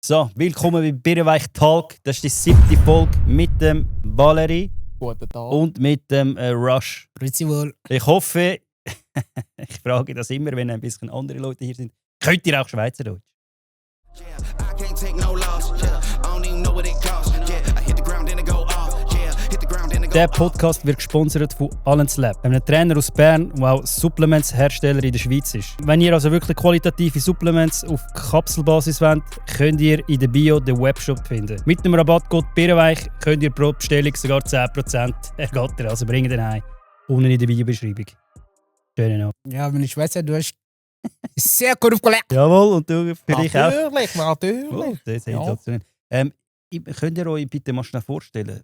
So, willkommen bei Birrenweich Talk. Das ist die 7. Folge mit dem Valerie Guten Tag. und mit dem Rush. Grüezi wohl. Ich hoffe, ich frage das immer, wenn ein bisschen andere Leute hier sind, könnt ihr auch Schweizerdeutsch? Der Podcast wird gesponsert von Allen's Lab, einem Trainer aus Bern, der auch Supplements-Hersteller in der Schweiz ist. Wenn ihr also wirklich qualitative Supplements auf Kapselbasis wollt, könnt ihr in der Bio den Webshop finden. Mit dem Rabattcode Birrenweich könnt ihr pro Bestellung sogar 10% ergattern, also bringen den heim. Unten in der Videobeschreibung. Schönen Abend. Ja, meine Schweizerdeutsch ist sehr gut aufgelegt. Jawohl, und du für dich auch. Natürlich. Oh, das ist Ja. sensationell. Könnt ihr euch bitte mal schnell vorstellen,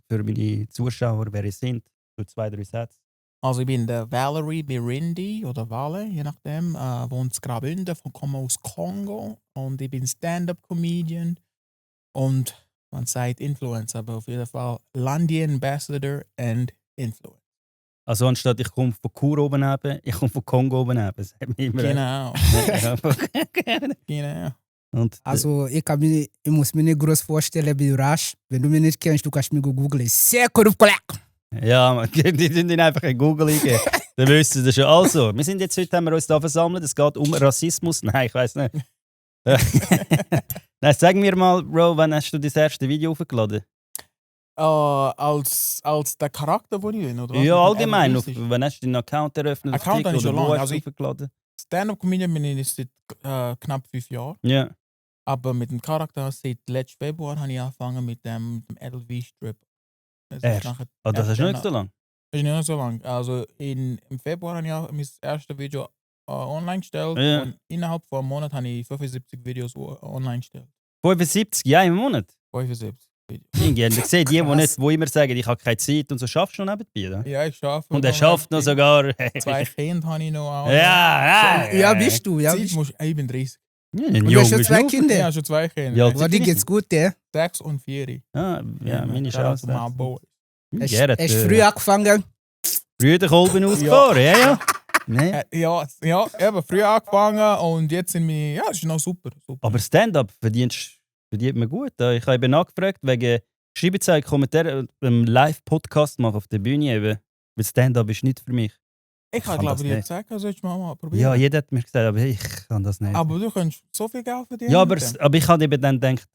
für meine Zuschauer, wer ihr sind? So 2-3 Sätze. Also ich bin der Valerie Birindi oder Vale, je nachdem. Wohne in Graubünden, komme aus Kongo und ich bin Stand-up-Comedian und man sagt Influencer, aber auf jeden Fall Landi Ambassador and Influencer. Also anstatt ich komme von Chur oben neben, ich komme von Kongo oben neben. Das hat mich immer Genau. Ja, Genau. und, Also, ich muss mir nicht groß vorstellen wie Rush. Wenn du mich nicht kennst, du kannst mich googeln. Sehr gut aufgelegt. ja, man, die sind einfach in Google eingeben. Dann wissen das schon. Also, wir sind jetzt heute, haben wir uns da versammelt. Es geht um Rassismus. Nein, ich weiß nicht. Nein, sag mir mal, Bro, wann hast du das erste Video hochgeladen? Als der Charakter, den ich bin, oder was? Ja, Mit dem allgemein. L30. Wann hast du deinen Account eröffnet? auf Account habe ich TikTok, schon oder wo lange. hast du Also hochgeladen? Stand-up-Comedian bin ich seit knapp 5 Jahren. Ja. Aber mit dem Charakter seit letzten Februar habe ich angefangen mit dem LV-Strip. Erst? Oh, das hast du nicht so lange? Das ist nicht so lang. Also im Februar habe ich auch mein erstes Video online gestellt Ja. und innerhalb von einem Monat habe ich 75 Videos online gestellt. 75, ja, im Monat. 75 Videos. Irgendwie, ich sehe die, Krass. die immer sagen, ich habe keine Zeit und so, schaffst du noch nebenbei, oder? Ja, ich schaffe. Und er schafft noch sogar. 2 Kinder habe ich noch. Ja, Ja, bist du? Ja, Zeit bist du? musst, ich bin 30. Ja, Und du hast schon 2 Ja, Kinder. schon 2 Kinder. Ja, Aber dir geht's gut, ja? 6 und 4. Ah, ja, meine Shoutouts to my Chance. boy. Hast du früh angefangen? Brüderkolben ausgefahren, ja. Nee. Ja, eben früh angefangen und jetzt sind wir. Ja, es ist noch super. Aber Stand-up verdient man gut. Ich habe eben nachgefragt, wegen Schreibzeit Kommentare einen Live-Podcast machen auf der Bühne. Eben. Weil Stand-up ist nicht für mich. Ich kann habe, glaube das ich, dir nicht. gesagt, sollst du mal probieren. Ja, jeder hat mir gesagt, aber ich kann das nicht. Aber du kannst so viel Geld verdienen. Ja, mit dem. aber ich habe eben dann gedacht,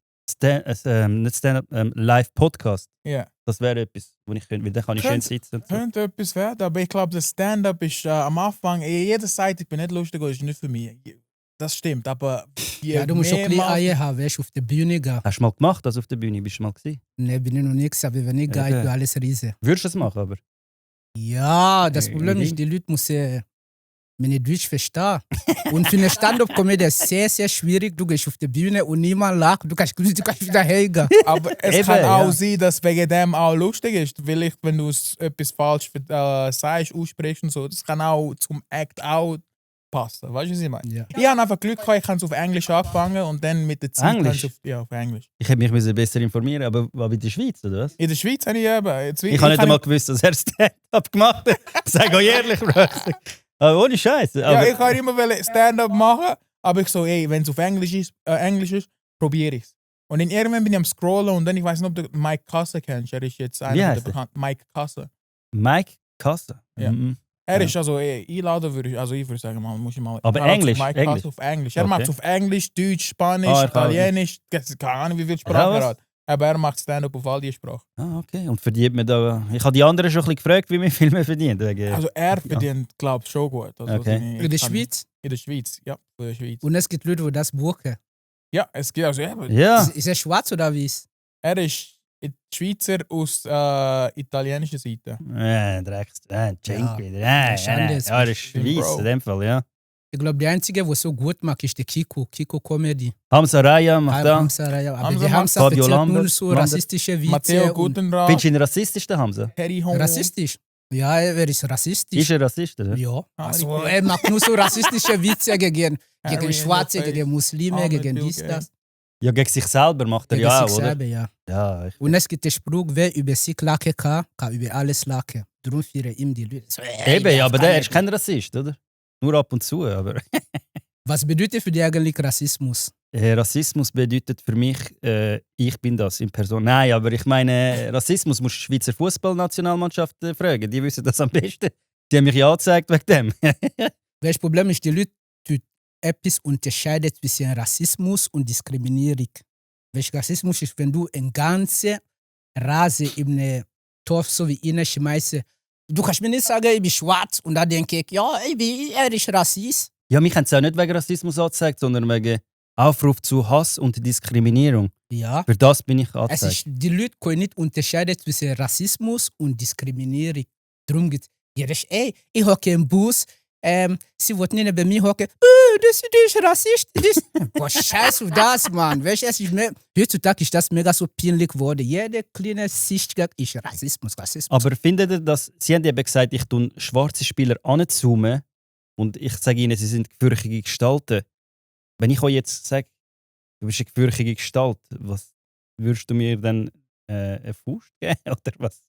nicht Stand-up, Live-Podcast. Ja. Das wäre etwas, wo ich könnte, weil dann kann ich schön Könnte- sitzen. Und so. Könnte etwas werden, aber ich glaube, das Stand-up ist am Anfang, jeder sagt, ich bin nicht lustig, ist nicht für mich. Das stimmt, aber Ja, du musst schon ein bisschen mehrmals- Eier haben, weißt du, auf der Bühne gehen. Hast du mal gemacht, das auf der Bühne? Bist du mal gewesen? Ne, bin ich noch nichts, aber wenn ich gehe, ich bin alles riesen. Würdest du das machen, aber? Ja, das Ja, Problem ist, die Leute müssen meine Deutsch verstehen. Und für eine Stand-up-Comedy ist es sehr, sehr schwierig. Du gehst auf die Bühne und niemand lacht, du kannst wieder hergehen. Aber es Eben, kann auch ja. sein, dass wegen dem auch lustig ist. Vielleicht, wenn du etwas falsch sagst, aussprichst und so, das kann auch zum Act auch passen. Weißt du, was ich meine? Ja. Ich habe einfach Glück gehabt, ich habe es auf Englisch angefangen und dann mit der Zeit Englisch? habe ich auf Englisch. Ich hätte mich besser informieren müssen, aber in der Schweiz, oder was? In der Schweiz habe ich eben. Ich habe nicht einmal gewusst, dass er Stand-up gemacht hat. Ich sage euch ehrlich, Bro. Aber ohne Scheiß. Ja, ich kann immer Stand-up machen, aber ich so, ey, wenn es auf Englisch ist, probiere ich es. Und dann irgendwann bin ich am Scrollen und dann, ich weiß nicht, ob du Mike Kasse kennst. Er ist jetzt Wie einer heißt der bekannten. Mike Kasse. Mike Kasse. Ja. Mhm. Er Ja. ist also, einladen würde ich, also ich würde sagen, man muss ich mal. Aber Shoutout zu Englisch, Mike Englisch. Kasse auf Englisch. Er Okay. macht es auf Englisch, Deutsch, Spanisch, Ah, er kann Italienisch, keine Ahnung, wie viele Ja, Sprachen was? er hat. Aber er macht Stand-up auf all die Sprachen. Ah, okay. Und verdient man da. Ich habe die anderen schon ein bisschen gefragt, wie man viel mehr verdient. Wegen... Also er verdient, glaube ich, schon gut. Also Okay. In der Schweiz. In der Schweiz, ja, in der Schweiz. Und es gibt Leute, die das buchen. Ja, es gibt also eben. ja. Ist er schwarz oder wie ist? Er ist Schweizer aus italienischer Seite. Drecks. Cenk Ja. wieder. Schande ist Ja, er ist Bro. weiss in dem Fall, ja. Ich glaube, der Einzige, der so gut macht, ist der Kiko. Kiko Comedy. Hamza Raya macht da. Hamza Raya. Aber Hamza die macht Hamza Fabio erzählt Lambert. nur so Lambert. rassistische Witze. Matteo und Gutenrat, Findest du ihn rassistisch, der Hamza? Harry Homo. rassistisch. Ja, er ist rassistisch. Ist er Rassist, oder? Ja. Ah, Also, richtig. er macht nur so rassistische Witze gegen Harry in Schwarze, your face. gegen Muslime, Ahmed gegen Bill dies, Gates. das. Ja, gegen sich selber macht er Gegen ja auch, sich oder? selber, ja. Ja, ich... Und es gibt den Spruch, wer über sich lachen kann über alles lachen. Darum führen ihm die Leute. So, Eben, ja, aber der ist kann. kein Rassist, oder? Nur ab und zu, aber... Was bedeutet für dich eigentlich Rassismus? Rassismus bedeutet für mich, ich bin das in Person. Nein, aber ich meine, Rassismus musst du die Schweizer Fußballnationalmannschaft fragen. Die wissen das am besten. Die haben mich ja angezeigt wegen dem. Das Problem ist, die Leute tun etwas unterscheiden zwischen Rassismus und Diskriminierung. Rassismus ist, wenn du eine ganze Rasse in einen Topf so wie ihn schmeißt. Du kannst mir nicht sagen, ich bin schwarz und dann denke ich, ja, er ist Rassist. Ja, mich haben es auch nicht wegen Rassismus angezeigt, sondern wegen Aufruf zu Hass und Diskriminierung. Ja. Für das bin ich angezeigt. Die Leute können nicht unterscheiden zwischen Rassismus und Diskriminierung. Darum geht es. Ich hocke im Bus, sie wird nicht bei mir hocken. Das ist Rassist. Boah, scheiß auf das, Mann. Weißt du, heutzutage ist das mega so peinlich geworden. Jeder kleine Sichtgag ist Rassismus. Aber findet ihr, dass sie haben eben gesagt, ich tue schwarze Spieler anzoomen und ich sage ihnen, sie sind gefürchtige Gestalten. Wenn ich euch jetzt sage, du bist eine gefürchtige Gestalt, was würdest du mir dann eine Faust geben? Oder was?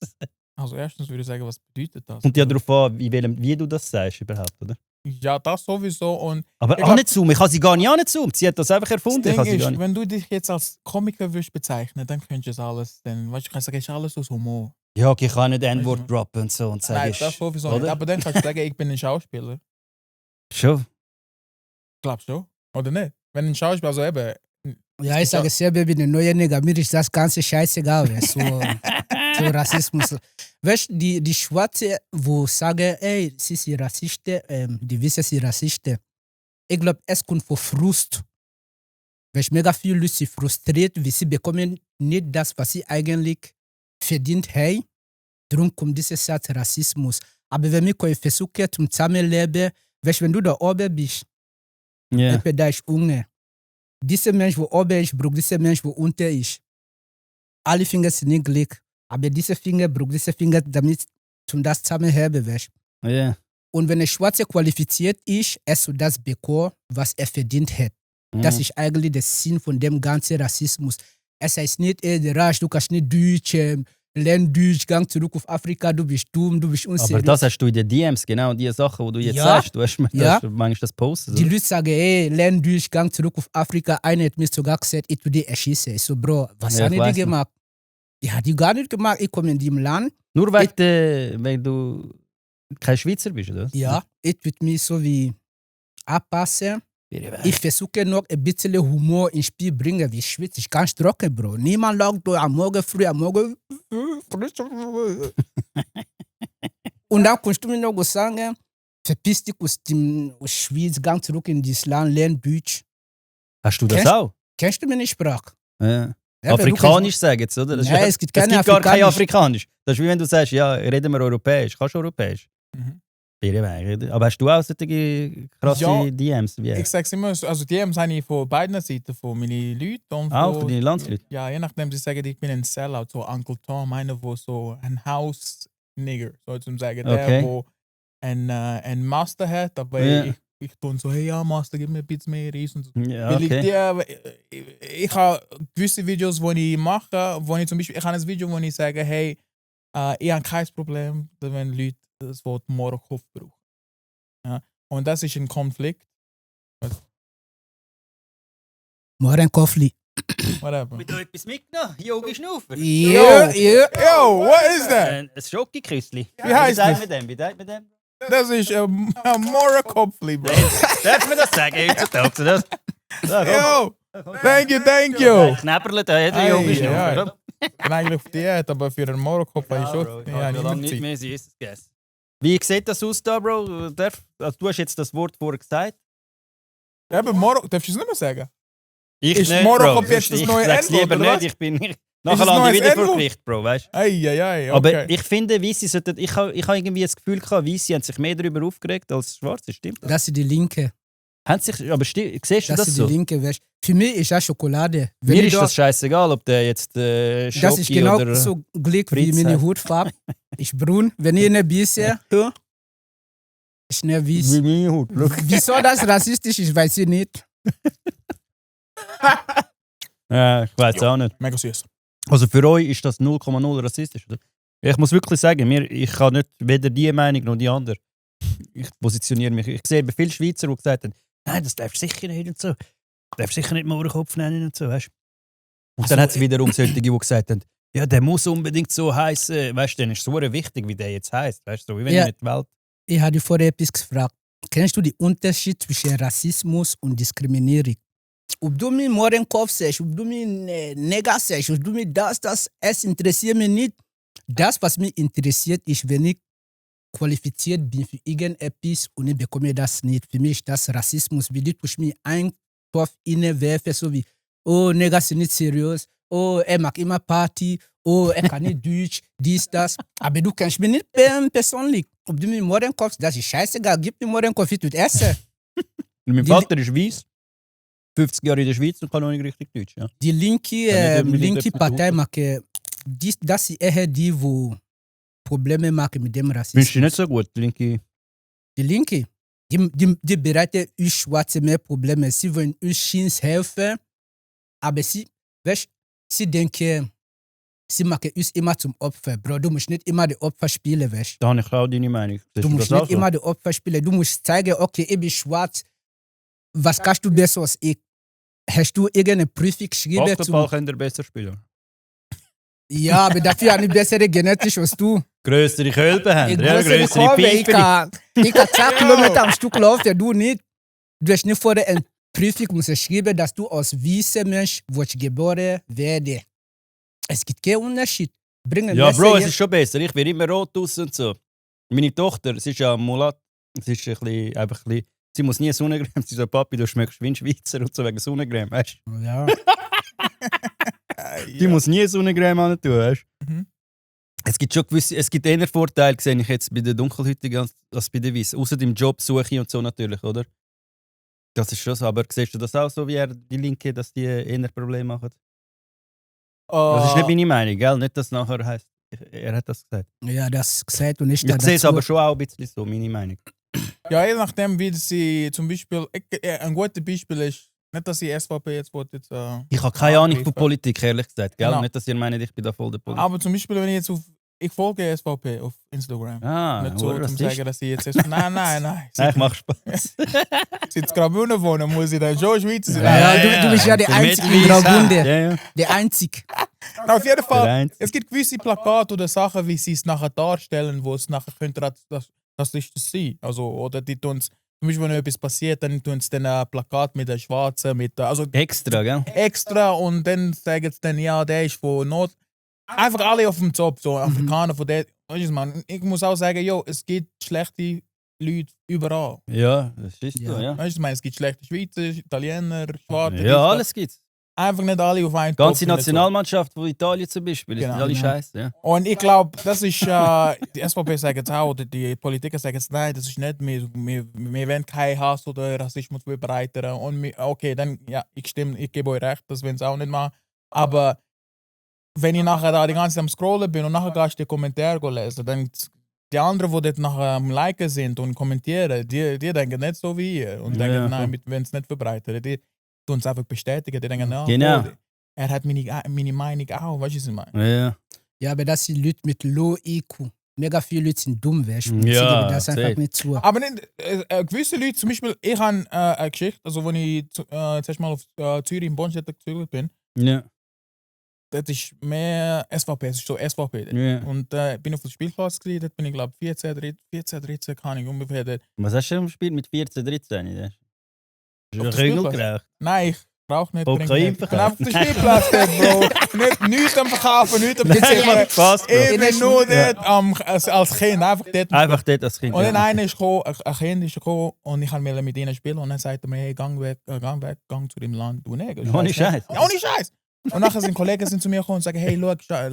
Also erstens würde ich sagen, was bedeutet das? Kommt ja darauf an, wie du das sagst überhaupt, oder? Ja, das sowieso. Und aber anzoomen, ich habe sie gar nicht anzoomt. Sie hat das einfach erfunden. Das Ding ist, wenn du dich jetzt als Komiker würdest bezeichnen, dann könntest du es alles, dann, weißt du, kannst sagen, es ist alles aus Humor. Ja, okay, ich kann nicht N-Wort droppen und so und sagen. Nein, das sowieso nicht. Aber dann kannst du sagen, ich bin ein Schauspieler. Schon? Glaubst du? Oder nicht? Wenn ein Schauspieler, also eben... Ja, ich sage selber, ich bin ein neuer Nigger, mir ist das ganze scheißegal. So Rassismus. Weißt du, die Schwarzen, die sagen, ey, sie sind Rassisten, die wissen, sie sind Rassisten. Ich glaube, es kommt von Frust. Weißt du, mega viele Leute sind frustriert, weil sie bekommen nicht das, was sie eigentlich verdient haben. Darum kommt dieser Satz Rassismus. Aber wenn wir versuchen, zum Zusammenleben, weißt du, wenn du da oben bist, da ist Hunger. Dieser Mensch, der oben ist, braucht dieser Mensch, der unten ist. Alle Finger sind nicht gleich. Aber diese Finger braucht diese Finger, damit zum das zusammenheben, weißt du? Yeah. Und wenn ein Schwarzer qualifiziert ist, er soll das bekommen, was er verdient hat. Das ist eigentlich der Sinn von dem ganzen Rassismus. Es heißt nicht, der Rasch, du kannst nicht Deutsch, lern Deutsch, gang zurück auf Afrika, du bist dumm, du bist unseriös. Aber das hast du in den DMs, genau die Sachen, die du jetzt sagst. Du hast manchmal das posten. Die Leute sagen, lern Deutsch, gang zurück auf Afrika. Einer hat mir sogar gesagt, ich tu dich erschießen. Ich so, Bro, was haben die gemacht? Ich habe die gar nicht gemacht. Ich komme in diesem Land. Nur weil du kein Schweizer bist, oder? Ja, ich würde mich so wie anpassen. Ich versuche noch ein bisschen Humor ins Spiel bringen, wie Schweiz. Ich kann trocken, Bro. Niemand sagt, am Morgen früh, am Morgen. Und dann kannst du mir noch sagen, verpiss dich aus Schweiz, gang zurück in dieses Land, lern Deutsch. Hast du das auch? Kennst du meine Sprache? Ja. Afrikanisch sagen jetzt, oder? Nein, es gibt keine gar kein Afrikanisch. Das ist wie wenn du sagst, ja, reden wir Europäisch. Kannst du Europäisch? Aber hast du auch solche krasse DMs? Wie? Ich sag's immer, also DMs habe ich von beiden Seiten, von meinen Leuten. Und auch von deinen Landsleuten? Ja, je nachdem, sie sagen, ich bin ein Sellout, so Uncle Tom, einer, der so ein House-Nigger, soll sagen. Der, der ein Master hat, aber ich tue so, hey, ja, Master, gib mir ein bisschen mehr Reis. Und so. Ja, ich habe gewisse Videos, die ich mache, wo ich zum Beispiel, ich habe ein Video, wo ich sage, hey, ich habe kein Problem, wenn Leute das Wort Mohrenkopf brauchen. Ja? Und das ist ein Konflikt. Mohrenkopfli. Whatever. Mit etwas mitgenommen? Yogi Schnaufer? Yo, what is that? Ein Schokoküssli. Wie heißt das? Wie heißt mit dem? Das ist Mohrenkopfli, Bro. Darf man das sagen heutzutage? Yo, thank you. Knäpperle, da hat der Yogi Schnaufer. Ich bin eigentlich auf Diät, aber für einen Mohrenkopf habe ich schon nicht mehr gegessen. Wie sieht das aus da, Bro? Also, du hast jetzt das Wort vorher gesagt. Ja, aber Mohrenkopf, darfst du es nicht mehr sagen? Ich ist nicht, Mohrenkopf jetzt das neue N-Wort? Lieber nicht, ich bin nicht. Nachher lande ich wieder vor Gericht, Bro, weißt du? Okay. Aber ich finde, Weisse sollten. Ich habe irgendwie das Gefühl gehabt, Weisse haben sich mehr darüber aufgeregt als Schwarze, stimmt das? Das ist die Linke. Siehst du das so? Das ist die Linke, weißt du? Für mich ist das Schokolade. Mir ist das scheißegal, ob der jetzt Schoki das ist genau oder so Glück wie meine Hautfarbe. Ist braun. Wenn ich eine bisschen ist nicht weiß. Wie meine Haut. Wieso das rassistisch ist, weiß ich nicht. Ja, ich weiß auch nicht. Mega süß. Also für euch ist das 0,0 rassistisch, oder? Ich muss wirklich sagen, ich kann nicht weder die Meinung noch die andere. Ich positioniere mich. Ich sehe bei vielen Schweizer, die gesagt haben, nein, das darfst du sicher nicht und so. darf sicher nicht Mohrenkopf nennen und so, weißt du? Und dann hat es wiederum solche, die gesagt haben, ja, der muss unbedingt so heißen. Weißt du, dann ist es so wichtig, wie der jetzt heisst. Weißt du, so wie wenn Ja. nicht die Welt. Ich habe vorher etwas gefragt. Kennst du den Unterschied zwischen Rassismus und Diskriminierung? Ob du mir Mohrenkopf sagst, ob du mir Neger sagst, ob du mir das, es interessiert mich nicht. Das, was mich interessiert, ist, wenn ich qualifiziert bin für irgendetwas und ich bekomme das nicht. Für mich ist das Rassismus, wie du durch mich einen Topf reinwerfen, so wie, oh, Neger sind nicht seriös, oh, er mag immer Party, oh, er kann nicht Deutsch, dies, das. Aber du kennst mich nicht persönlich. Ob du mir Mohrenkopf, das ist scheißegal, gib mir Mohrenkopf, ich tue essen. Mein Vater ist weiss, 50 Jahre in der Schweiz und kann noch nicht richtig Deutsch. Ja. Die Ja, nicht linke etwas Partei tun. mag das ist eher die, wo Probleme machen mit dem Findest Rassismus. du nicht so gut, Linke? Die Linke, die bereiten uns Schwarze mehr Probleme. Sie wollen uns Schins helfen, aber sie denken, sie machen uns immer zum Opfer. Bro, du musst nicht immer die Opfer spielen, weißt Da habe ich auch deine Meinung. Siehst du? musst das auch nicht immer die Opfer spielen. Du musst zeigen, okay, ich bin schwarz. Was kannst du besser als ich? Hast du irgendeine Prüfung geschrieben? Basketball könnt ihr besser spielen. Ja, aber dafür habe ich bessere Genetisch als du. Grössere Kölben haben Ich ihr, ja, größere grössere Kurve, ich Pfeifen. kann 10 Kilometer am Stück laufen, du nicht. Du hast nicht vorher eine Prüfung müssen schreiben, dass du als weißer Mensch geboren werde. Es gibt keinen Unterschied. Bring ein Ja, Messer Bro, es hier. ist schon besser. Ich werde immer rot aus und so. Meine Tochter, sie ist ja Mulat. Sie ist einfach ein bisschen, sie muss nie Sonnencreme. Sie so, Papi, du schmeckst wie ein Schweizer und so wegen Sonnencreme, weißt du? Ja. Die muss nie Sonnencreme an tun, weißt du? Mhm. Es gibt schon gewisse, es gibt eher Vorteile, sehe ich jetzt bei den Dunkelhäutigen als bei den Weißen. Außer im Jobsuche und so natürlich, oder? Das ist schon so. Aber siehst du das auch so, wie die Linke, dass die eher Probleme machen? Das ist nicht meine Meinung, gell? Nicht, dass es nachher heisst, er hat das gesagt. Ja, das gesagt und ich Ich sehe es aber schon auch ein bisschen so, meine Meinung. Ja, je nachdem, wie sie zum Beispiel. Ein gutes Beispiel ist, nicht, dass ich SVP jetzt wollte. Ich habe keine Ahnung von angreifen. Politik, ehrlich gesagt. Gell? Genau. Nicht, dass ihr meint, ich bin da voll der Politik. Aber zum Beispiel, wenn ich jetzt ich folge SVP auf Instagram. hure Nicht so, zum Rassist. sagen, dass ich jetzt. Nein. Nein, ich mache Spaß. Seit Graubünden wohnen, muss ich dann schon Schweizer sein. Ja, du bist ja der Einzige in Graubünden. Ja, ja. Der Einzige. Na, auf jeden Der Fall, Einzige. es gibt gewisse Plakate oder Sachen, wie sie es nachher darstellen, wo es nachher könnte das ist das sein. Also, oder die tun es, zum Beispiel, wenn etwas passiert, dann tun sie dann ein Plakat mit der Schwarzen, also Extra, gell? extra und dann sagen sie dann, ja, der ist von Not. Einfach alle auf dem Job, so Afrikaner von der. Weißt du, man, ich muss auch sagen, jo, es gibt schlechte Leute überall. Ja, das ist Ja. so, ja. Weißt du, ich meine, es gibt schlechte Schweizer, Italiener, Schwarze. Ja, alles gibt's. Einfach nicht alle auf einen Ganze Topf. Nationalmannschaft von Italien zum Beispiel, das Genau. sind alle Genau. scheiße, ja. Und ich glaube, das ist, die SVP sagt es auch, oder die Politiker sagen es, nein, das ist nicht, wir wollen keinen Hass oder Rassismus verbreiten. Und okay, dann, ja, ich stimme, ich gebe euch recht, das wollen sie auch nicht machen. Aber wenn ich nachher da die ganze Zeit am Scrollen bin und nachher gehst du die Kommentare lesen, dann die anderen, die dort nachher am Liken sind und kommentieren, die denken nicht so wie ihr und denken, Ja. nein, wir wollen es nicht verbreiten. Die tun es einfach bestätigen, die denken, ja, Genau. voll, er hat meine Meinung auch, weißt du, was ich meine? Ja, Ja, aber das sind Leute mit Low IQ. Mega viele Leute sind dumm, weißt du? Ja, Sie geben das einfach safe. nicht zu. Aber nicht, gewisse Leute, zum Beispiel, ich habe eine Geschichte, also wenn ich zuerst mal auf Zürich in Bonstetten gezügelt bin, ja, das ist mehr SVP, es ist so SVP. ja. Und bin auf der Spielklasse gewesen, dort bin ich glaube 14, 13, keine Ahnung, ungefähr dort. Was hast du gespielt mit 14, 13? Das ist Auf ein der Ringel Spielplatz? geraucht. Nein, ich rauche nicht. Kokain trinke nicht. Ich bin auf verkauft? der Spielplatz dort, Bro. Nichts am Verkaufen, nichts am Nein, Verkaufen. macht Spaß, Bro. Ich bin nur dort als Kind, einfach dort. Einfach dort als Kind. Und dann ja. einer ist gekommen, ein Kind ist gekommen und ich wollte mit ihnen spielen und dann sagte er mir, hey, gang weg, gang zu dem Land, du Neger. Ohne Scheiß. Ja, ohne Scheiß. Und nachher sind Kollegen zu mir gekommen und sagen, hey, schau,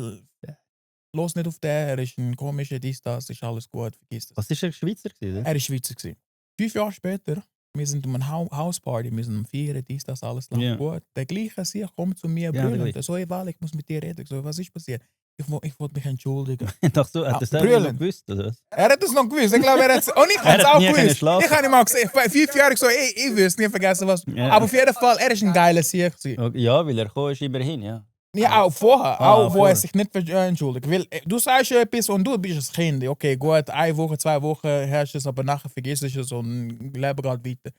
los nicht auf den, er ist ein komischer, dies, das, ist alles gut, vergiss das. Was war er, Schweizer gewesen? Er ist Schweizer gewesen. 5 Jahre später, wir sind um eine Hausparty, wir sind am Feiern, dies, das, alles lang Ja. gut. Der gleiche sich kommt zu mir Ja, brüllen. wirklich. Der so, hey, Wal, ich muss mit dir reden. Ich so, was ist passiert? Ich wollte mich entschuldigen. Ach so, hat er das brüllen. noch gewusst, oder was? Er hat es noch gewusst. Ich glaube, er hat es. Und ich Er habe es hat auch nie können gewusst. schlafen. Ich habe ihm auch gesagt, 5 Jahre so, ich will es nie vergessen, was. Ja. Aber auf jeden Fall, er ist ein geiler Sieg. Okay, ja, weil er gekommen ist immerhin, ja. Ja, auch vorher, Ah, auch wo vorher. er sich nicht entschuldigt. Weil du sagst ja etwas und du bist ein Kind. Okay, gut, 1 Woche, 2 Wochen herrscht es, aber nachher vergisst du es und leben gerade weiter.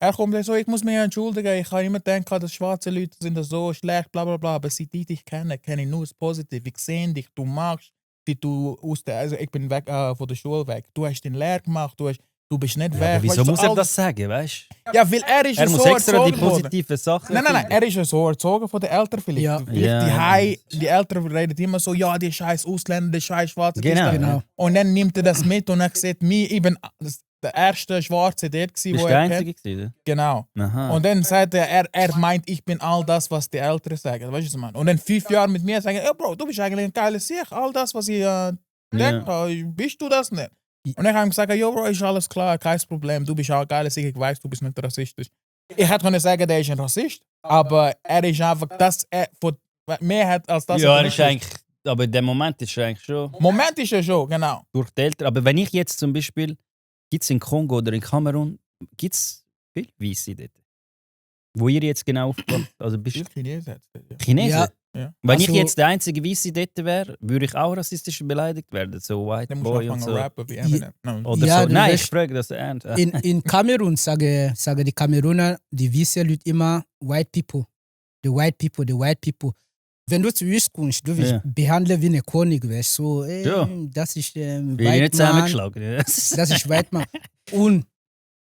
Er kommt so, ich muss mich entschuldigen, ich habe immer gedacht, dass schwarze Leute sind so schlecht, bla bla bla, aber seit ich dich kenne ich nur das Positive. Ich sehe dich, du magst, wie du also ich bin weg von der Schule weg. Du hast den Lehr gemacht, du bist nicht weg. Aber wieso weißt, muss so er das sagen, weißt du? Ja, weil er ist Er so muss extra die erzogen worden. positiven Sachen. Nein, er ist ja so erzogen von den Eltern vielleicht. Ja. Die Eltern reden immer so, ja, die scheiß Ausländer, die scheiß Schwarze. Genau. Genau. Und dann nimmt er das mit und er sieht mich, ich bin der erste Schwarze dort gewesen, Bist wo du der er kennt. Einzige gewesen? Genau. Aha. Und dann sagt er meint, ich bin all das, was die Eltern sagen. Weißt du, was ich meine? Und dann 5 Jahre mit mir sagen, ja, Bro, du bist eigentlich ein geiler Sieg. All das, was ich denke, bist du das nicht? Und dann habe ich gesagt, ja, Bro, ist alles klar, kein Problem. Du bist auch ein geiler Sieg, ich weiß, du bist nicht rassistisch. Ich hätte können sagen, der ist ein Rassist, aber er ist einfach das, von mehr hat als das. Ja, er ist eigentlich, aber in dem Moment ist er eigentlich schon Moment ist er schon, genau. durch die Eltern. Aber wenn ich jetzt zum Beispiel, gibt es in Kongo oder in Kamerun, gibt es viele Weisse dort? Wo ihr jetzt genau aufgewachsen also bist du Chinesen. Chinesen? Ja. Ja. Wenn Also- ich jetzt der einzige Weisse dort wäre, würde ich auch rassistisch beleidigt werden, so White Dann musst Boy du und anfangen so. rappen wie Eminem. No. Oder Ja, so. du Nein, weißt- ich frage das ernst. In Kamerun sagen die Kameruner, die wissen Leute immer White People. The White People, the White People. Wenn du zu uns kommst, du wirst Ja. behandelt wie ein König. Weißt. So, Ja. das ist Will ich nicht White Man. zusammengeschlagen. Ja. Das ist White Man. Und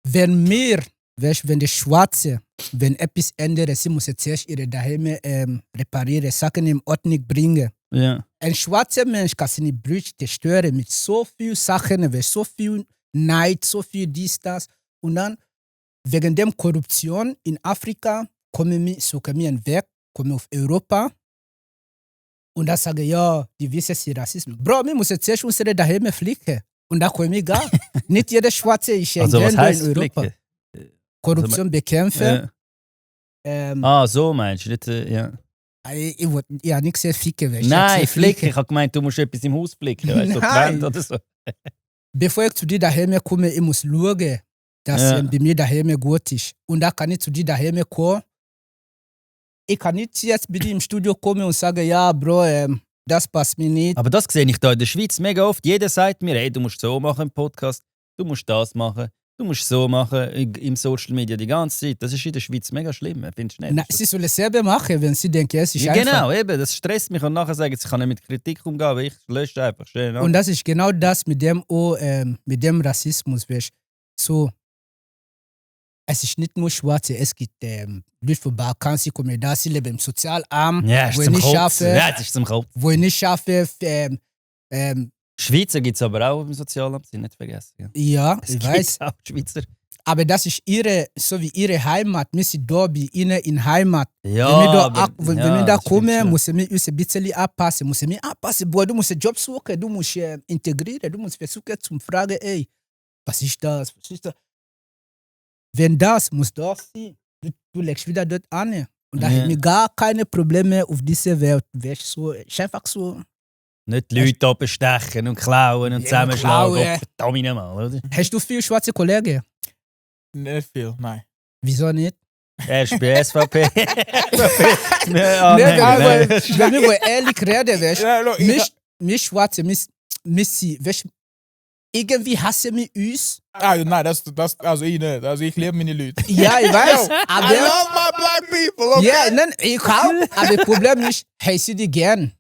wenn wir, weißt, wenn die Schwarze, wenn etwas ändert, sie müssen zuerst ihre Daheim reparieren, Sachen in Ordnung bringen. Ja. Ein schwarzer Mensch kann seine Brüche zerstören mit so viel Sachen, weißt, so viel Neid, so viel dies, das. Und dann, wegen der Korruption in Afrika, suchen wir einen Weg, kommen auf Europa. Und dann sagen, ja, die wissen sie Rassismus. Bro, wir müssen zuerst unsere Daheim flicken. Und da kommen wir gar. Nicht jeder Schwarze ist ein Also was Länder heißt in Europa. Flicken? Korruption bekämpfen. So meinst du? Nicht, ja. Ich wollte ja nichts sehr flicken. weißt du. Nein, Ich flicken. Ich habe gemeint, du musst etwas im Haus flicken. Weißt du, so Nein. Trend oder so. Bevor ich zu dir daheim komme, ich muss schauen, dass Ja. bei mir daheim gut ist. Und da kann ich zu dir daheim kommen. Ich kann nicht jetzt bei dir im Studio kommen und sagen, ja, Bro, das passt mir nicht. Aber das sehe ich da in der Schweiz mega oft. Jeder sagt mir, hey, du musst so machen im Podcast, du musst das machen, du musst so machen im Social Media die ganze Zeit. Das ist in der Schweiz mega schlimm, findest du nicht? Na, sie sollen es selber machen, wenn sie denken, es ist Ja, einfach. genau, eben. Das stresst mich und nachher sagen sie, ich kann nicht mit Kritik umgehen, aber ich lösche einfach. Schön, Und das ist genau das mit dem Rassismus. Weißt. So, es ist nicht nur Schwarze, es gibt Leute von Balkan, sie kommen da, sie leben im Sozialarm, ja, ist wo ich zum nicht Kotzen. schaffe, Ja, das ist zum Kotzen. wo ich nicht schaffe. Schweizer gibt es aber auch im Sozialamt, sie nicht vergessen. Ja. Ja, Es ich gibt weiß. auch Schweizer. Aber das ist so wie ihre Heimat. Wir sind da bei ihnen in Heimat. Ja, Wenn wir da das stimmt kommen, schon. müssen wir uns ein bisschen anpassen. Boah, du musst einen Job suchen, du musst integrieren, du musst versuchen zu fragen, ey, was ist das? Was ist das? Wenn das, muss das sein. Du legst wieder dort an. Und da Ja. haben wir gar keine Probleme auf dieser Welt. Weißt, so, ist einfach so. Nicht die Leute da bestechen und klauen und Ja, zusammenschlagen. klauen. Verdammt mal, oder? Hast du viele schwarze Kollegen? Nicht viel, nein. Wieso nicht? Er ist bei SVP. Nee, Nein. wenn wir ehrlich reden, weißt, Ja, no, wir Schwarze, weißt, irgendwie hassen wir uns. nein, also ich nicht. Also ich liebe meine Leute. Ja, ich weiß. I Aber, love my black people, okay? ja, nein, ich auch. Aber das Problem ist, heißt sie die gern.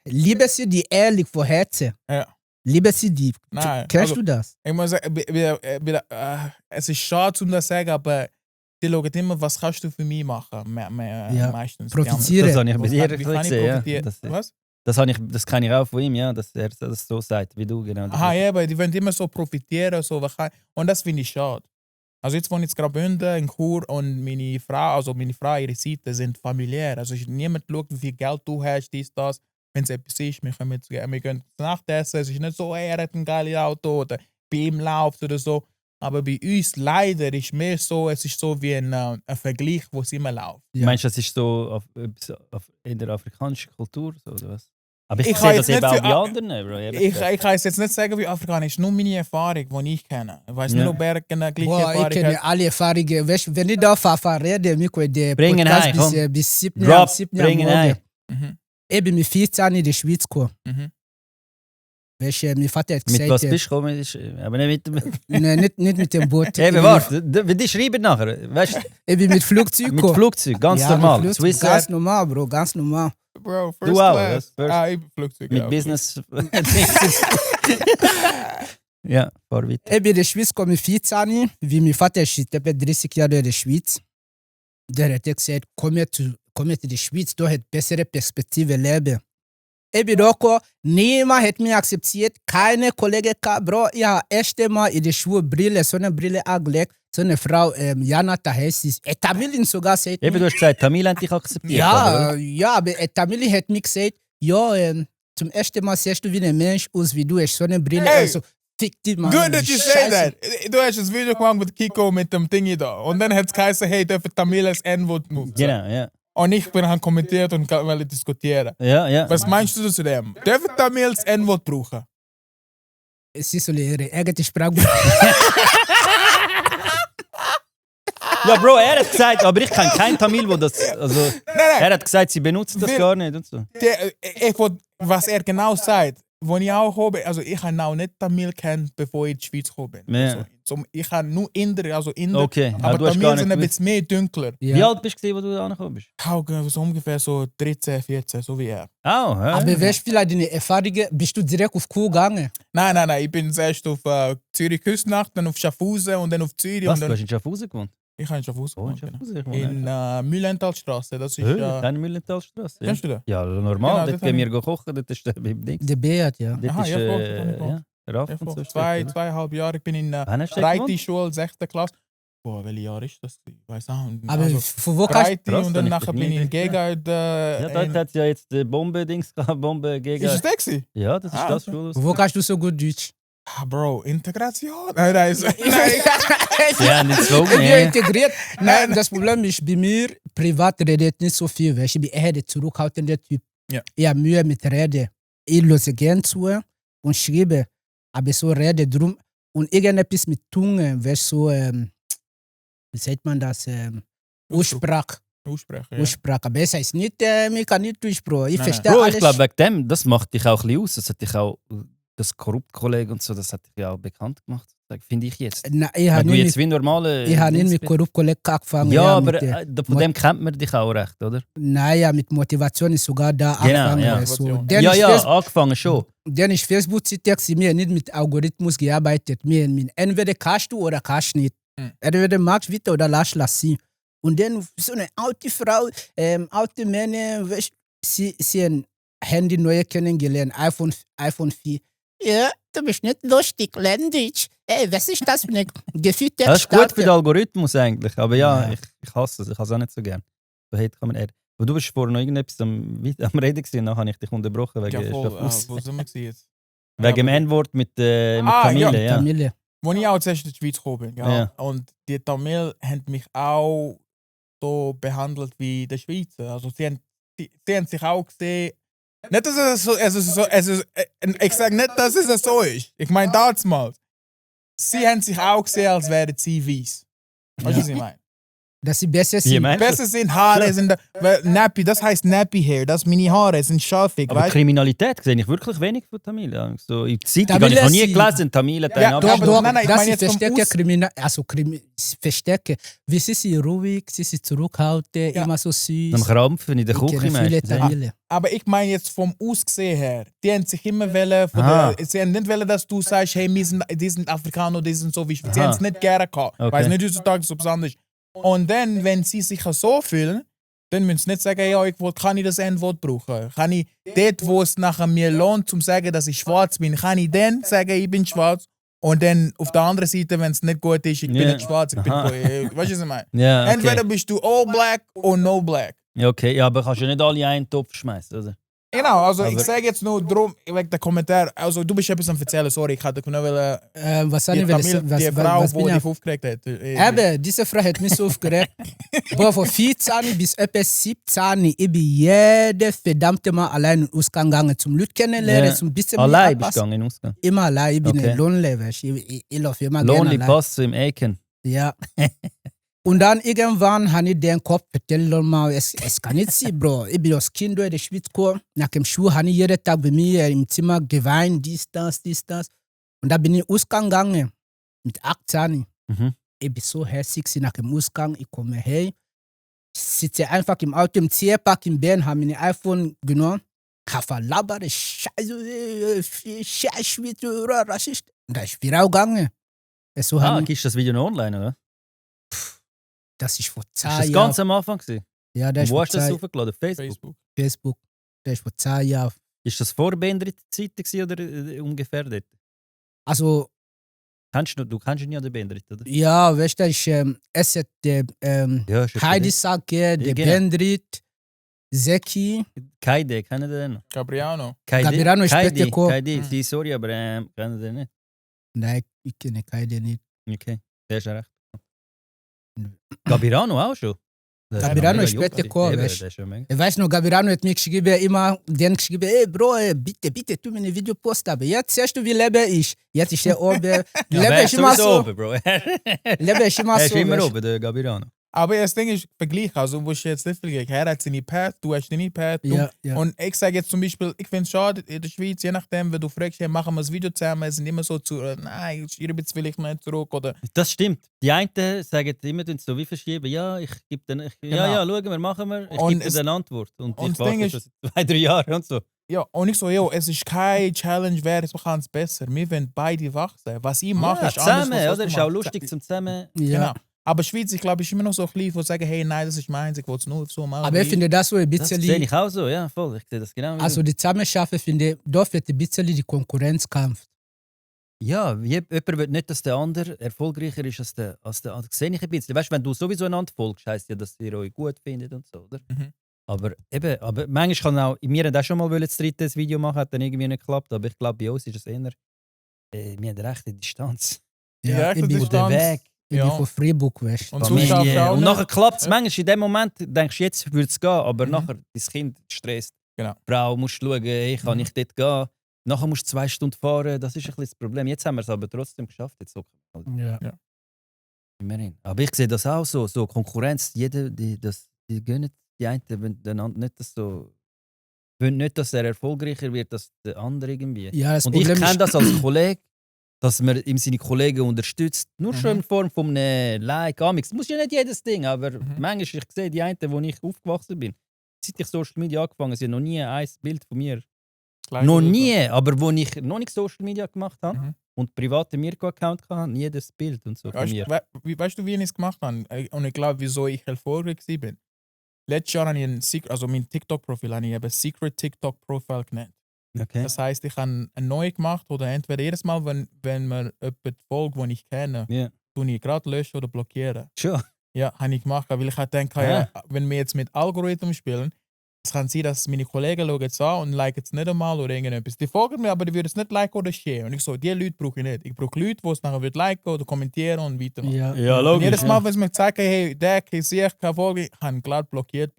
Liebe sie die ehrlich von Herzen. Ja. Liebe sie die. Nein, Kennst also- du das? Ich muss sagen, es ist schade, um das zu sagen, aber die schauen immer, was kannst du für mich machen, Ja, meistens. profitieren. Das habe ich bei dir Wie kann ich gesehen. Ja. profitieren? Das, Was? das kann ich auch von ihm, ja, dass er das so sagt, wie du. Genau. Aha, ja, aber die wollen immer so profitieren. So, und das finde ich schade. Also jetzt wohne ich in Graubünden, in Chur und meine Frau, ihre Seite sind familiär. Also niemand schaut, wie viel Geld du hast, dies, das. Wenn es etwas ist, wir gehen zu Nacht essen. Es ist nicht so, hey, er hat ein geiles Auto oder bei ihm läuft oder so. Aber bei uns leider ist mehr so, es ist so wie ein Vergleich, wo es immer läuft. Ja. Meinst du, das ist so in der afrikanischen Kultur so, oder was? Aber ich Ich sehe kann das jetzt eben auch nicht bei für- anderen, Bro. ehrlich Ich gesagt. kann es jetzt nicht sagen, wie Afrikanisch, nur meine Erfahrung, die ich kenne. Ich weiß Ja. nicht, ob er eine gleiche Boah, ich Erfahrung kenne hat. alle Erfahrungen. Weißt, wenn ich da rede, wir können den Bring ihn Podcast heim, komm. bis 7 Drop, Uhr bring ihn heim. Mhm. Ich bin mit 14 in die Schweiz gekommen. Mhm. Weißt du, mein Vater hat gesagt... Mit was bist du gekommen? Aber nicht mit dem... Nein, nicht mit dem Boot. Eben, warte, die schreiben nachher. Weißt, Ich bin mit Flugzeug mit gekommen. Flugzeug, ganz Ja, normal. mit Flugzeug, Swissair, ganz normal, Bro, ganz normal. Bro, first Du auch, class. oder? Ich bin Flugzeug. mit ja. Business. Ja, fahr weiter. Ich bin in der Schweiz gekommen 14, wie mein Vater ist etwa 30 Jahre in der Schweiz. Der hat gesagt, komm jetzt in die Schweiz, du hast bessere Perspektive leben. Ich bin da gekommen, niemand hat mich akzeptiert, keine Kollege kam, Bro, ich habe erst einmal in der Schule so eine Brille angelegt, so eine Frau, Jana Tahessis, Tamilin sogar sagt Eben, du hast gesagt, Tamil hat dich akzeptiert. aber, aber Tamilin hat mir gesagt, ja, zum ersten Mal siehst du wie ein Mensch aus, wie du hast so eine Brille, Hey! also fick die Mann. Good that you say Scheiße. that. Du hast ein Video gemacht mit Kiko mit dem Dingi da. Und dann hat es geheißen, hey, dürfen Tamil als N-Wort nutzen. Genau, ja. Und ich bin dann kommentiert und will diskutieren. Ja, ja. Was meinst du zu dem? Dürfen Tamil als N-Wort brauchen? Es ist so ihre eigene Sprache. Ja, Bro, er hat gesagt, aber ich kenne keinen Tamil, wo das. Also, Nein. er hat gesagt, sie benutzen das Wir- gar nicht und so. Was er genau sagt, wo ich auch habe, also ich habe auch nicht Tamil kennt, bevor ich in die Schweiz gekommen bin. Ja. Also, ich habe nur Inder, also Inder. Okay, Aber du hast Tamil gar sind nicht ein gewusst. bisschen mehr dunkler. Wie alt bist du, als du da angekommen bist? Auch so ungefähr so 13, 14, so wie er. Oh, ja. Aber weißt du vielleicht deine Erfahrungen, bist du direkt auf Kuh gegangen? Nein, ich bin zuerst auf Zürich Küstennacht, dann auf Schaffhausen und dann auf Zürich. Was, Und du dann, hast in Schaffhausen gewohnt? ich habe in Schaffhausen Oh, in gewohnt, Schaffhausen? Ich genau. In Mühlentalstraße, das ist... Keine Mühlentalstraße. Ja. Kennst du das? Ja, normal. Genau, dort das gehen hab wir kochen, dort ist der Dings. Der Beat, ja. Dort Aha, ist, ja, voll, das hab ich ja, Raff Ja, und so. vor steht, oder? 2,5 Jahre, ich bin in Wann hast du dort gewohnt? Reiti-Schule, 6. Klasse. Boah, welches Jahr ist das? Ich weiß auch nicht. Aber Also, von wo kannst Reiti Krass, und dann dann ich nachher dich bin nie ich in gesehen. Gegend... Ja, dort hat es ja jetzt Bombe-Dings gehabt, Bombe gegen. Ist es der gewesen? Ja, das ist Ah, das okay. Schule. wo kannst du so gut Deutsch? Ah, Bro, Integration? Nein, nein. Ja, nicht so. Ich bin Nee. integriert. Nein, das Problem ist, bei mir privat redet nicht so viel. Weißt du, ich bin eher der zurückhaltende Typ. Ja. Ich habe Mühe mit Reden. Ich höre gerne zu und schreibe, aber so rede drum. Und irgendetwas mit Zunge, weißt du, so, wie sagt man das? Aussprache. Aussprechen, ja. Aussprache. Aber es heißt nicht, ich kann nicht Deutsch, Bro. Ich Nein, verstehe Bro, alles. ich glaube, wegen dem, das macht dich auch ein bisschen aus. Das hat dich auch, das Korrupt-Kollege und so, das hat dich ja auch bekannt gemacht. Finde ich jetzt. Nein, ich Wenn habe du nicht jetzt wie normale. ich habe nicht Dings mit bist. Korrupt-Kollegen angefangen. Ja, ja, aber mit, von dem kennt man dich auch recht, oder? naja, mit Motivation ist sogar da Genau, angefangen. ja. Weißt du. Motivation. Dann Ja, ist ja, Facebook- angefangen schon. Dann ist Facebook-Syntax, wir haben nicht mit Algorithmus gearbeitet. Wir haben entweder kannst du oder kannst nicht. Mhm. Entweder magst du weiter oder lass sie. Und dann so eine alte Frau, alte Männer, weißt, sie ein Handy neu kennengelernt, iPhone 4. Ja, du bist nicht lustig, lern Deutsch. Ey, was ist das für ein gefühlter Das ist gut für den Algorithmus eigentlich, aber ja, Ja. ich hasse es, ich hasse es auch nicht so gern. So Hate kann man eher. Aber du bist vorher noch irgendetwas am Reden gewesen, dann habe ich dich unterbrochen wegen Ja, voll. Schaffhaus. Wo sind wir gewesen jetzt? Wegen dem Ja, N-Wort mit Ah, Familie, ja. Familie. Wo ich auch zuerst in die Schweiz gekommen bin. Ja. Ja. Und die Tamil haben mich auch so behandelt wie die Schweizer. Also sie haben sich auch gesehen. Nicht, dass ich sage nicht, dass es so ist. Ich meine, damals. Sie haben sich auch gesehen, als wären sie weiß. Weißt du, was ich meine? Dass sie besser Wie sind. meinst du? Besser sind Haare, sind weil Nappy, das heißt Nappy Hair. Das meine Haare sind scharfig, Aber weißt du? Kriminalität sehe ich wirklich wenig von Tamilen. So, in der Zeitung habe ich Tamilen noch nie sind- gelesen, Tamilen Ja, teilen doch, ab. doch. Nein, ich das meine ist jetzt vom verstärke Aus- Kriminal, also verstärke. Wie sie sind ruhig, sie sind zurückhaltend, Ja. immer so süß. Am Krampfen in der Ich Küche kenne viele meistens. ja. Tamilen. Aber ich meine jetzt vom Aussehen her. Die haben sich immer wollen, Aha. sie haben nicht wollen, dass du sagst, hey, die sind Afrikaner, die sind so wie Schweiz. Sie Aha. haben es nicht gerne gehabt. Okay. Weiß nicht heutzutage, so was anderes ist. Und dann, wenn sie sich so fühlen, dann müssen sie nicht sagen, ja, kann ich das N-Wort brauchen? Kann ich dort, wo es nachher mir lohnt, zum sagen, dass ich schwarz bin, kann ich dann sagen, ich bin schwarz? Und dann auf der anderen Seite, wenn es nicht gut ist, ich bin Ja. nicht schwarz, ich bin... Aha. Weißt du, was ich meine? Ja, okay. Entweder bist du all black oder no black. Ja, okay. Ja, aber kannst du nicht alle in einen Topf schmeißen, oder? Genau, also ich Aber- sage jetzt nur drum, wegen der Kommentar, also du bist etwas am erzählen, sorry, ich hatte nur Was die, soll ich die Frau, was die bin ich? dich aufgeregt hat. Eben, diese Frau hat mich so aufgeregt. Boah, von 14 bis etwa 17, ich bin jede verdammte Mal allein ausgegangen, zum Leute kennenlernen, Ja. zum bisschen Allein mehr bist du gegangen in den Ausgang. Immer allein, ich bin Okay. ein Lonely, weißt du. Ich laufe immer gerne Lonely allein. Pass im Aiken. Ja. Und dann irgendwann habe ich den Kopf vertellt, mal, es kann nicht sein, Bro. Ich bin als Kind in der Schweiz gekommen. Nach dem Schul habe ich jeden Tag bei mir im Zimmer geweint, dies, das. Und da bin ich ausgegangen mit 18. Ich bin so herzig nach dem Ausgang. Ich komme her, sitze einfach im Auto im Tierpark in Bern, habe mein iPhone genommen, habe verlabert, Scheiße, Scheiß, Rassist. Und da ist viral gegangen. So gibst du das Video noch online, oder? Das ist vor 10 Ist Jahren. das ganz am Anfang gewesen? Ja, das ist Wo vor hast du das 10 hochgeladen? Facebook? Facebook. Das ist vor 10 Jahren. Ist das vor Behindertenzeiten gewesen oder ungefähr dort? Also, Du kennst ihn ja, den Behinderten, oder? ja, weißt du, es hat der Ja, ist Heidi Sake, der genau. Bendrit, Zeki. Kaide, kennen die den? Gabriano. Gabriano ist später gekommen. Kaide, sorry, aber kennen die nicht? Nein, ich kenne Heidi nicht. Okay, der ist ja recht. Gabirano auch schon? Gabirano ist später gekommen, weißt du. Ich weiß noch, Gabirano hat mir geschrieben, immer geschrieben, hey Bro, bitte, tu mir ein Video posten. Aber jetzt siehst du, wie Lebe ist. Jetzt ist er oben. Lebe ist immer so. Oben, Bro. Lebe ist immer Er so. ist immer oben, der Gabirano. Aber das Ding ist, Vergleich, also wo ich jetzt nicht vergleiche, er hat seine Pad, du hast deine Pad. Ja. Und ich sage jetzt zum Beispiel, ich finde es schade, in der Schweiz, je nachdem, wenn du fragst, hey, machen wir das Video zusammen, es sind immer so zu, nein, jetzt will ich nicht zurück, oder... Das stimmt. Die einen sagen immer so wie verschieben, ja, ich gebe den, ja, schauen wir, machen wir, ich gebe dir eine Antwort. Und ich warte schon seit 2-3 Jahren und so. Ja, und ich so, es ist keine Challenge, wer es kann es besser. Wir wollen beide wachsen. Was ich mache, ist zusammen, anders, oder? Ist auch lustig zum Zusammen. Ja. Genau. Aber Schweiz, ich glaube, ist immer noch so klein, die sagen, hey, nein, das ist meins, ich will es nur so machen. Aber ich finde das so ein Das sehe bisschen. ich auch so, ja, voll. Ich sehe das genau. Also die Zusammenarbeit, finde ich, da wird ein bisschen die Konkurrenz kämpft. Ja, jemand will nicht, dass der andere erfolgreicher ist als der andere. Das sehe ich ein bisschen. Weißt du, wenn du sowieso einander folgst, heisst ja, dass ihr euch gut findet und so, oder? Aber manchmal kann auch, wir haben auch schon mal das dritte Video machen, hat dann irgendwie nicht geklappt, aber ich glaube, bei uns ist es eher, wir haben rechte Distanz. Ja, ich bin Der Weg. Ich bin von Freiburg, weißt du. Und Familie. Und nachher klappt es. Ja. Manchmal in dem Moment denkst du, jetzt würde es gehen, aber nachher das Kind stresst. Genau. Frau musst schauen, ich kann nicht dort gehen. Nachher musst du 2 Stunden fahren, das ist ein bisschen das Problem. Jetzt haben wir es aber trotzdem geschafft. Jetzt Ja. immerhin. Aber ich sehe das auch so Konkurrenz, jeder, die gönnen die einen, wenn den anderen nicht das so. Wollen nicht, dass er erfolgreicher wird als der andere irgendwie. Ja, das Und ich Problem kenne ist, das als Kollege, dass man ihm seine Kollegen unterstützt. Nur schon in Form von einem Like. Es muss ja nicht jedes Ding, aber manchmal, ich sehe die einen, wo ich aufgewachsen bin. Seit ich Social Media angefangen habe, sie noch nie ein Bild von mir. Noch nie, aber wo ich noch nicht Social Media gemacht habe und private Mirko-Account hatte, nie das Bild und so von mir. Weißt du, wie ich es gemacht habe? Und ich glaube, wieso ich erfolgreich bin? Letztes Jahr habe ich mein TikTok-Profil habe ich eben Secret TikTok-Profil genannt. Okay. Das heisst, ich habe ein neu gemacht oder entweder jedes Mal, wenn mir jemand folgt, den ich kenne, tue ich gerade löschen oder blockieren. Schon. Ja, habe ich gemacht, weil ich denke, ja, wenn wir jetzt mit Algorithmen spielen, es kann sein, dass meine Kollegen schauen es an und liken es nicht einmal oder irgendetwas. Die folgen mir, aber die würden es nicht liken oder share. Und ich so, die Leute brauche ich nicht. Ich brauche Leute, die es nachher liken oder kommentieren und weitermachen. Ja, logisch. Und jedes Mal, wenn sie mir sagen, hey, der, ich sehe keine Folge, habe ich klar blockiert,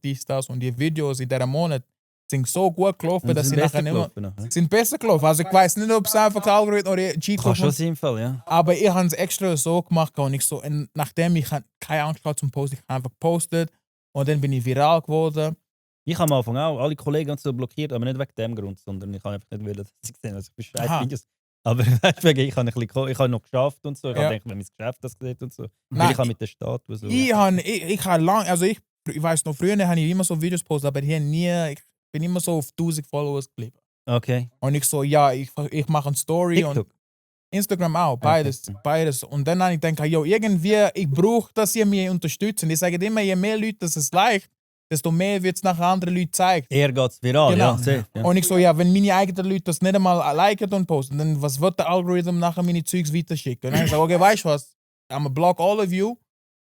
dies, das. Und die Videos in diesem Monat sind so gut gelaufen, dass sie nachher nicht mehr... sind besser gelaufen. Also ich weiß nicht, ob es einfach der Algorithmus oder Cheat Kann schon sinnvoll, ja. aber ich habe es extra so gemacht und ich so, und nachdem ich keine Angst hatte zum Posten, ich habe einfach gepostet und dann bin ich viral geworden. Ich habe am Anfang auch alle Kollegen und so blockiert, aber nicht wegen dem Grund, sondern ich habe einfach nicht wollen, dass sie sehen, also ich bin scheiß Videos. Aber wegen, ich habe noch geschafft und so, ich habe gedacht, wenn mein Geschäft das sieht und so. Weil ich habe mit der Stadt so. Ich habe lang, also ich weiß noch, früher habe ich immer so Videos gepostet, aber hier nie, ich bin immer so auf 1000 Followers geblieben. Okay. Und ich so, ja, ich mache eine Story TikTok. und Instagram auch, beides. Und dann habe ich gedacht, yo, irgendwie, ich brauche, dass ihr mich unterstützt. Und ich sage immer, je mehr Leute das es liked, desto mehr wird es nachher anderen Leuten gezeigt. Eher geht es viral, Genau. ja. Safe, ja. Und ich so, ja, wenn meine eigenen Leute das nicht einmal liken und posten, dann was wird der Algorithmus nachher meine Zeugs weiterschicken? Und dann ich so, okay, weißt du was? I'm gonna block all of you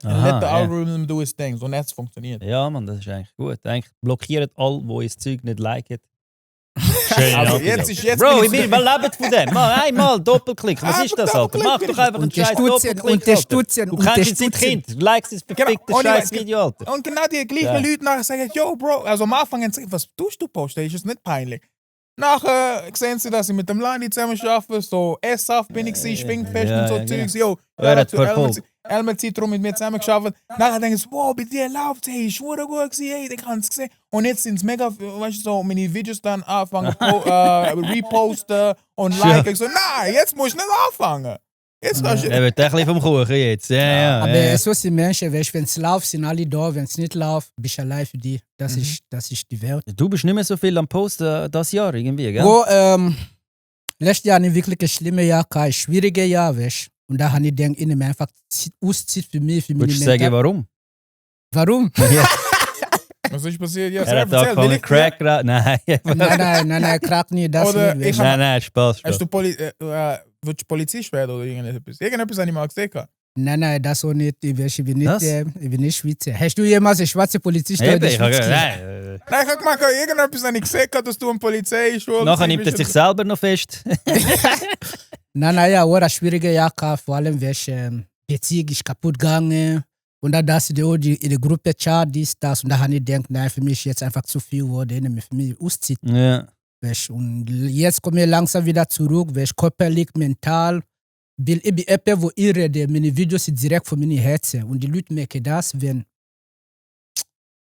and let the algorithm do its thing. Und jetzt funktioniert. Ja, Mann, das ist eigentlich gut. Eigentlich blockiert alle, die das Zeug nicht liken. Also jetzt Bro, wir leben von dem. Mal einmal Doppelklick. Was ist das, Alter? Mach doch einfach einen scheiß Doppelklick. Unterstützen. Du kennst jetzt nicht Kind. Du likest das perfekte scheiß Video, Alter. Und genau die gleichen Leute nachher sagen, yo, Bro, also am Anfang haben sie gesagt, was tust du posten? Ist es nicht peinlich? Nachher sehen sie, dass ich mit dem Lani zusammen arbeite, so S-Saft bin ich, Schwingfest und so Zeugs. Yo, Er hat verfolgt. Elmer-Zeitraum mit mir zusammengearbeitet. Nachher denken sie, wow, bei dir läuft es, hey, ist schon gut gewesen, hey, ich kann es gesehen. Und jetzt sind es mega, weißt du, so, meine Videos dann anfangen, reposten und liken. Ich so, nein, jetzt musst du nicht anfangen. Jetzt kannst du... Er wird ein bisschen vom Kuchen jetzt. Ja. Aber so sind Menschen, weißt, wenn es läuft, sind alle da. Wenn es nicht läuft, bist du allein für die. Das ist die Welt. Du bist nicht mehr so viel am Posten das Jahr irgendwie, gell? Letztes Jahr hatte ich wirklich ein schlimmes Jahr, ein schwieriges Jahr, weißt. Und da habe ich gedacht, ich nehme einfach auszieht für mich, für meine Würdest du sagen, warum? Warum? Ja. Was ist passiert? Ja, Er hat angefangen, Crack Nein. Nein, Crack nicht, das Oder nicht. Nein, Spaß. Hast du willst du Polizist werden oder irgendetwas? Irgendetwas habe ich mal gesehen. Nein, das auch nicht. Ich bin Was? nicht Schweizer. Hast du jemals einen schwarzen Polizist in der Schweiz gesehen? Nein. Nein, ich habe gemacht, irgendetwas habe ich gesehen, dass du eine Polizeischule Nachher nimmt er sich selber noch fest. Nein, ja, war ein schwieriges Jahr, vor allem, welche Beziehung ist kaputt gegangen. Und dann das in der Gruppe Chat, das. Und da habe ich gedacht, nein, für mich ist jetzt einfach zu viel geworden, für mich auszieht. Ja. Weißt, und jetzt komme ich langsam wieder zurück, weißt, körperlich, mental. Ich bin jemand, wo ich rede, meine Videos sind direkt von meinem Herzen. Und die Leute merken das, wenn...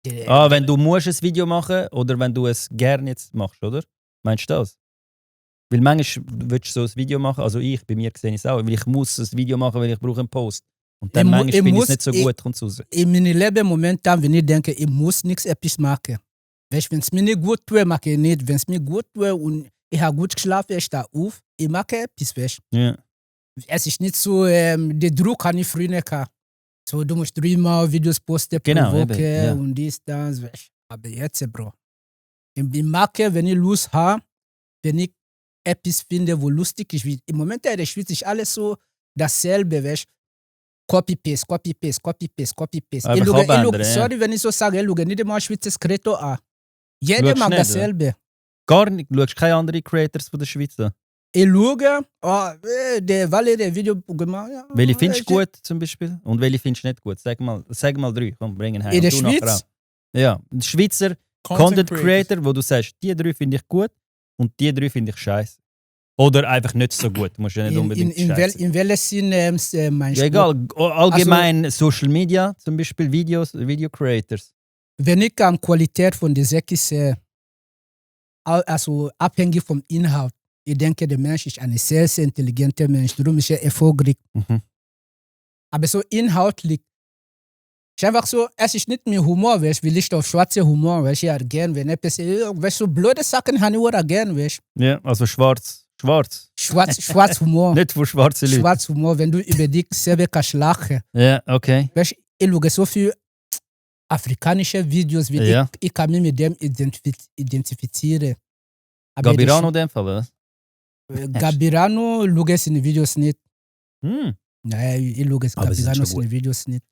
Wenn du musst ein Video machen oder wenn du es gerne jetzt machst, oder? Meinst du das? Weil manchmal willst du so ein Video machen, also bei mir sehe ich es auch, weil ich muss ein Video machen, weil ich brauche einen Post. Und dann manchmal finde ich es nicht so gut, kommt es raus. In meinem Leben momentan, wenn ich denke, ich muss nichts etwas machen. Weißt, wenn es mir nicht gut tut, mache ich nicht. Wenn es mir gut tut und ich habe gut geschlafen, ich stehe auf, ich mache etwas, weißt. Ja. Es ist nicht so, der Druck habe ich früher gehabt. So, du musst 3-mal Videos posten pro Woche und dies, das, weißt. Aber jetzt, Bro. Ich mache, wenn ich Lust habe, wenn ich etwas finde, wo lustig ist. Wie im Moment in der Schweiz ist alles so dasselbe, weißt. Copy-Paste. Sorry, wenn ich so sage, ich schaue nicht einmal Schweizer Skreto an. Jeder mag dasselbe. Gar nicht? Du schaust keine anderen Creators von der Schweiz an? Ich schaue, der Valerie Video gemacht. Ja, welche findest du gut zum Beispiel? Und welche findest du nicht gut? Sag mal 3, komm, bring ihn heim. In der Schweiz? Ja, ein Schweizer Content Creator, wo du sagst, die 3 finde ich gut und die 3 finde ich scheiße. Oder einfach nicht so gut. Du musst ja nicht unbedingt scheiße. In welchem Sinne meinst du? Ja, egal. Allgemein also, Social Media, zum Beispiel Video Creators. Wenn ich an Qualität von der Sache sehe, also abhängig vom Inhalt, ich denke, der Mensch ist ein sehr, sehr intelligenter Mensch. Darum ist er erfolgreich. Aber so inhaltlich, ist einfach so, es ist nicht mehr Humor, weißt du, wie Licht auf schwarze Humor, weißt du, ja, gern, wenn etwas, weißt du, so blöde Sachen habe ich auch gern, weißt du. Ja, also schwarz Humor. Nicht von schwarzen Leuten. Schwarz Humor, wenn du über dich selber kannst lachen. Ja, okay. Weißt du, ich schaue so viele afrikanische Videos, wie ich kann mich mit dem identifizieren. Aber Gabirano in dem Fall, oder? Gabirano schaue ich in den Videos nicht. Nein, ich schaue Gabirano in den Videos nicht.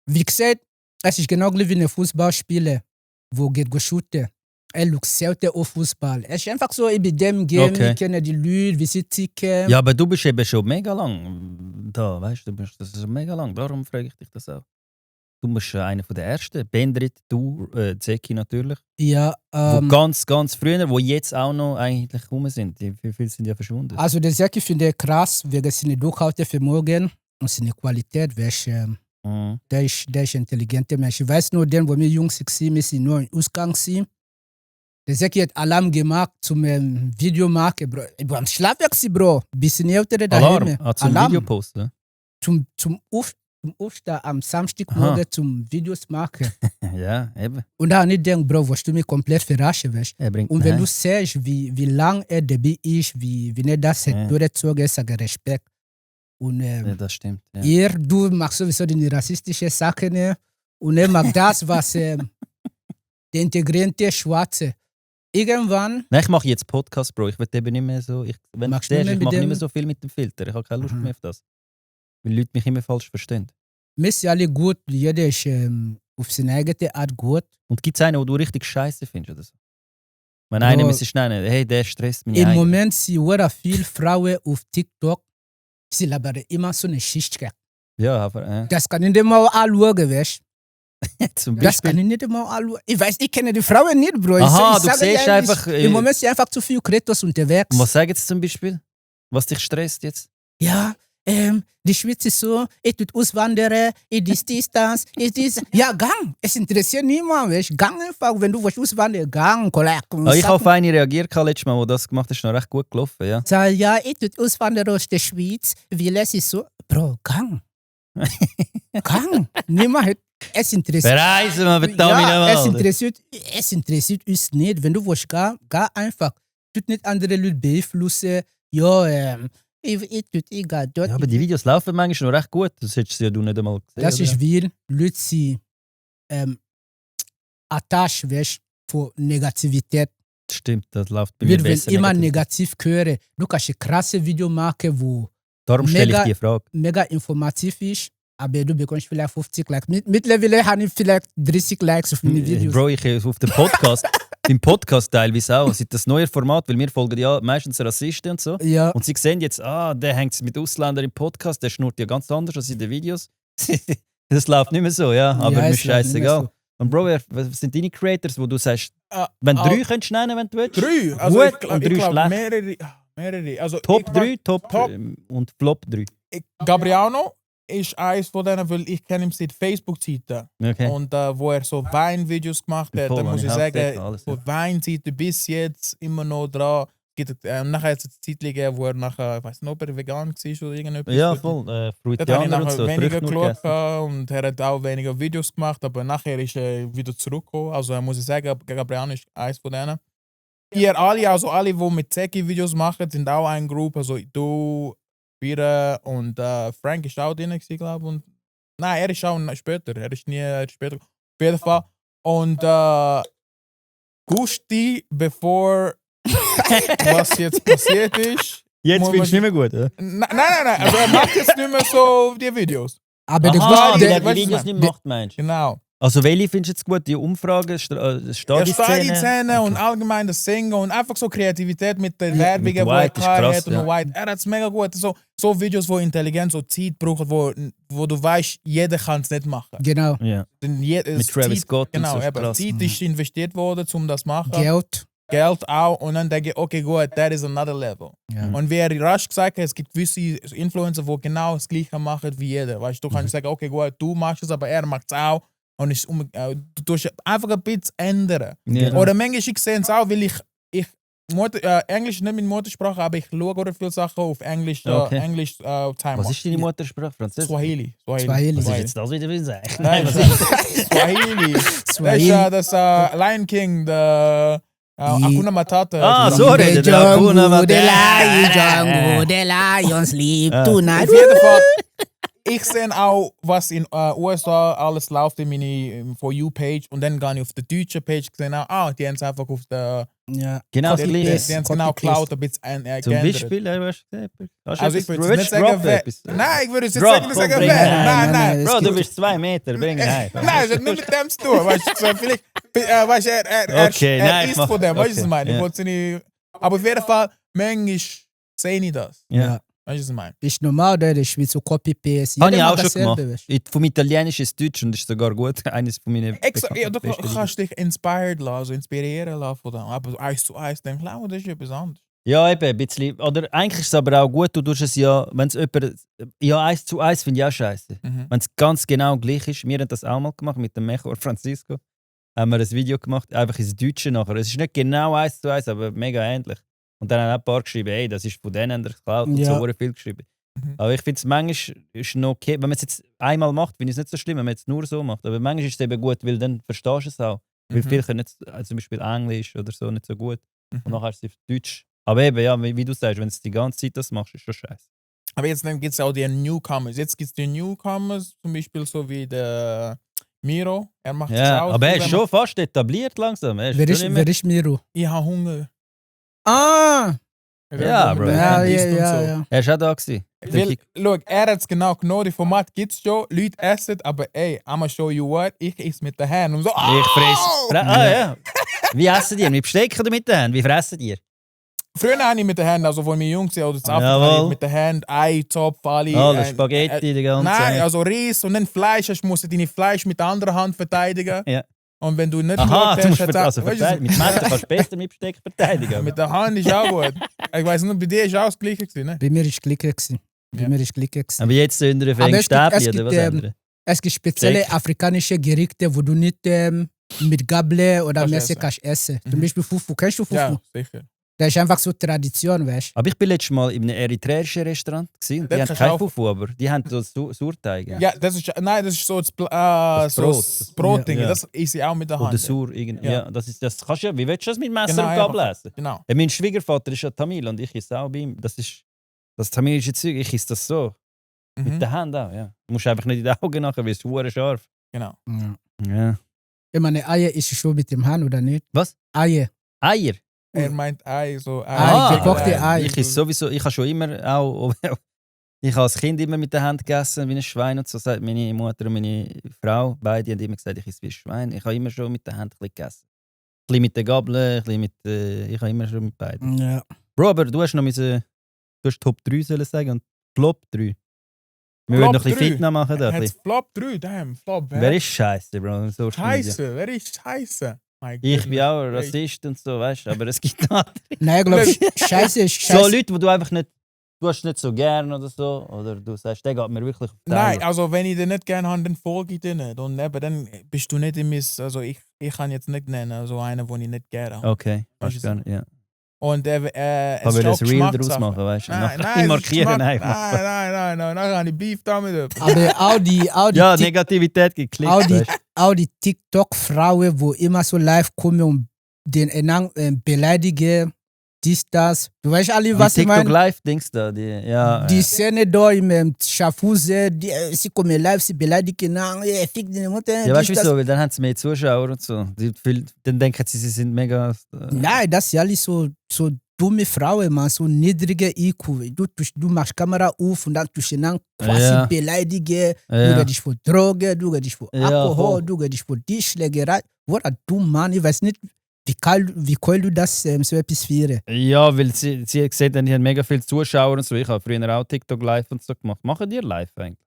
Wie gesagt, es ist genau wie ein Fußballspieler, wo geht shooten. Er schaut selten auf Fußball. Es ist einfach so, ich bin dem Game, ich kenne die Leute, wie sie ticken. Ja, aber du bist eben schon mega lang da, weißt du, das ist schon mega lang, darum frage ich dich das auch. Du bist einer der Ersten, Bendrit, du, Zeki natürlich. Ja. Wo ganz, ganz früher, wo jetzt auch noch eigentlich rum sind. Wie viele sind ja verschwunden? Also der Zeki finde ich krass, wegen seiner Durchhaltevermögen und seiner Qualität. Der ist ein intelligenter Mensch. Ich weiß nur, wo wir Jungs waren, wir sind nur im Ausgang. Der Zeki hat Alarm gemacht zum Video machen, Bro. Ich war am Schlafwerk, Bro. Bisschen ältere daheim. Zum Video posten? Zum Aufstehen am Samstagmorgen zum Videos machen. Ja, eben. Und da habe ich gedacht, Bro, wirst du mich komplett verarschen, weißt du? Und wenn du siehst, wie lang er dabei ist, wie er das hat durchgezogen, sage Respekt. Und das stimmt. Ja. Du machst sowieso die rassistische Sachen und er macht das, was der integrierte Schwarze. Irgendwann. Nein, ich mache jetzt Podcast, Bro. Ich will eben nicht mehr so. Ich mache nicht mehr so viel mit dem Filter. Ich habe keine Lust mehr auf das. Weil Leute mich immer falsch verstehen. Wir sind alle gut, jeder ist auf seine eigene Art gut. Und gibt es einen, den du richtig scheiße findest oder so? Wenn einer müsste nennen, hey, der stresst mich. Im Moment sind sehr viele Frauen auf TikTok, sie labern immer so eine Schicht. Ja, aber. Das kann ich nicht mal anschauen, weißt du? Das kann ich nicht mal anschauen. Ich weiß, ich kenne die Frauen nicht, Bro. Aha, du siehst einfach. Im Moment sind einfach zu viele Kretos unterwegs. Und was sagen sie zum Beispiel? Was dich stresst jetzt? Ja, die Schweiz ist so, ich tue auswandern, ich Distanz, ich dies. Ja, gang. Es interessiert niemand, weißt du. Gang einfach, wenn du willst auswandern, gang, Kollege. Ich habe auf eine reagiert letztes Mal, wo das gemacht hast, ist noch recht gut gelaufen, ja. Sag, ja, ich tue auswandern aus der Schweiz, weil es ist so, Bro, gang. Gang. Niemand hat, es interessiert. Bereisen wir verdammt Ja, nochmal. es interessiert uns nicht. Wenn du willst, geh einfach. Tut nicht andere Leute beeinflussen. Ja, ich gehe dort. Ja, aber die Videos laufen manchmal noch recht gut. Das hättest du ja du nicht einmal gesehen. Das oder? ist, weil Leute sind attached, weißt, von Negativität. Stimmt, das läuft bei mir Wir wollen besser. immer negativ hören. Du kannst ein krasses Video machen, wo Darum stelle ich mega- die Frage. mega informativ ist, aber du bekommst vielleicht 50 Likes. Mittlerweile habe ich vielleicht 30 Likes auf meine Videos. Bro, ich auf dem Podcast, im Podcast teilweise auch, seit das neue Format, weil wir folgen ja meistens Rassisten und so. Ja, Und sie sehen jetzt, der hängt mit Ausländern im Podcast, der schnurrt ja ganz anders als in den Videos. Das läuft nicht mehr so, ja, aber Ja, mir es ist läuft nicht mehr scheißegal. so. Und Bro, was sind deine Creators, wo du sagst, wenn drei könntest du nennen, wenn du willst? 3. Also Gut ich glaub, und 3 schlecht. mehrere. Also Top ich 3, Top Top. und Flop 3. Gabriano ist eins von denen, weil ich kenne ihn seit Facebook-Zeiten. Okay. Und wo er so Wein-Videos gemacht hat, Voll, da muss habe ich ich sagen, aufgedeckt, alles, von Weinseite bis jetzt immer noch dran. Es gibt nachher jetzt eine Zeit gegeben, wo er nachher, ich weiß nicht, ob er vegan war oder irgendetwas. Ja, voll. Dort habe ich Fruitianer und nachher so. weniger Früchte nur geschaut und er hat auch weniger Videos gemacht, aber nachher ist er wieder zurückgekommen. Also muss ich sagen, Gabriano ist eins von denen. Ihr alle, also alle, die mit Zeki Videos machen, sind auch eine Gruppe. Also du, Pira und Frank ist auch drin, glaube ich. Nein, er ist auch später. Er ist nie später. Auf jeden Fall. Und Gusti, bevor was jetzt passiert ist. Jetzt Muss findest du man- nicht mehr gut, oder? Nein. Also er macht jetzt nicht mehr so die Videos. aber der Aha, Gusti, weil der- er die weißt du, Videos was nicht der- macht, meinst du? Genau. Also welche findest du jetzt gut? Die Umfragen, Ja, Stadi-Szene? Szene und allgemein das Singen und einfach so Kreativität mit den Werbungen, mit die er White ist krass, hat und ja. White. Er hat es mega gut. So Videos, wo Intelligenz so Zeit brauchen, wo du weißt, jeder kann es nicht machen. genau, Ja. Denn Mit Travis Scott und Genau, so ist eben. krass. Zeit ist investiert worden, um das zu machen. Geld. Geld auch. Und dann denke ich, okay, gut, that is another level. Ja. Und wie er rasch gesagt hat, es gibt gewisse Influencer, die genau das Gleiche machen wie jeder. Weißt du, kannst sagen, okay, gut, du machst es, aber er macht es auch. Und du tust einfach ein bisschen ändern. Ja. Oder manchmal ich sehe es auch, weil ich Englisch ist nicht meine Muttersprache, aber ich schaue auch viele Sachen auf Englisch, Okay. Englisch Time. Was ist deine Muttersprache? Französisch? Swahili. Swahili. Was ist jetzt das wieder sagen? Nein, was Swahili. Swahili. Das Lion King, der Hakuna Matata. Ah, Die- so redet er. Hakuna Jungle, the lions sleep tonight. Auf jeden Fall. Ich sehe auch, was in USA alles läuft in meine For You-Page und dann gehe ich auf die deutsche Page gesehen, die haben es einfach auf der. Ja. Genau das Die Gleiche. haben es genau Copy-paste. geklaut, ein bisschen Zum geändert. Beispiel, hast du gesagt? Also ich würde jetzt nicht sagen, wer. Nein, ich würde jetzt nicht Drop, sagen, komm, wer. bring Nein, ihn. nein. es Bro, du gibt- bist 2 Meter, bring ihn heim. Nein, es hat nicht mit dem zu tun. Weißt du, so vielleicht, weißt du, er Okay, nein, ich ist mach- von dem, weißt du, was ich okay, meine? Ich ja. wollte nicht. Aber auf jeden Fall, manchmal sehe ich das. Ja. Weißt du, was ich meine? Ist normal, da in der Schweiz so Copy-Paste. Habe ich Jeder auch macht schon dasselbe, gemacht. weißt Vom Italienisch ins Deutsch und ist sogar gut. Eines von meinen Ja, du besten kannst dich inspired lassen, also inspirieren lassen von dem. Aber eins zu eins, denke ich, das ist etwas anderes. Ja, eben, ein bisschen. Oder eigentlich ist es aber auch gut, du tust es ja, wenn es jemand. Ja, 1 zu 1 finde ich auch scheiße. Mhm. Wenn es ganz genau gleich ist. Wir haben das auch mal gemacht mit dem Mechor Francisco. Haben wir ein Video gemacht, einfach ins Deutsche nachher. Es ist nicht genau 1 zu 1, aber mega ähnlich. Und dann haben auch ein paar geschrieben, hey, das ist von denen geklaut und Ja. so wurde viel geschrieben. Mhm. Aber ich finde es manchmal ist noch okay. Wenn man es jetzt einmal macht, finde ich es nicht so schlimm, wenn man es nur so macht. Aber manchmal ist es eben gut, weil dann verstehst du es auch. Weil Mhm. viele können nicht, zum Beispiel Englisch oder so nicht so gut. Und Mhm. nachher ist es auf Deutsch. Aber eben, ja, wie du sagst, wenn du die ganze Zeit das machst, ist schon scheiße. Aber jetzt gibt es auch die Newcomers. Jetzt gibt es die Newcomers, zum Beispiel so wie der Miro. Er macht es Ja, auch. aber er Wenn ist man- schon fast etabliert langsam. Er ist Wer schon ist, nicht mehr- wer ist Miro? Ich habe Hunger. Ah! Ja, Bro. Ja, Er ja, isst und ja, so. ja. Er ist auch da gewesen. Weil, schau, er hat es genau genommen, die Format gibt es schon, Leute essen, aber ey, I'ma show you what, ich esse mit den Händen. Und so, Ich fress. oh! Ja. Wie essen die? Mit Besteck oder mit den Händen? Wie fressen die? Früher habe ich mit den Händen, also von mir Jungs oder zu Afrika, Jawohl. habe ich mit den Händen Ei, Topf, alle. Alles Spaghetti, die ganze Nein, also Reis und dann Fleisch, du musst deine Fleisch mit der anderen Hand verteidigen. Ja. Und wenn du nicht Aha, geschaut du musst hast, also weißt du, verteidigen. Mit Messer kannst du besser mit Besteck verteidigen. mit der Hand ist auch gut. Ich weiß nicht, bei dir ist auch das Gleiche gewesen, ne? Bei mir war es gleich. gewesen. Bei mir ist Glück gewesen. Aber jetzt sind wir Aber wegen es gibt- es Stäbchen, oder gibt, was andere? Es gibt spezielle Check. afrikanische Gerichte, wo du nicht mit Gabel oder Kannst Messer essen. kannst essen. Zum Mhm. Beispiel Fufu. Kennst du Fufu? Ja, sicher. Das ist einfach so Tradition, weißt Aber ich bin letztes Mal in einem eritreischen Restaurant gewesen. Und die Dort haben kannst kein du auch- Fufu, aber die haben so Surteig. Ja, das ist so das, Das so Brot. das Brotding. Ja. Das esse ich auch mit der Hand. Oder Sur. Ja. Ja. Das kannst du ja. Wie willst du das mit Messer Genau, und Gabel einfach. essen? Genau. Mein Schwiegervater ist ja Tamil und ich esse auch bei ihm. Das tamilische Zeug, ich esse das so. Mit Mhm. der Hand auch, ja. Du musst einfach nicht in die Augen nachher, weil es ist scharf. Genau. Ja. Ja. Ich meine, Eier ist schon mit dem Hand oder nicht? Was? Eier. Eier? Er meint Ei, so gekochte Ei. Ich esse sowieso, ich habe schon immer auch, ich habe als Kind immer mit der Hand gegessen, wie ein Schwein und so, sagt meine Mutter und meine Frau, beide haben immer gesagt, ich esse wie ein Schwein. Ich habe immer schon mit der Hand ein bisschen gegessen. Ein bisschen mit der Gabel, ein bisschen mit, ich habe immer schon mit beiden. Ja. Bro, aber du hast noch du hast Top 3 sollen sagen und Flop 3. Wir wollen noch ein bisschen Fitness machen da. ein Hat's bisschen. Flop 3, damn, Flop. Wer ist scheiße, Bro? So Scheiße? Wer ist scheiße? My Ich bin goodness. auch ein Rassist und so, weißt du, aber es gibt andere. Nein, ich glaube, Scheiße ist So Scheiße. Leute, die du einfach nicht, du hast nicht so gern oder so, oder du sagst, der geht mir wirklich auf die Nein, Eier. also wenn ich den nicht gerne habe, dann folge ich dir nicht. Und eben, dann bist du nicht in mein, also ich kann jetzt nicht nennen, so einen, den ich nicht gerne habe. Okay, Weißt kannst du du gerne, ja. Und es Aber ist das auch Reel daraus Geschmackssache. machen, weißt du? Nein, Ich es ist markieren Geschmack- einfach. Nein, dann habe ich Beef damit. Aber auch die Ja, Tik- Negativität geklickt, auch die, weißt du? auch die TikTok-Frauen, wo immer so live kommen und den Enang beleidigen, das. Du weißt alle, was Die ich TikTok meine? Live-Dings da, die, ja. Die Szene da im Schaffhause, sie kommen live, sie beleidigen, fick deine Mutter. Ja, weißt du dies, das. wieso? Weil dann haben sie mehr Zuschauer und so. Dann denken sie sind mega. Nein, das ist alles so dumme Frauen, man, so niedrige IQ. Du machst Kamera auf und dann tust du dann quasi Ja. beleidigen. Ja. Du gehst für Drogen, du gehst für Ja, Alkohol, voll. du gehst für die Schlägerei. Was du, Mann, ich weiß nicht, wie kann du das so etwas führen? Ja, weil sie sehen, dann, die haben mega viele Zuschauer und so. Ich habe früher auch TikTok Live und so gemacht. Machen die live eigentlich?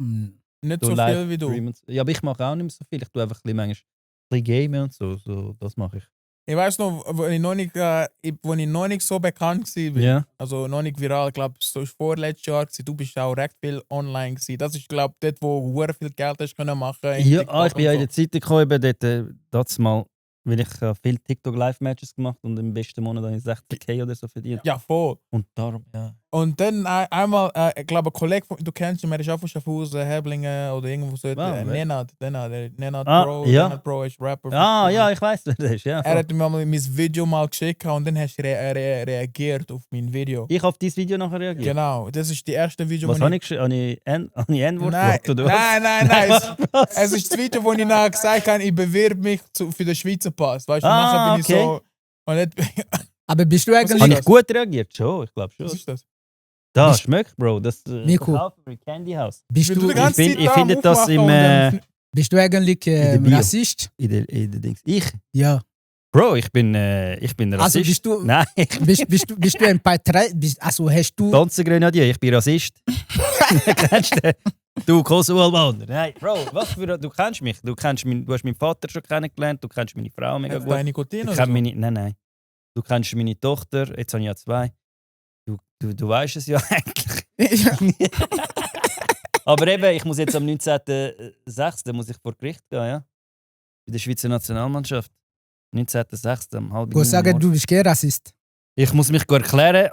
Hm. Nicht So so live viel wie du. streamen und so. Ja, aber ich mache auch nicht mehr so viel. Ich tue einfach ein bisschen, manchmal ein bisschen gamen und so. Das mache ich. Ich weiß noch, wo ich noch nicht so bekannt war. Ja. Also noch nicht viral, ich glaube, so ist vorletztes Jahr gewesen. Du bist auch recht viel online gewesen. Das ist, glaube ich, dort, wo du viel Geld hast können machen. in Ja, TikTok ich bin ja und in der Zeit gekommen, dort mal, weil ich viele TikTok Live-Matches gemacht und im besten Monat habe ich 60k oder so verdient. Ja, voll. Und darum, ja. Und dann einmal, ich glaube, ein Kollege, du kennst ihn, er ist auch von Schaffhausen, Häblingen oder irgendwo so. Wow, wer? Nenad Ah, Pro, ja. Nenad Pro ist Rapper. Ah, ja, ich weiß, wer das ist. Ja, Er hat mir mal mein Video mal geschickt und dann hast du reagiert auf mein Video. ich habe auf dieses Video nachher reagiert. Genau, das ist die erste Video, Was wo habe ich geschrieben? Habe ich N-Wort Nein, gesagt, oder was? nein. Was? Es ist das Video, wo ich nachher gesagt habe, ich bewerbe mich für den Schweizer Pass. Weißt du, nachher bin ich okay. so. Und nicht, Aber bist du Was Habe eigentlich, ist ich gut reagiert? Schon, ich glaube schon. was ist das? Da, Bist- schmeckt, Bro. Das Nico. verkaufen wir im Candy House. bist Wenn du, die ganze ich Zeit find- da finde am das Aufmachen im, und dann- bist du eigentlich der Bio. Rassist? In der Dings. Ich? Ja. Bro, ich bin Also Rassist. bist du, Nein, bist du ein Partei, also hast du, Tanzengrenadier, ich bin Rassist. Kennst du den? Du Kosovo-Albaner. Nein, Bro, was für du kennst mich. Du hast meinen Vater schon kennengelernt, du kennst meine Frau mega Hat gut. dein Nikotin Du oder kennst so? nein. Du kennst meine Tochter, jetzt habe ich ja 2. Du weißt es ja eigentlich. Aber eben, ich muss jetzt am 19.06. muss ich vor Gericht gehen, ja? Bei der Schweizer Nationalmannschaft. 19.06. um 8:30 wo sagen, Uhr. du bist kein Rassist? Ich muss mich erklären.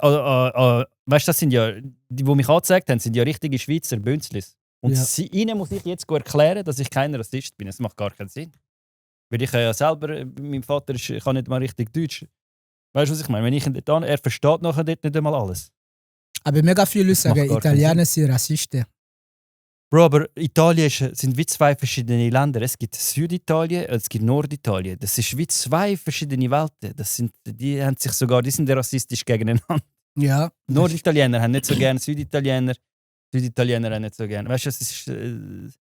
Weißt du, das sind ja, die mich angezeigt haben, sind ja richtige Schweizer Bünzlis. Und Ja. ihnen muss ich jetzt erklären, dass ich kein Rassist bin. Das macht gar keinen Sinn. Weil ich ja selber, mein Vater kann nicht mal richtig Deutsch. Weißt du, was ich meine? Wenn ich ihn dort an, er versteht nachher dort nicht einmal alles. Aber mega viele Leute macht sagen, gar keinen Italiener sind Rassisten. Bro, aber Italien sind wie zwei verschiedene Länder. Es gibt Süditalien und es gibt Norditalien. Das ist wie zwei verschiedene Welten. Die sind rassistisch gegeneinander. Ja. Norditaliener haben nicht so gerne Süditaliener. Süditaliener haben nicht so gerne. Weißt du, es ist.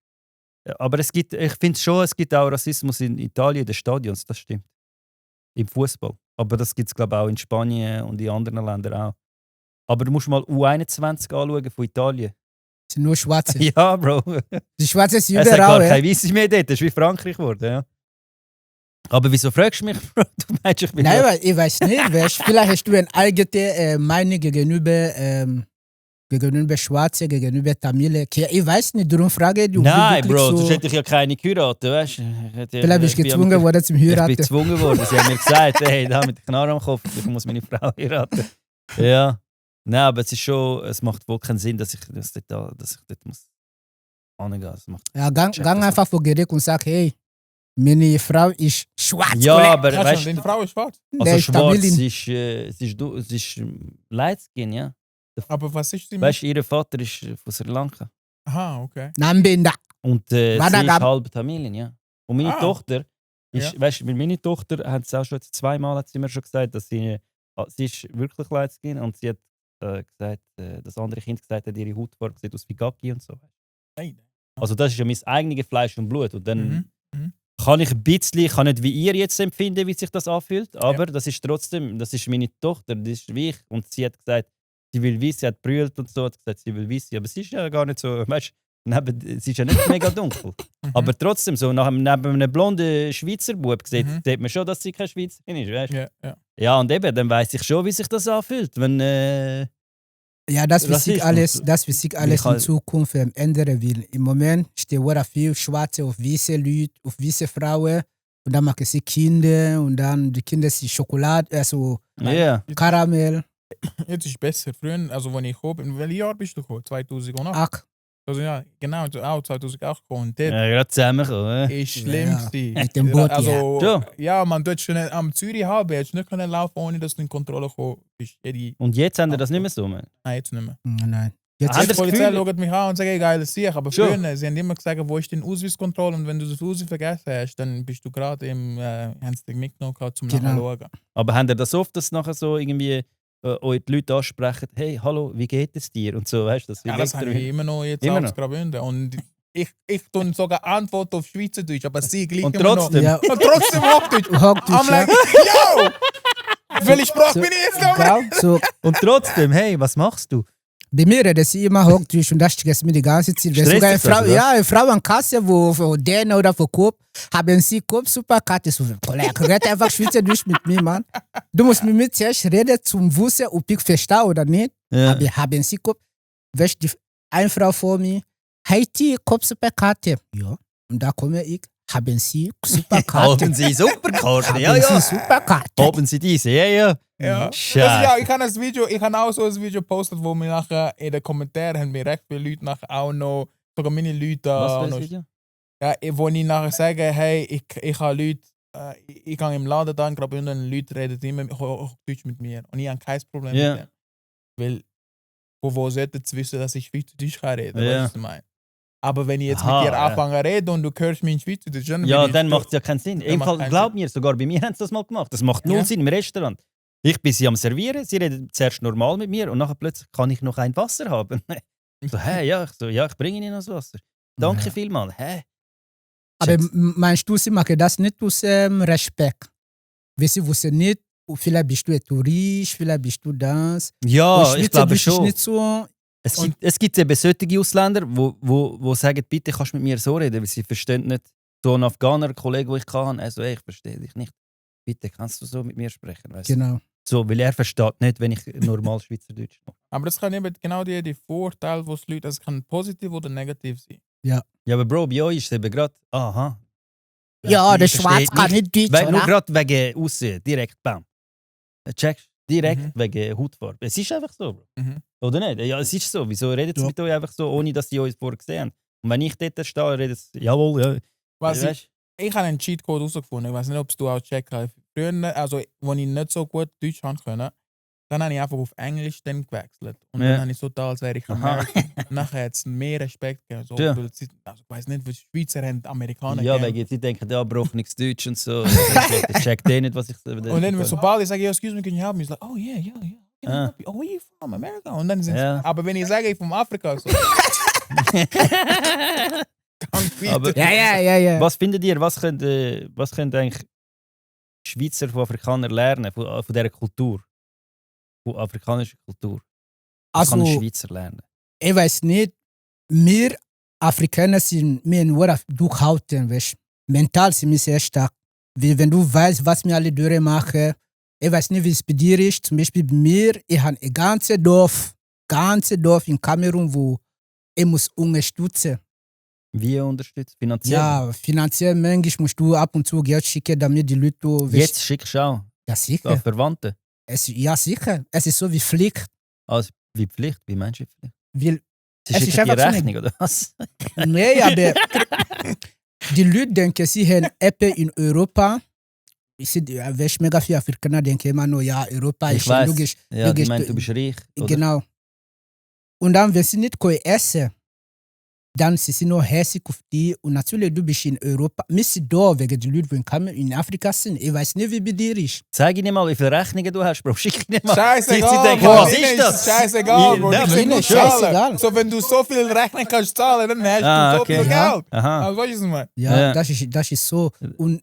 Aber ich finde schon, es gibt auch Rassismus in Italien, in den Stadions, das stimmt. Im Fußball. Aber das gibt es, glaube ich, auch in Spanien und in anderen Ländern auch. Aber du musst mal U21 anschauen von Italien. Es sind nur Schwarze. Ja, Bro. Die Schwarzen sind Es hat gar überall. kein Weißes mehr dort. Das ist wie Frankreich geworden, ja. Aber wieso fragst du mich, Bro? Du meinst, ich bin. Nein, weil ich weiß nicht. Vielleicht hast du eine eigene Meinung gegenüber Schwarzen, gegenüber Tamilen. Ich weiß nicht, darum frage ich. Nein, Bro, sonst hätte ich ja keine geheiratet, weißt du? Vielleicht bist du gezwungen worden zum Heiraten. Ich bin gezwungen worden. Sie haben mir gesagt, hey, da mit der Knarre am Kopf, ich muss meine Frau heiraten. Ja. Nein, aber es ist schon, es macht wohl keinen Sinn, dass ich dort muss angehen. Ja, gang einfach vor Gericht und sag, hey, meine Frau ist schwarz. Ja, aber weißt du, deine Frau ist schwarz? Also schwarz, sie ist light skin, ja. Aber was ist sie? Weißt du, ihr Vater ist von Sri Lanka. Aha, okay. Nambinda. Und sie ist halb Tamilin, ja. Und meine Tochter, weißt du, meine Tochter hat es auch schon zweimal hat sie mir schon gesagt, dass sie ist wirklich light skin und sie hat gesagt, das andere Kind gesagt hat, ihre Hautfarbe sieht aus wie Gacki und so. Also das ist ja mein eigenes Fleisch und Blut. Und dann kann ich ein bisschen, ich kann nicht wie ihr jetzt empfinden, wie sich das anfühlt, aber das ist trotzdem, das ist meine Tochter, das ist wie ich. Und sie hat gesagt, sie will weiss, sie hat brüllt und so, hat gesagt, sie will weiss, aber sie ist ja gar nicht so, weißt du, sie ist ja nicht mega dunkel. Aber trotzdem, so neben einem blonden Schweizer Bub sieht man schon, dass sie keine Schweizerin ist, weißt du? Ja, und eben, dann weiss ich schon, wie sich das anfühlt, wenn... ja, das will ich alles in Zukunft ändern will. Im Moment stehen sehr viele Schwarze auf weiße Leute, auf weiße Frauen. Und dann machen sie Kinder und dann die Kinder sind Schokolade, also Karamell. Jetzt ist es besser. Früher, also wenn ich gekommen bin, welches Jahr bist du gekommen? 2008? Also ja, genau, auch 2008 gekommen. Ja, gerade zusammengekommen. Ist schlimmste. Mit dem Boot, also, ja, man dort schon am Zürich haben, hättest du nicht können laufen, ohne dass du in Kontrolle gekommen bist. Und jetzt haben wir das nicht mehr so, man? Nein, jetzt nicht mehr. Nein. Jetzt die Polizei schaut mich an und sagt, geiles Sieg. Aber früher, sie haben immer gesagt, wo ist denn Ausweiskontrolle? Und wenn du das Ausweis vergessen hast, dann bist du gerade haben sie dich mitgenommen zum Nachschauen. Aber haben ihr das oft, dass nachher so irgendwie euch die Leute ansprechen, hey, hallo, wie geht es dir? Und so, weißt du, das habe ich immer noch jetzt als Graubünden. Und ich tue sogar Antworten auf Schweizerdeutsch, aber sie gleich und immer trotzdem. noch. Und trotzdem Hochdeutsch. I'm like, yo! Welche Sprache bin ich jetzt noch? Und trotzdem, hey, was machst du? Bei mir reden sie immer Hochdeutsch und das stresst mir die ganze Zeit. Sogar eine Frau an Kasse, wo von denen oder von Coop, haben sie Coop Superkarte. So, red einfach Schweizerdeutsch mit mir, Mann. Du musst mit mir zuerst reden, zum Wissen, ob ich verstehe oder nicht. Ja. Aber haben sie Coop, weißt du, eine Frau vor mir, Haiti Coop Superkarte. Ja, und da komme ich. Haben Sie Superkarte? Haben Sie Superkarte? Ja, Haben Sie Superkarte? Haben Sie diese? Ja. Ja. Ja, ich habe auch so ein Video gepostet, wo mir nachher in den Kommentaren haben mir recht viele Leute nachher auch noch, sogar meine Leute Was für ein Video? Ja, wo ich nachher sage, hey, ich habe Leute, ich gehe im Laden da, gerade und Leute reden immer Hochdeutsch mit mir und ich habe kein Problem mit dem. Weil, wo sollten sie wissen, dass ich Schweizerdeutsch kann reden? Weißt du, was ich meine? Aber wenn ich jetzt mit dir anfange zu reden und du hörst mich in Schweizerdeutsch, dann macht es ja keinen Sinn. Glaub mir, sogar bei mir haben sie das mal gemacht. Das macht null Sinn im Restaurant. Ich bin sie am Servieren, sie reden zuerst normal mit mir und nachher plötzlich kann ich noch ein Wasser haben. So, ich bringe Ihnen noch das Wasser. Danke vielmals. Aber meinst du, sie machen das nicht aus Respekt? Weil sie wissen nicht, vielleicht bist du ein Tourist, vielleicht bist du das. Ja, ich glaube schon. Nicht so. Es gibt eben solche Ausländer, die sagen, bitte kannst du mit mir so reden, weil sie verstehen nicht. So ein Afghaner, Kollege, den ich kann, also ich verstehe dich nicht. Bitte kannst du so mit mir sprechen. Weißt genau. So, weil er versteht nicht, wenn ich normal Schweizerdeutsch mache. Aber das kann eben genau die Vorteile, die die Leute, es kann positiv oder negativ sein. Ja. Ja, aber Bro, bei euch ist es eben gerade, aha. Ja, der Schwarz kann nicht Deutsch, oder? Nur gerade wegen Aussehen, direkt, bam. Checkst direkt wegen Hautfarbe. Es ist einfach so, Bro. Oder nicht? Ja, es ist so. Wieso redet sie mit euch einfach so, ohne dass sie euch vorher gesehen haben? Und wenn ich dort stehe, redet sie, jawohl, ja. Ich habe einen Cheatcode herausgefunden. Ich weiß nicht, ob du auch checken kannst. Früher, also, als ich nicht so gut Deutsch konnte, dann habe ich einfach auf Englisch dann gewechselt. Und dann habe ich so da, als wäre ich Amerikaner. Nachher hat es mehr Respekt gegeben. So, also, ich weiß nicht, wie Schweizer haben Amerikaner. Ja, weil sie denken, ja, braucht nichts Deutsch und so. Ich check den nicht, was ich. Und dann, sobald ich sage, excuse me, can you help me? He's like, oh yeah. Oh, where you from? America? Und dann sind sie, aber wenn ich sage, ich vom Afrika, so. Aber, ja. Was findet ihr, was können eigentlich Schweizer von Afrikanern lernen, von dieser Kultur? Von afrikanischer Kultur? Was kann ein Schweizer lernen? Ich weiß nicht, wir Afrikaner sind nur durchhalten, weißt? Mental sind wir sehr stark. Wie wenn du weißt, was wir alle durchmachen. Ich weiß nicht, wie es bei dir ist. Zum Beispiel bei mir, ich habe ein ganzes Dorf ganze Dorf in Kamerun, wo muss unterstützen. Wie unterstützt? Finanziell? Ja, finanziell manchmal musst du ab und zu Geld schicken, damit die Leute... Jetzt schickst du auch Ja, an sicher. Verwandte. Ja, sicher. Es ist so wie Pflicht. Also wie Pflicht? Wie meinst du Pflicht? Weil, Sie Es ist schicken die einfach so Rechnung, oder was? nee, aber die Leute denken, sie haben Apple in Europa. Wenn ich mega viel Afrikaner denke immer nur, ja, Europa Ich ist weiss. logisch. Ja, die logisch, meint, du bist reich. Oder? Genau. Und dann, wenn sie nicht können essen, dann sind sie nur hässlich auf die. Und natürlich, du bist in Europa. Wir sind da wegen den Leuten, die in Afrika sind. Ich weiß nicht, wie bei dir ist. Zeig ihnen mal, wie viele Rechnungen du hast, Bro. Schick ihnen mal. Scheißegal, Sie denken, Mann, was ihnen ist das? Scheißegal, Bro. Ja, Die aber sind ihnen nicht scheißegal. zahlen. So, wenn du so viel Rechnung kannst zahlen, dann hast du so viel Ja. Geld. Aha. Also, weißt du, was ich meine? Ja, Ja. Das ist so. Und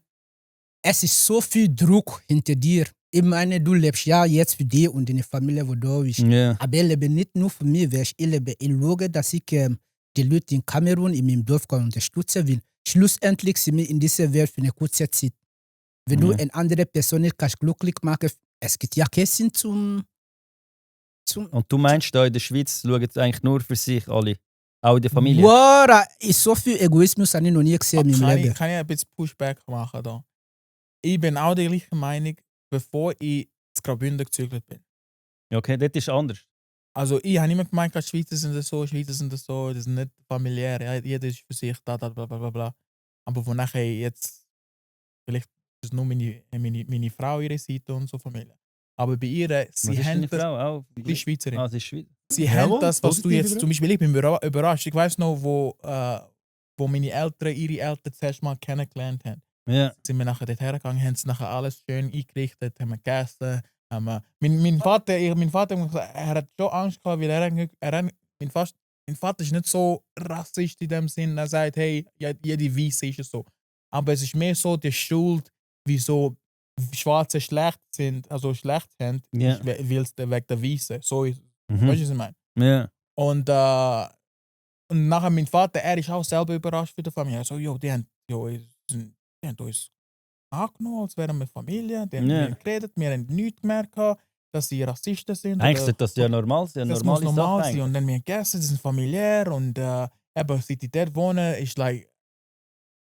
es ist so viel Druck hinter dir. Ich meine, du lebst ja jetzt für dich und deine Familie, wo du bist. Ja. Aber ich lebe nicht nur für mich, weil ich lebe. Ich schaue, dass ich die Leute in Kamerun, in meinem Dorf unterstützen will. Schlussendlich sind wir in dieser Welt für eine kurze Zeit. Wenn du Ja. eine andere Person nicht kannst glücklich machen, es gibt ja keinen Sinn zum Und du meinst, da in der Schweiz schauen sie eigentlich nur für sich alle? Auch in der Familie? Wow, so viel Egoismus habe ich noch nie gesehen in meinem Leben. Kann ich ein bisschen Pushback machen da? Ich bin auch der gleichen Meinung, bevor ich zu Graubünden gezügelt bin. Okay, das ist anders. Also ich habe immer gemeint, die Schweizer sind das so, das ist nicht familiär, ja, jeder ist für sich, bla bla bla bla. Aber wo nachher jetzt, vielleicht ist es nur meine Frau, ihre Seite und so Familie. Aber bei ihr, Was sie ist haben deine das, Frau auch? die ist Schweizerin. Ah, sie ist Schweizer. Sie Jawohl, haben das, was du positiv jetzt, zum Beispiel, ich bin überrascht. Ich weiß noch, wo meine Eltern ihre Eltern zuerst mal kennengelernt haben. Ja. Sind wir nachher dort hergegangen, haben sie nachher alles schön eingerichtet, haben wir gegessen. Mein Vater hat gesagt, er hat schon Angst gehabt, weil mein Vater ist nicht so rassistisch in dem Sinn, er sagt, hey, jede Weisse ist es so. Aber es ist mehr so die Schuld, wieso Schwarze schlecht sind, also schlecht sind, Ja. weil es wegen der Weisse. So ist, Mhm. weißt du, was ich meine? Ja. Und nachher mein Vater, er ist auch selber überrascht für die Familie. Er so, die haben uns angenommen, als wären wir Familie. Die haben Ja. mit mir geredet, wir haben nichts gemerkt, dass sie Rassisten sind. Eigentlich oder- sollte das ja normal sein. das Normale muss normal Sache sein. Und dann wir gegessen, sie sind familiär und eben, seit ich dort wohne, ist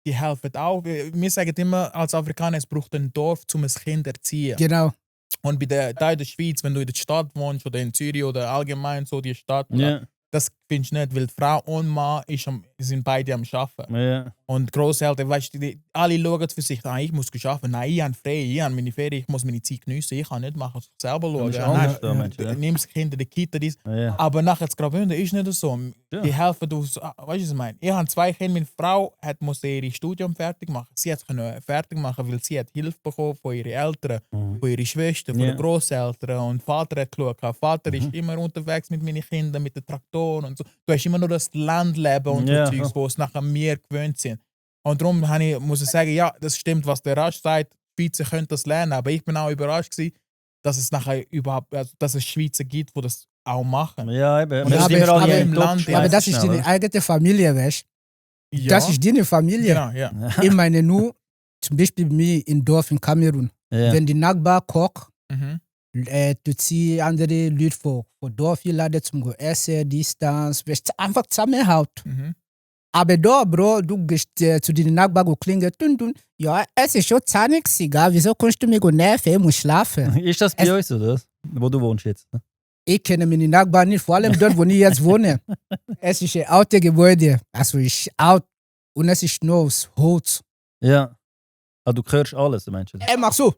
die helfen auch. Wir sagen immer als Afrikaner, es braucht ein Dorf, um ein Kind zu erziehen. Genau. Und da in der Schweiz, wenn du in der Stadt wohnst oder in Zürich oder allgemein so die Stadt, Ja. das findest du nicht, weil die Frau und Mann sind beide am Arbeiten. Ja. Und Grosseltern, weißt du, alle schauen für sich, ich muss arbeiten, nein, ich habe frei, ich habe meine Ferien, ich muss meine Zeit geniessen, ich kann nicht machen, ich selber Du schauen. musst Nein, anders da, Mensch. Ja. nimm das Kind in die Kita, dies. Ja. Aber nachher zu Graubünden ist nicht so. Ja. Die helfen uns, weißt du, was ich meine? Ich habe 2 Kinder, meine Frau musste ihr Studium fertig machen. Sie hat es fertig machen, weil sie hat Hilfe bekommen von ihren Eltern, Mhm. von ihren Schwestern, von Ja. den Grosseltern. Und Vater hat geschaut. Vater Mhm. ist immer unterwegs mit meinen Kindern, mit den Traktoren und so. Du hast immer nur das Landleben und Ja. so Zeugs, wo es nachher wir gewöhnt sind. Und darum muss ich sagen, ja, das stimmt, was der Rasch sagt, die Schweizer können das lernen, aber ich bin auch überrascht gewesen, dass es nachher überhaupt, also, dass es Schweizer gibt, die das auch machen. Ja, eben. Und Wir das sind ist immer alle aber im im Land. Land, schweißen Aber das ist schnell, deine oder? eigene Familie, weißt du? Ja, Das ist deine Familie. genau, ja. Ich meine nur, zum Beispiel mir im Dorf in Kamerun, Ja. wenn die Nachbar kocht, Mhm. du ziehst andere Leute von Dorf laden zum Essen, Distanz, einfach zusammenhaut. Mhm. Aber da, Bro, du gehst zu den Nachbarn und klingelt, ja, es ist schon zahnig, egal, wieso kannst du mich nerven, ich muss schlafen. Ist das bei uns, oder? Wo du wohnst jetzt? Ne? Ich kenne meine Nachbarn nicht, vor allem dort, wo ich jetzt wohne. Es ist ein altes Gebäude, also ist alt und es ist nur aus Holz. Ja. Ah, du hörst alles, meinst du? Er macht so.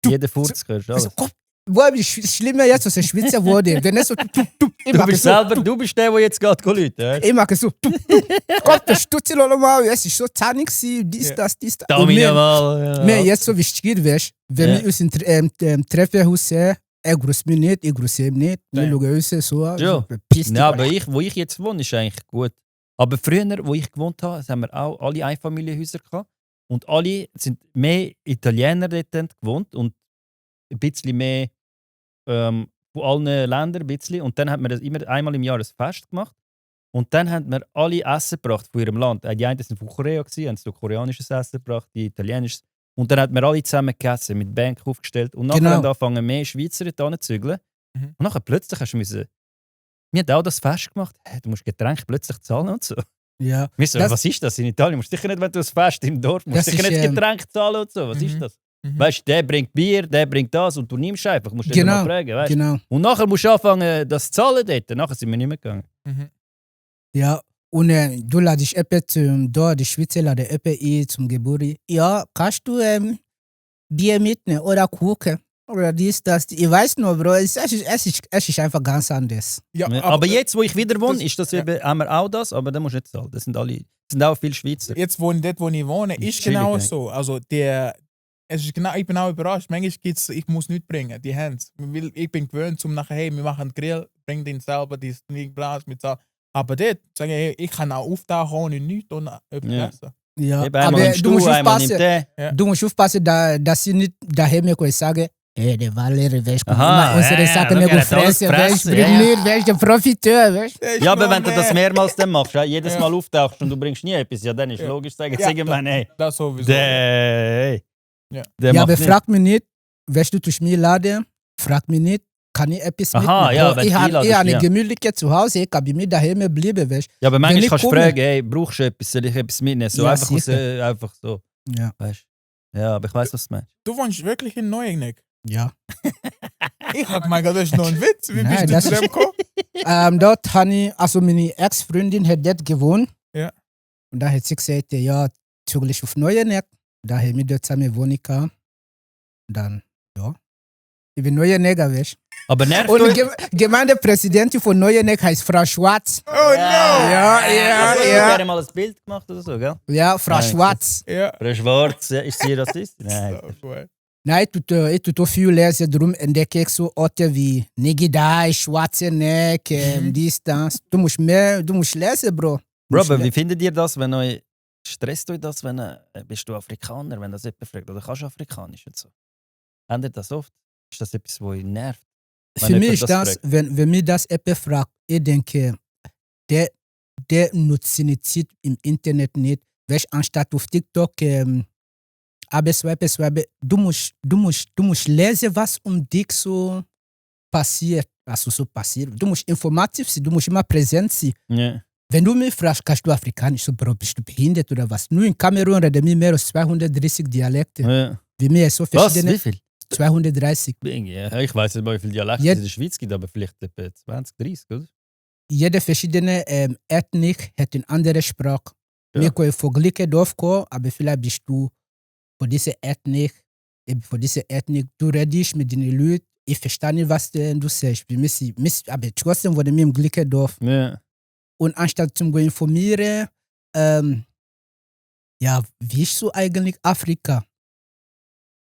Jeder Furz hörst du Also, alles. komm, wo ist schlimmer jetzt, als der Schweizer wurde. Wenn es so, Du bist selber, du bist der, der jetzt gerade Leute. ich mache so, kommt der Stutze noch mal, es ist so zahnig, dies, Ja. das, dies, das. Da Und bin ich mir- mal. mir jetzt so wichtig wäre, wenn Ja. wir uns im Treffenhaus sehen, er grüßt mich nicht, ich grüße ihn nicht. Wir Ja. schauen uns so an. Ja. so, verpiss dich. Ja, aber wo ich jetzt wohne, ist eigentlich gut. Aber früher, wo ich gewohnt habe, haben wir auch alle Einfamilienhäuser gehabt. Und alle sind mehr Italiener dort gewohnt und ein bisschen mehr von allen Ländern. Ein bisschen. Und dann hat man das immer einmal im Jahr ein Fest gemacht. Und dann haben wir alle Essen gebracht von ihrem Land. Die einen sind von Korea, haben so koreanisches Essen gebracht, die italienisches. Und dann hat man alle zusammen gegessen, mit Bank aufgestellt. Und nachher Genau. haben angefangen, mehr Schweizer hinzuzügeln. Mhm. Und nachher plötzlich hast du müssen Wir haben auch das Fest gemacht. Hey, du musst Getränke plötzlich zahlen und so. Ja. Wir so, was ist das in Italien? Du musst sicher nicht, wenn du ein Fest im Dorf musst, Das sicher ist, nicht Getränke zahlen und so. Was ist das? Weißt du, der bringt Bier, der bringt das und du nimmst einfach. Musst du Genau, mal fragen, weißt? genau. Und nachher musst du anfangen, das zu zahlen dort. Nachher sind wir nicht mehr gegangen. Ja, und du ladest etwas da, die Schweizer laden etwas zum Geburt. Ja, kannst du Bier mitnehmen oder Kuchen oder dies, das. Ich weiß nur, Bro, es ist einfach ganz anders. Ja, aber jetzt, wo ich wieder wohne, das- ist das ja. eben, haben wir auch das, aber dann musst du nicht zahlen. Das sind auch viele Schweizer. Jetzt, wo ich wohne, ist Chillig, genau ja. so. Also, es ist genau, ich bin auch überrascht. Manchmal gibt's, ich muss nichts bringen, die Hands. Ich bin gewöhnt, zum nachher, hey, wir machen einen Grill, bring den selber, die Glas mit Saal. Aber dort, sage ich, hey, ich kann auch auftauchen ohne nichts und etwas Ja. essen. Ja, Eben einmal aber nimmst du musst einmal nimmt aufpassen, der. du musst aufpassen, dass sie nicht daheim sagen, hey, der Valerie, weißt du, Aha, immer unsere ja, Sachen schau, nicht er hat alles fressen, weißt du, gefressen, bring ja. nicht, weißt du, der Profiteur, weißt du. Ja, aber wenn du das mehrmals dann machst, jedes Ja. Mal auftauchst und du bringst nie etwas, ja, dann ist Ja. logisch, sagen Ja, sie irgendwann, hey, Das sowieso. der Ja. der Ja, macht aber nicht. frag mich nicht, weißt du, durch mich laden, frag mich nicht, kann ich etwas Aha, mitnehmen? ja, Bro, wenn ich du habe einladest, eine ja. gemütliche Zuhause, ich kann bei mir daheim bleiben, weißt Ja, aber Wenn manchmal ich kannst du komme- fragen, hey, brauchst du etwas, soll ich etwas mitnehmen? So Ja, einfach, sicher. einfach so, du. Ja. weißt du? Ja, aber ich weiß, was du meinst. Du wohnst wirklich in Neueneck. Ja. Ich hab gemeint, das ist noch ein Witz. Wie Nein, bist du das zu dem gekommen? Dort habe ich, also meine Ex-Freundin hat dort gewohnt. Ja. Und da hat sie gesagt, ja, zugleich auf Neueneck. Da haben wir dort zusammen wohnen können. Dann, ja. Ich bin Neuenecker, weißt Aber nervt du. Und euch? die Gemeindepräsidentin von Neueneck heißt Frau Schwarz. Oh no! Ja, Also, du ja. hast gerne mal ein Bild gemacht oder so, gell? Ja, Frau Nein, Schwarz. Ja. Frau Schwarz, ist sie Rassistin? Nein. So gut. Nein, ich tue auch viel lesen, darum entdecke ich so Orte wie Negidai, Schwarze Neck, dies, das. Du musst lesen, Bro. Bro, aber wie findet ihr das, wenn euch stresst euch das, wenn bist du Afrikaner, wenn das jemand fragt, oder kannst du Afrikanisch und so? Habt ihr das oft? Ist das etwas, was euch nervt? Wenn Für mich jemand ist das, fragt? wenn mir das jemand fragt, ich denke, der nutzt seine Zeit im Internet nicht. Weißt, anstatt auf TikTok, swipe, du musst lesen, was um dich so passiert. Also so passiert. Du musst informativ sein, du musst immer präsent sein. Ja. Wenn du mich fragst, kannst du Afrikanisch, so, Bro, bist du behindert oder was? Nur in Kamerun reden wir mehr als 230 Dialekte. Ja. Wie mir so Was? verschiedene. Wie viel? 230. Ja, ich weiß nicht mal, wie viele Dialekte es in der Schweiz gibt, aber vielleicht etwa 20, 30, oder? Jede verschiedene Ethnik hat eine andere Sprache. Ja. Wir können von gleichen Dorf kommen, aber vielleicht bist du von dieser Ethnik, du redest mit den Leuten, ich verstehe nicht, was du sagst. Aber trotzdem wohnen wir im gleichen Dorf. Ja. Und anstatt zu informieren, ja, wie ist so eigentlich Afrika?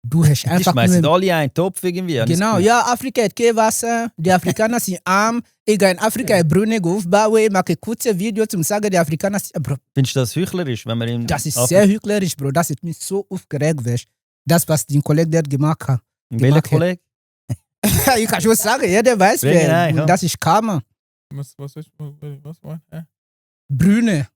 Du hast Die einfach schmeißen nur... alle einen Topf irgendwie. habe ich Genau, das Gefühl. ja, Afrika hat kein Wasser, die Afrikaner sind arm. Ich gehe in Afrika, in Brunei aufbauen, ich mache kurze Video zum sagen, die Afrikaner sind... Bro, Findest du das heuchlerisch, wenn man in das ist sehr heuchlerisch, Bro. Das hat mich so aufgeregt, weißt. Das, was dein Kollege dort gemacht hat. Welcher Kollege? Ich kann schon sagen, jeder weiß, Bring ihn ein, wer. ja. Das ist Karma. Was war? Brunei.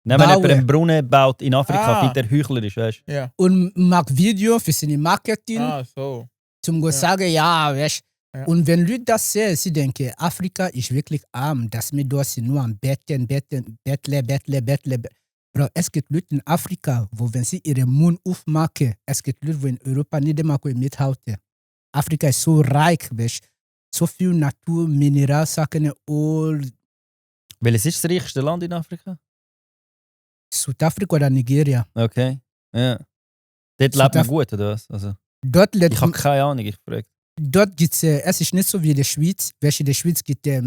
Nein, wenn Bauen. jemand einen Brunnen baut in Afrika, Ah. findet er heuchlerisch, weißt du? Ja. Und macht Video für seine Marketing, So. zum Ja. sagen, ja, weißt. Ja. Und wenn Leute das sehen, sie denken, Afrika ist wirklich arm, dass wir dort sind nur am Betteln. Bro, es gibt Leute in Afrika, wo wenn sie ihren Mund aufmachen, es gibt Leute, wo in Europa nicht einmal mithalten. Afrika ist so reich, weißt. So viel Natur, Mineralsachen, Öl, Welches ist das reichste Land in Afrika? Südafrika oder Nigeria. Okay. Ja. Dort lebt man gut, oder was? Also, Dort ich habe keine Ahnung, ich frage. dort gibt es ist nicht so wie in der Schweiz. Weißt du, in der Schweiz gibt es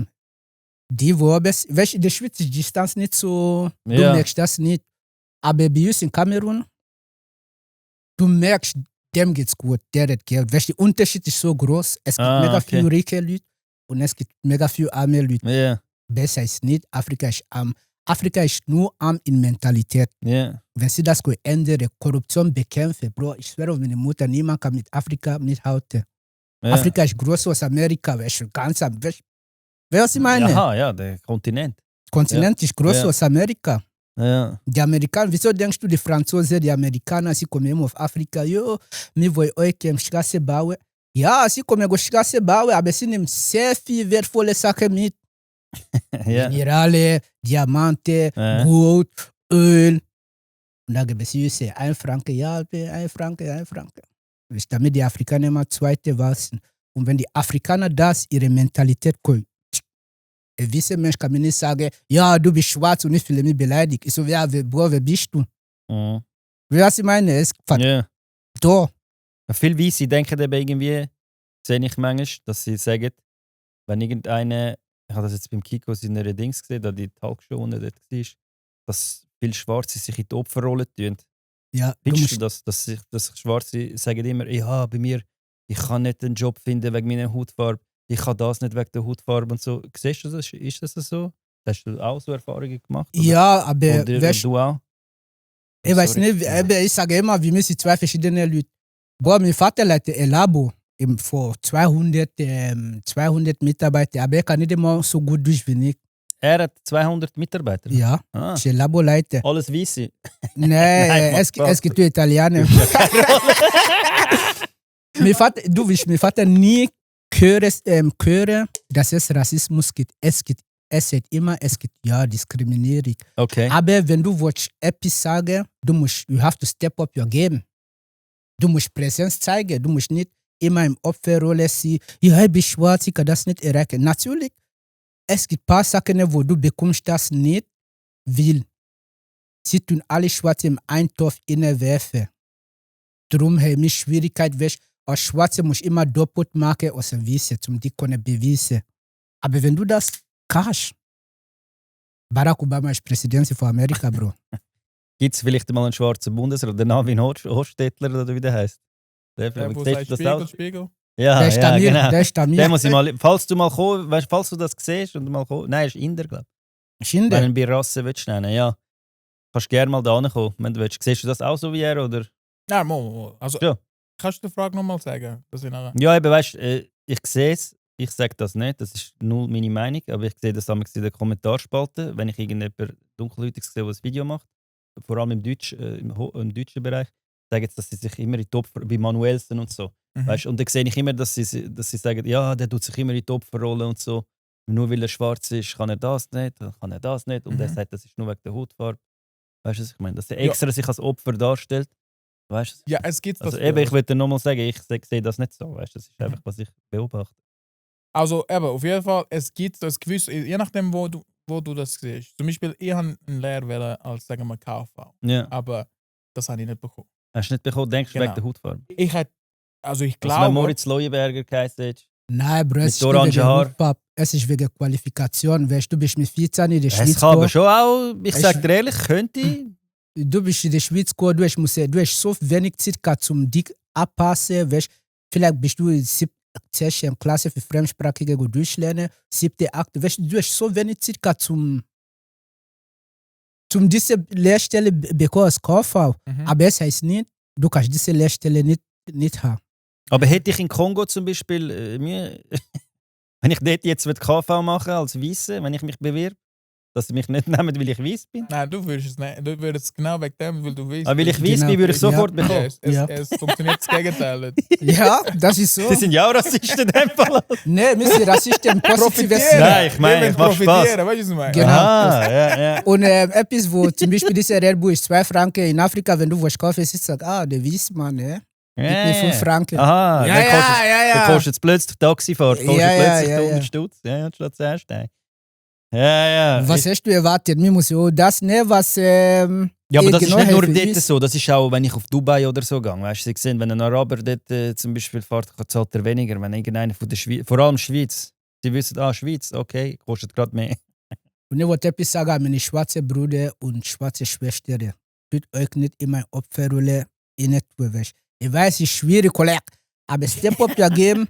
die Worbes. Weißt du, in der Schweiz ist die Distanz nicht so, du Ja. merkst das nicht. Aber bei uns in Kamerun, du merkst, dem geht's gut, der hat Geld. Weißt du, der Unterschied ist so groß. Es gibt mega okay. viele reiche Leute und es gibt mega viele arme Leute. Ja, Besser ist nicht, Afrika ist arm. Afrika ist nur arm in Mentalität. ja. Wenn sie das ändern, Korruption bekämpfen, Bro, ich schwöre auf meine Mutter, niemand kann mit Afrika mithalten. Ja. Afrika ist größer als Amerika, weißt du, ganz am weißt du, was ich meine? Aha, ja, der Kontinent. Kontinent ist größer Ja. als Amerika. Ja. Die Amerikaner, wieso denkst du, die Franzosen, die Amerikaner, sie kommen immer auf Afrika, jo, wir wollen euch Straße bauen. Ja, sie kommen auf Straße bauen, aber sie nehmen sehr viel wertvolle Sachen mit. Ja. Minerale, Diamante, Gold, Öl. Und da gibt es 1 Franken, ja, 1 Franken, 1 Franken. Damit die Afrikaner immer zweite waren. Und wenn die Afrikaner das, ihre Mentalität können, ein weißer Mensch kann mir nicht sagen, ja, du bist schwarz und ich fühle mich beleidigt. Ich so, ja, wer bist du? Was ich meine, es Ja. da. Viele Weisse denken eben irgendwie, sehe ich manchmal, dass sie sagen, wenn irgendeine, ich habe das jetzt beim Kiko in einer Dings gesehen, da die Talkshow unten dort war, dass viele Schwarze sich in die Opferrolle tun. Ja, Findest du das, dass Schwarze sagen immer, ja, bei mir, ich kann nicht einen Job finden wegen meiner Hautfarbe, ich kann das nicht wegen der Hautfarbe und so. Siehst du das? Ist das so? Hast du auch so Erfahrungen gemacht? Oder? Ja, aber Oder du auch? Ich weiß nicht, aber ich sage immer, wir müssen 2 verschiedene Leute. Boah, mein Vater leitet ein Labo vor 200 Mitarbeitern, aber er kann nicht immer so gut durch wie ich. Er hat 200 Mitarbeiter? Ja, ich bin Laboleiter. Alles Weisse? Nein, es gibt Italiener. Mein Vater nie hören, dass es Rassismus gibt. Es sagt immer, es gibt ja Diskriminierung. Okay. Aber wenn du etwas sagen willst, you have to step up your game. Du musst Präsenz zeigen, du musst nicht immer im Opferrolle sein, ja, ich bin schwarz, ich kann das nicht erreichen. Natürlich, es gibt ein paar Sachen, wo du bekommst das nicht, weil sie tun alle Schwarze im Eintopf werfen. Darum habe ich Schwierigkeit, weil als Schwarze muss ich immer doppelt machen als ein Weiße, um die können beweisen. Aber wenn du das kannst, Barack Obama ist Präsident von Amerika, Bro. Gibt es vielleicht mal einen schwarzen Bundesrat, der Navin Hostetler oder wie der heißt? Der wo sagt Spiegel? Ja, der ist ja, genau. Der ist Der muss ich mal, falls du das siehst und mal kommst, nein, ist Inder, glaube ich. Inder? Wenn du bei Rasse willst nennen, ja. Kannst gerne mal da kommen, wenn du willst. Siehst du das auch so wie er, oder? Nein, mal. Also, ja. Kannst du die Frage nochmal sagen? Ja, eben, weißt du, ich sehe es, ich sage das nicht, das ist null meine Meinung, aber ich sehe das damals in den Kommentarspalte, wenn ich irgendjemand Dunkelhäutiges sehe, der ein Video macht, vor allem im deutschen Bereich, sagen jetzt, dass sie sich immer in die Opfer, bei Manuelsen und so. Weißt, und dann sehe ich immer, dass sie sagen, ja, der tut sich immer in die Opferrolle und so. Nur weil er schwarz ist, kann er das nicht, kann er das nicht. Und er sagt, das ist nur wegen der Hautfarbe. Weißt du, was ich meine? Dass er extra sich als Opfer darstellt. Weißt du? Ja, es gibt also eben, ich würde nochmal sagen, ich sehe das nicht so. Weißt du, das ist einfach, was ich beobachte. Also eben, auf jeden Fall, es gibt das gewisse, je nachdem, wo du das siehst. Zum Beispiel, ich habe einen Lehrwelle als, sagen wir, KV. Ja. Aber das habe ich nicht bekommen. Hast du nicht bekommen? Denkst du wegen der Hautfarbe? Ich glaube... Also wenn Moritz Leuenberger geheißen hätte? Nein, Bro, es ist wegen Hautfarbe. Es ist wegen Qualifikation. Weißt du, bist mit 14 in der Schweiz. Es kann aber schon auch, ich sage dir ehrlich, könnte... Du bist in der Schweiz gekommen, du hast so wenig Zeit zum dich anpassen. Weißt, vielleicht bist du in der 10. Klasse für Fremdsprachige durchlernen, 7., 8. Weißt, du hast so wenig Zeit zum diese Lehrstelle bekommen als KV. Aber es heißt nicht, du kannst diese Lehrstelle nicht haben. Aber hätte ich in Kongo zum Beispiel, wenn ich dort jetzt KV machen als Weisse, wenn ich mich bewirbe, dass sie mich nicht nehmen, weil ich weiss bin? Nein, du würdest es nicht. Du würdest genau wegen dem, weil du weißt. Aber weil ich weiss bin, würde ich sofort bekommen. Es funktioniert das Gegenteil. Ja, das ist so. Sie sind ja auch Rassisten in dem Fall. Nein, wir sind Rassisten positiv. Nein, ich meine, ich mache Spaß. Weißt du, was ich meine? Genau. Ja. Und etwas, wo zum Beispiel diese Red Bull ist 2 Franken in Afrika, wenn du was kaufst, ist es der weiß man, ne? Gib mir 5 Franken. Aha, ja. Dann kostet es plötzlich Taxifahrt, kostet plötzlich 100 Stutz. Ja, statt 10 Steine. Ja. Was hast du erwartet? Mir muss ja das nehmen, was. Ja, aber das ist nicht nur dort so. Das ist auch, wenn ich auf Dubai oder so gehe. Weißt du, Sie sehen, wenn ein Araber dort zum Beispiel fährt, zahlt er weniger. Wenn irgendeiner von der Schweiz, vor allem Schweiz, sie wissen, Schweiz, okay, kostet gerade mehr. Und ich wollte etwas sagen, meine schwarze Brüder und schwarze Schwestern. Tut euch nicht immer in Opferrolle in. Ich weiß, es ist schwierig, Kollege, aber step up your game.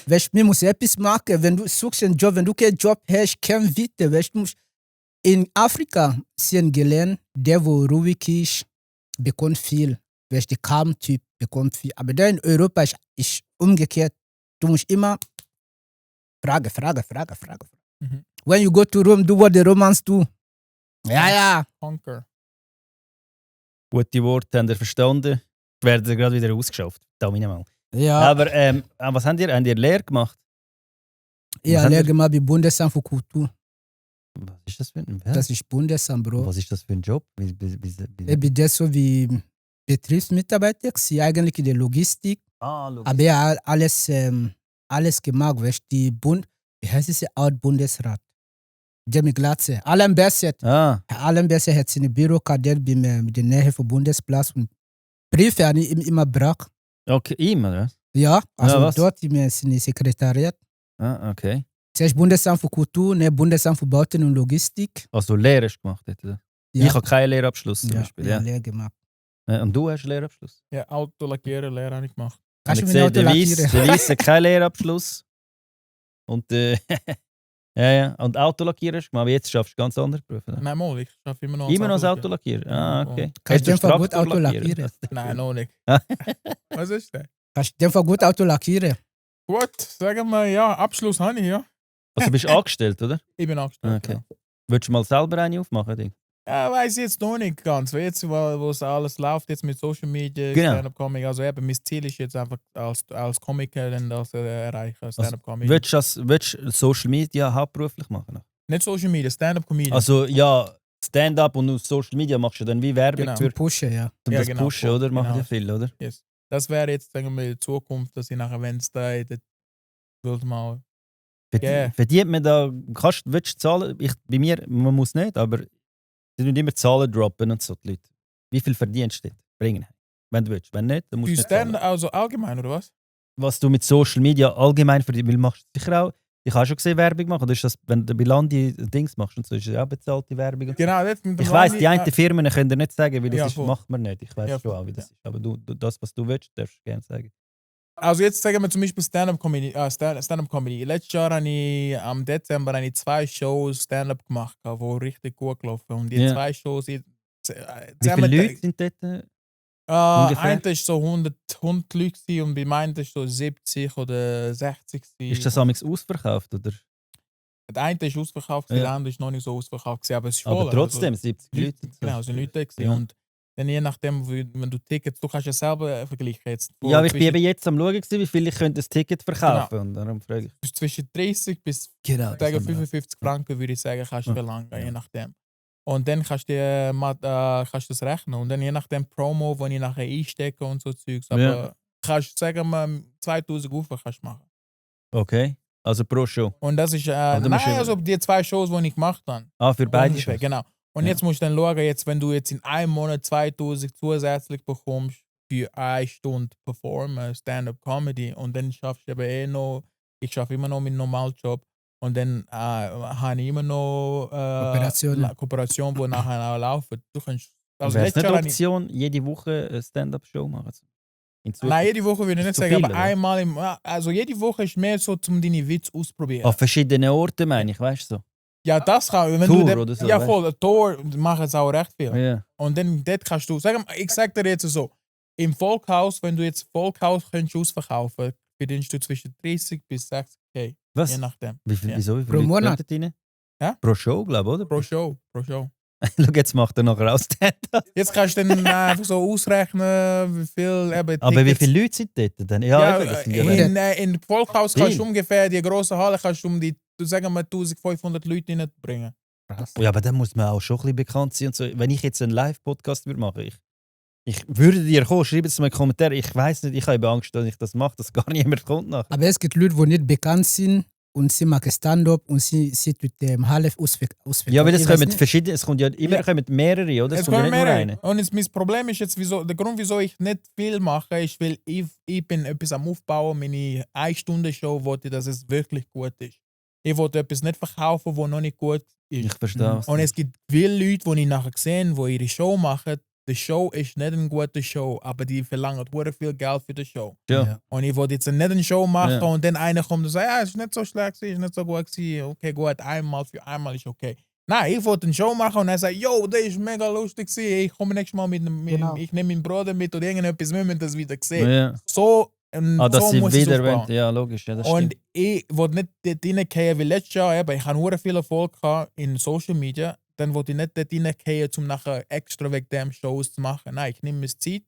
Weißt du, muss etwas machen. Wenn du suchst einen Job, wenn du keinen Job hast, kein Witte. Weißt du, in Afrika sind gelernt, der, wo ruhig ist, bekommt viel. Weißt du, der calm Typ bekommt viel. Aber da in Europa ist umgekehrt. Du musst immer Frage. When you go to Rome, do what the Romans do. Ja. Conquer. Gute Worte, habt ihr verstanden? Werden gerade wieder ausgeschafft. Da mal. Ja. Aber was habt ihr? Habt ihr Lehre gemacht? Ja, Lehre gemacht bei Bundesamt für Kultur. Was ist das für ein Job? Das ist Bundesamt, Bro. Was ist das für ein Job? Ich bin das so wie Betriebsmitarbeiter, sie eigentlich in der Logistik, Logisch. aber ja, alles gemacht, weißt du, wie heißt es, Bundesrat. Jimmy Glatze. Allen besser hat seine Bürokadett mit der Nähe vom Bundesplatz und Briefe an ihm immer brach. Okay, immer, ja? Ja, also was? dort in seinem Sekretariat. Okay. Zuerst Bundesamt für Kultur, ne, Bundesamt für Bauten und Logistik. Also Lehre hast du gemacht, oder? Ja. Ich habe keinen Lehrabschluss zum Ja, Beispiel. ja, Ja. Lehre gemacht. Und du hast einen Lehrabschluss? Ja, Autolackieren, Lehre habe ich gemacht. Kannst du Ich mir ein sehe, Auto der lackieren? Weiss hat keinen Lehrabschluss. Und ja. Und Autolackieren hast du gemacht, aber jetzt schaffst du ganz andere Berufe. Ne? Nein, mal, ich arbeite immer noch Immer noch als Autolackieren. Autolackieren? Okay. Kannst du Hast einfach gut Traktor Auto lackieren? Nein, noch nicht. Was ist das? Kannst du einfach gut Auto lackieren? Gut, sagen wir, ja, Abschluss habe ich, ja. Also bist du angestellt, oder? Ich bin angestellt. Okay. Ja. Willst du mal selber eine aufmachen? Ding? Ja, weiß ich jetzt noch nicht ganz. Weil jetzt, wo es alles läuft, jetzt mit Social Media, Genau. Stand-Up-Comedy, also eben, mein Ziel ist jetzt einfach als Komiker dann das erreichen, Stand-Up-Comedy. Willst du Social Media hauptberuflich machen? Nicht Social Media, Stand-Up-Comedy. Also ja, Stand-up und auf Social Media machst du dann wie Werbung Genau. für Pushen, ja. um Ja, das genau, pushen, voll. oder? Machen Genau. ja viele, oder? Yes. Das wäre jetzt, sagen wir, in Zukunft, dass ich nachher, wenn es da würde mal. Yeah. Verdient man da, willst du zahlen? Bei mir, man muss nicht, aber sie müssen immer Zahlen droppen und so, die Leute. Wie viel verdienst du dort? Bringen. Wenn du willst. Wenn nicht, dann musst du Für nicht zahlen. Stand, also allgemein, oder was? Was du mit Social Media allgemein verdienst, weil machst du sicher auch, ich habe schon gesehen, Werbung machen. Oder ist das, wenn du bei Landi Dings machst und so, ist das auch bezahlte Werbung? Und so? Genau, das mit dem Ich weiss, Landi- die einen Firmen können dir nicht sagen, wie das Ja, ist, voll. macht man nicht. Ich weiß Ja, schon voll. auch, wie das ist. Aber du, das, was du willst, darfst du gerne sagen. Also jetzt sagen wir zum Beispiel Stand-Up-Comedy. Letztes Jahr habe ich am Dezember 2 Shows Stand-Up gemacht, die richtig gut gelaufen. Und die Ja. 2 Shows... Wie viele Leute sind dort? ungefähr? Einer war so 100 Leute gewesen und bei meinem war so 70 oder 60. Ist das amigs ausverkauft? Oder? Der eine ist ausverkauft, Ja. der andere ist noch nicht so ausverkauft gewesen, aber es ist Aber voll. trotzdem, 70 Also, Leute. genau, es sind Leute da gewesen. Ja. Und dann je nachdem, wenn du Tickets, du kannst ja selber vergleichen jetzt. Ja, aber ich bin Zwischen- eben jetzt am Schauen, wie viel ich könnte das Ticket verkaufen. Und darum frage ich. zwischen 30 bis Genau. sagen 55 Franken würde ich sagen, kannst du Ja. verlangen, Ja. je nachdem. Und dann kannst du kannst das rechnen. Und dann je nachdem Promo, wo ich nachher einstecke und so Zeugs. Aber Ja. kannst du sagen, wir 2000 Ufer kannst du machen. Okay. Also pro Show. Und das ist, Aber du musst nein, ja- also die 2 Shows, die ich gemacht habe. Für beide Ungefähr, Shows. genau. Und Ja. jetzt musst du dann schauen, jetzt, wenn du jetzt in einem Monat 2000 zusätzlich bekommst für 1 Stunde Performen, Stand-Up-Comedy und dann schaffst du eben ich schaffe immer noch meinen Normaljob und dann habe ich immer noch Kooperationen. Kooperation, die nachher auch laufen. Du kannst, also Wäre es letztes nicht Jahr eine habe ich, Option, jede Woche eine Stand-up-Show machen? In Zukunft? nein, jede Woche würde ich Ist nicht zu sagen, viel, aber oder? einmal also jede Woche ist mehr so, um deine Witze auszuprobieren. An verschiedenen Orten, meine ich, weißt du so. Ja, das kann, wenn Tour du dann, oder so, ja weißt? voll, ein Tour machen es auch recht viel. Ja. Und dann dort kannst du, ich sag dir jetzt so, im Volkhaus, wenn du jetzt Volkhaus könntest ausverkaufen, verdienst du zwischen 30 bis 60k, Was? je nachdem. Wie Ja. viele Pro Leute Monat? kommen dort rein? Ja? Pro Show, glaube ich, oder? Pro Show. Schau, jetzt macht er nachher auch Stand-up. Jetzt kannst du dann einfach so ausrechnen, wie viel eben Aber wie Tickets- viele Leute sind dort? Dann? Ja, eben, das sind ja in Volkhaus kannst Viel. du ungefähr die grosse Halle kannst du die, sagen wir 1500 Leute reinbringen. Krass. ja, aber dann muss man auch schon ein bisschen bekannt sein. Und so. Wenn ich jetzt einen Live-Podcast würde machen, ich würde dir kommen, schreib es mal in die Kommentare. Ich weiß nicht, ich habe eben Angst, dass ich das mache, dass gar niemand kommt nachher. Aber es gibt Leute, die nicht bekannt sind und sie machen Stand-up und sie sind mit dem Halle ausverkauft. Ja, weil es Ich weiß kommen nicht. verschiedene, es kommt ja immer Ja. kommen mehrere, oder? Es Es kommt ja kommen nicht nur mehrere. eine. Und jetzt, mein Problem ist jetzt, der Grund, wieso ich nicht viel mache, ist, weil ich bin etwas am Aufbauen. Meine 1-Stunde-Show wollte, dass es wirklich gut ist. Ich wollte etwas nicht verkaufen, das noch nicht gut ist. Ich verstehe. was du- Und es gibt viele Leute, die ich nachher sehe, die ihre Show machen. Die Show ist nicht eine gute Show, aber die verlangen sehr viel Geld für die Show. Ja. Und ich wollte jetzt nicht eine Show machen Ja. und dann einer kommt und sagt, ja, es ist nicht so schlecht, es ist nicht so gut gewesen. Okay, gut, einmal für einmal ist okay. Nein, ich wollte eine Show machen und er sagt, yo, das ist mega lustig gewesen. Ich komme nächstes Mal Genau. ich nehme meinen Bruder mit oder irgendetwas, wir müssen das wieder sehen. Ja. So, Dass so sie muss es wieder aufbauen. wollen. Ja, logisch. Ja, das Und stimmt. ich wollte nicht dort reingehen, weil letztes Jahr eben, ich habe sehr viel Erfolg gehabt in Social Media. Dann wollte ich nicht dort reingehen, um nachher extra wegen dem Shows zu machen. Nein, ich nehme mir Zeit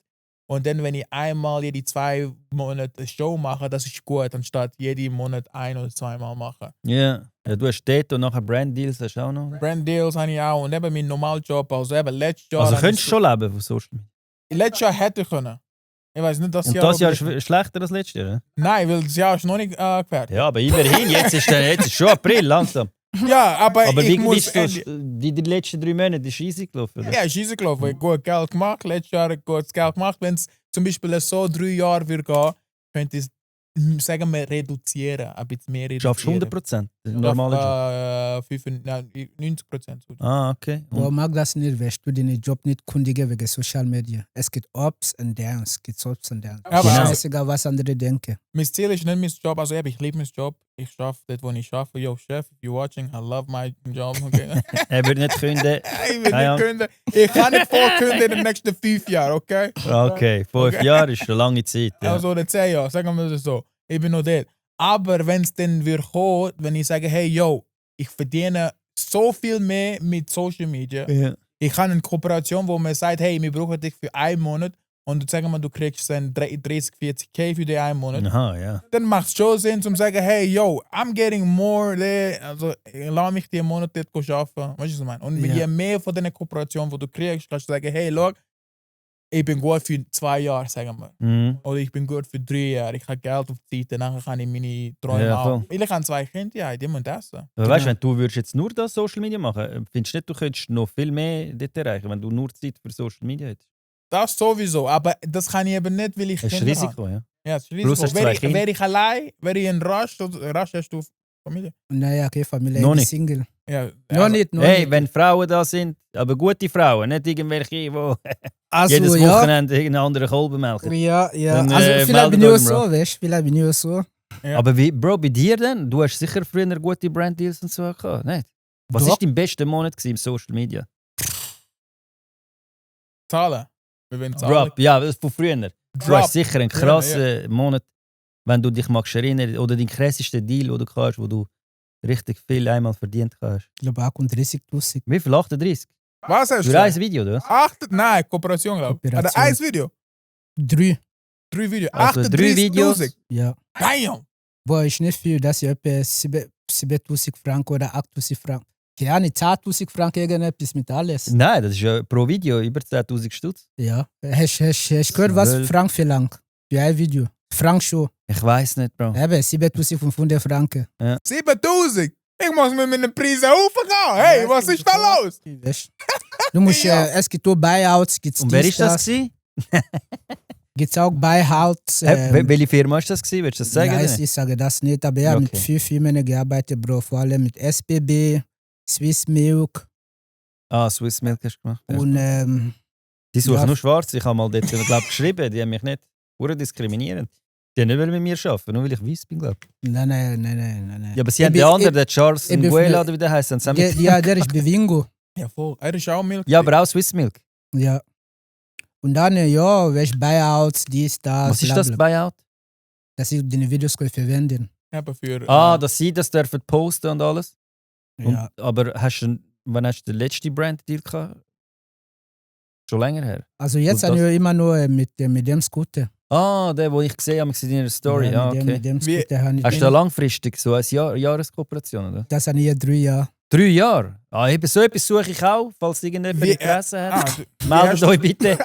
Und dann, wenn ich einmal jede 2 Monate eine Show mache, das ist gut, anstatt jeden Monat 1 oder 2 Mal machen. Ja. Ja, du hast dort und nachher Brand Deals hast du auch noch. Brand Deals habe ich auch und eben mein Normaljob, also eben letztes Jahr. Also habe könntest du ich schon leben von Social Media. letztes Jahr hätte ich können. Ich weiß nicht, das Und Jahr. das Jahr aber- ist schlechter als letztes Jahr? Ja? Nein, weil das Jahr ist noch nicht fertig. Ja, aber immerhin, jetzt ist schon April, langsam. Ja, aber Aber ich wie muss. bist du, die letzten 3 Monate ist easy gelaufen? Oder? Ja, ist easy gelaufen. Ich habe gut Geld gemacht. Letztes Jahr habe ich gutes Geld gemacht. Wenn es zum Beispiel so 3 Jahre wird gehen, könnte ich es, sagen wir, reduzieren. Ein bisschen mehr Du schaffst reduzieren. 100%? Normale Job? 90%. Ah, okay. Wo mag das nicht, weißt du, deinen Job nicht kundigen wegen Social Media. Es gibt Ups und Downs, Aber Genau. Scheißegal, was andere denken. mein Ziel ist nicht mein Job. Also ich liebe meinen Job. Ich schaffe dort, wo ich arbeite. Yo, Chef, if you're watching, I love my job. Okay? Er würde nicht künden. Ich will Ja, nicht ja. künden. Ich kann nicht vorkünden in den nächsten 5 Jahren, okay? Okay, 5 Jahre ist eine lange Zeit. Ja. Also oder 10 Jahre, sagen wir das so. Ich bin noch dort. Aber wenn es dann wird kommen, wenn ich sage, hey, yo, ich verdiene so viel mehr mit Social Media. Ja. Ich habe eine Kooperation, wo man sagt, hey, wir brauchen dich für 1 Monat und sagen wir, du kriegst dann 30, 40k für den 1 Monat. Aha, ja. Dann macht es schon Sinn, zu sagen, hey, yo, I'm getting more there. Also, lass mich den Monat dort arbeiten. Weißt du, was ich meine? Und Ja. je mehr von diesen Kooperationen, die du kriegst, kannst du sagen, hey, schau, ich bin gut für 2 Jahre, sagen wir. Mhm. Oder ich bin gut für 3 Jahre. Ich habe Geld auf die Seite, nachher kann ich meine Träume Ja, haben. voll. Ich habe 2 Kinder, ja, die müssen essen. Aber weißt du, wenn du würdest jetzt nur das Social Media machen, findest du nicht, du könntest noch viel mehr dort erreichen, wenn du nur Zeit für Social Media hättest? Das sowieso, aber das kann ich eben nicht, weil ich Das ist ein Kinder Risiko, ja. habe. Ja, das ist ein Plus Risiko. hast du 2 Kinder. Wäre ich allein, wäre ich ein Rasch hast du Familie? Naja, okay, Familie, Noch ich bin nicht. Single. Ja, Noch nicht, noch Hey, nicht. wenn Frauen da sind, aber gute Frauen, nicht irgendwelche, die Also, jedes ja. Wochenende irgendeinen anderen Kolben melken. Ja, ja. Dann, Also, vielleicht meldet bin ich auch euch, Bro. so, weißt du? Vielleicht bin ich auch so. Ja. Aber wie, Bro, bei dir denn? Du hast sicher früher gute Brand-Deals und so gehabt, nicht? Was Doch. war dein bester Monat gewesen im Social Media? Zahlen. Wir wollen zahlen. Drop, ja, das von früher. Du Drop. hast sicher einen krassen Monat, wenn du dich magst erinnern, oder deinen krassesten Deal, den du kannst, wo du richtig viel einmal verdient hast. Ich glaube, 38.000. Wie viel? 38? Was hast Für du? ein Video, oder? 8, nein, Kooperation, glaube ich. Oder Kooperation. 1 Video. 3. 3 Videos. Also 3 Videos. 38.000. Ja. Damn! Boah, ist nicht viel, das ist etwa 7.000 Franken oder 8.000 Franken. Ja, nicht 10.000 Franken, irgendetwas mit alles. Nein, das ist ja pro Video über 10.000 Stutz. Ja. Hast du gehört, was 12. Frank verlangt? Für ein Video. Frank schon. Ich weiß nicht, Bro. Eben, 7.500 Franken. 7.000! Ich muss mit meinen Preisen hochgehen. Hey, was ist da los? Weißt du? Du musst, Ja. es gibt auch Buyouts, gibt's Und wer dies, ist das gewesen? Gibt's auch Buyouts. Welche Firma ist das gewesen? Willst du das sagen? Ja, oder nicht? ich sage das nicht, aber ich habe mit Okay. 4 Firmen gearbeitet, Bro. Vor allem mit SBB, Swiss Milk Ah, Swiss Milk hast du gemacht. Ja. und Die suchen ja. nur schwarz. Ich habe mal dort glaub, geschrieben, die haben mich nicht diskriminieren. Die haben nicht mit mir arbeiten, nur weil ich weiß bin, glaube ich. nein. Ja, aber sie Ich haben bin- den anderen, den Charles ich bin Nguela, für- oder wie der heisst, haben sie auch Der, mit. ja, der ist Bewingo. Ja, voll. Er ist auch Milch. Ja, aber auch Swiss Milk. Ja. Und dann, ja, welche Buyouts, dies, das. Was ist bla, das bla. Buyout? Dass ich die Videos kann verwenden. Eben für, Dass sie das dürfen posten und alles. Und, Ja. aber wann hast du den letzten Brand-Deal gehabt? Schon länger her. Also jetzt Und habe das- ich immer nur mit dem Scooter. Ah, der, den ich gesehen habe, in deiner Story. Ja, Ah, mit okay. dem Wie- Scooter habe ich. Hast du da langfristig so eine Jahreskooperation, oder? Das habe ich 3 Jahre. 3 Jahre? Ah, eben so etwas suche ich auch, falls irgendjemand Wie- Interesse hat. wie Meldet hast euch du- bitte.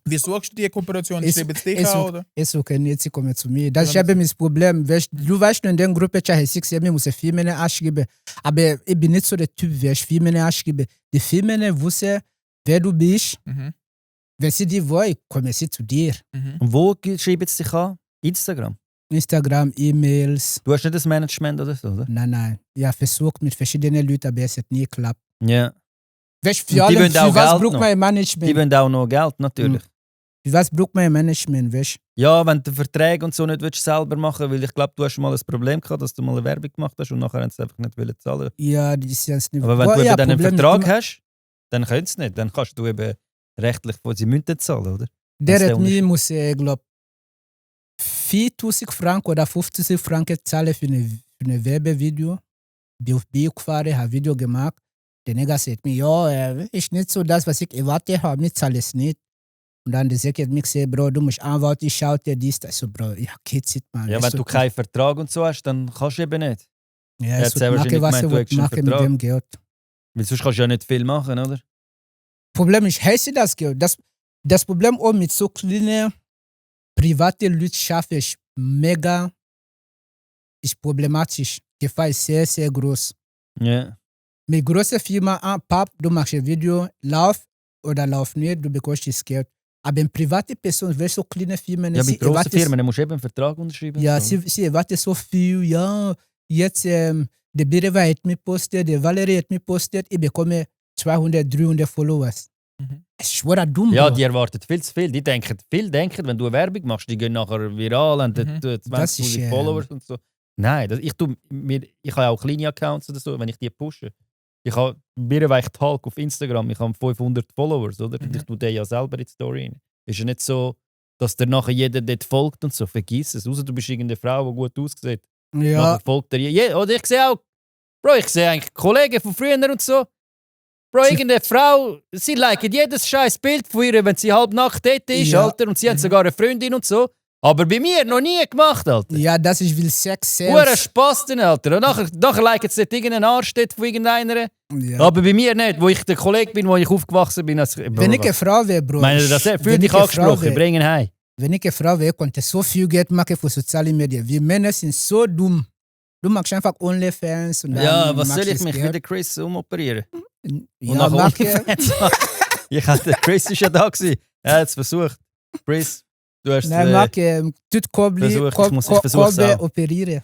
Wie suchst du die Kooperation? Ich- Schreibst du dich ich an, such- oder? Ist okay, nicht, sie kommen zu mir. Das ist Ja, eben das Problem. Du weißt, in der Gruppe, ich muss 4 Männer ausgeben. Aber ich bin nicht so der Typ, wer 4 Männer ausgeben. Die 4 Männer wissen, wer du bist. Mhm. Wenn sie die wollen, kommen sie zu dir. Mhm. Und wo schreiben sie dich an? Instagram. Instagram, E-Mails. Du hast nicht das Management oder so, oder? Nein. Ja, versucht mit verschiedenen Leuten, aber es hat nie geklappt. Ja. Weißt, Und die für allem, wollen auch für was Geld braucht noch. man ein Die Management? wollen auch noch Geld, natürlich. Für was braucht man ein Management, weißt? Ja, wenn du Verträge und so nicht willst selber machen, weil ich glaube, du hast mal ein Problem gehabt, dass du mal eine Werbung gemacht hast und nachher haben sie einfach nicht wollen zahlen. Ja, das ist jetzt nicht. Aber wenn Boah, du eben ja, dann einen Problem Vertrag mit- hast, dann können sie nicht. Dann kannst du eben rechtlich von sie müssen zahlen, oder? Der Das ist hat der mir, Unterschied. muss ich glaube 4.000 Franken oder 50 Franken zahlen für ein Werbevideo. Bin auf Bio gefahren, habe ein Video gemacht. Der Nigger sagt mir, ja, ist nicht so das, was ich erwartet habe, ich zahle es nicht. Und dann die Säcke hat mir gesagt, Bro, du musst Anwalt, ich schaue dir dies, das. So, Bro, ja, geht's nicht, man. Ja, wenn du keinen Vertrag und so hast, dann kannst du eben nicht. Ja, er es hat sehr wird wahrscheinlich machen, was gemeint, er du hättest einen machen mit Vertrag. dem Geld. Weil sonst kannst du ja nicht viel machen, oder? Problem ist, heißt das Geld. Das Problem auch mit so kleinen privaten Leuten schaffen ist mega, ist problematisch. Die Gefahr ist sehr, sehr groß. Ja. Mit großen Firmen, Pap, du machst ein Video, lauf oder lauf nicht, du bekommst das Geld. Aber in private Personen, welche so kleine Firmen, Ja, sie bei grossen erwarten- Firmen dann musst du eben einen Vertrag unterschreiben. Ja, so. sie erwarten so viel. Ja, jetzt der Bireva hat mir postet, der Valerie hat mir postet, ich bekomme 200, 300 Followers. Mhm. Es ist schwer dumm. Ja, Bro. die erwarten viel zu viel. Die denken, wenn du eine Werbung machst, die gehen nachher viral und Mhm. 20'000 Followers und so. Nein, ich habe auch kleine Accounts oder so, wenn ich die pushe. Ich habe Birrenweich Talk auf Instagram, ich habe 500 Followers, oder? Und Mhm. ich tue den ja selber in die Story rein. Ist ja nicht so, dass dir nachher jeder dort folgt und so. Vergiss es. Außer du bist irgendeine Frau, die gut aussieht. Ja, Nachher folgt dir oder ich sehe auch, Bro, ich sehe eigentlich Kollegen von früher und so. Bro, irgendeine Frau, sie liket jedes scheiß Bild von ihr, wenn sie halb nackt dort ist, Ja. Alter, und sie hat sogar eine Freundin und so. Aber bei mir noch nie gemacht, Alter. ja, das ist will Sex Hure selbst. Spaß denn, Alter. Und nachher liket es dort irgendeinen Arsch dort von irgendeiner. Ja. Aber bei mir nicht, wo ich der Kollege bin, wo ich aufgewachsen bin. Als, Wenn ich eine Frau wäre, Bro. meine das fühl wenn dich ich eine Frau angesprochen, wär- bring ihn heim. Wenn ich eine Frau wäre, konnte so viel Geld machen für soziale Medien. Wir Männer sind so dumm. Du machst einfach OnlyFans und dann Ja, was machst soll ich das mich Geld. wieder Chris umoperieren? Und Ja, nach mach OnlyFans machen? Chris ist ja da gewesen. Er hat es versucht. Chris, du hast Nein, mach tut Kobli, versucht, ich versuch's Kolbe auch. operieren.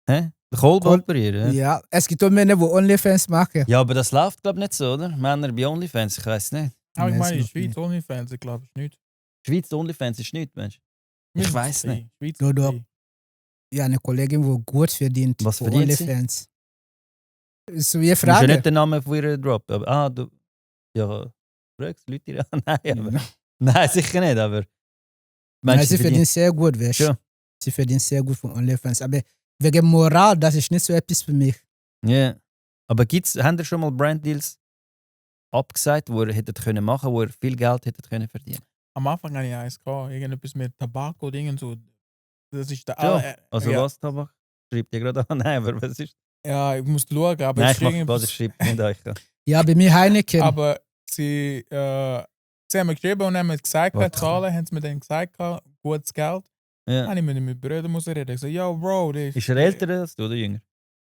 den Kolben Kol- operieren. Ja? Ja, es gibt auch Männer, die OnlyFans machen. Ja, aber das läuft glaube ich nicht so, oder? Männer bei OnlyFans, ich weiß nicht. Aber ich Weiß meine, in noch Schweiz nicht. OnlyFans, ich glaube, ist nicht. Schweiz OnlyFans ist nichts, Mensch. Ich weiß nicht. Schweiz Doch, doch. frei. Ja, eine Kollegin, die gut verdient. Was für verdient sie? OnlyFans. So, wie Du musst ja Frage. nicht den Namen von ihr droppen. Aber, du. Ja, fragst Leute dir an? Nein, aber. Nein, sicher nicht, aber. Nein, Meinst sie du, verdient sehr gut, weißt Ja. Sie verdient sehr gut von OnlyFans. Aber wegen Moral, das ist nicht so etwas für mich. Ja. Aber haben ihr schon mal Branddeals abgesagt, wo ihr hättet können machen, wo ihr viel Geld hättet können verdienen? Am Anfang hatte ich eins gehabt, irgendetwas mit Tabak oder irgend so. Das ist der Ja. Also ja, was, Tabak? Schreibt ihr gerade an? Nein, aber was ist? ja, ich muss schauen, aber Nein, es ich ist mach irgendwas- was, schreibt nicht euch. Ja, bei mir Heineken. Aber sie haben mir geschrieben und haben mir gesagt, Was? Zahlen, haben sie mir dann gesagt, gutes Geld. Ja. Dann habe ich mit meinen Brüdern müssen reden. Ich so, yo, Bro, das Ist er älter als du oder jünger?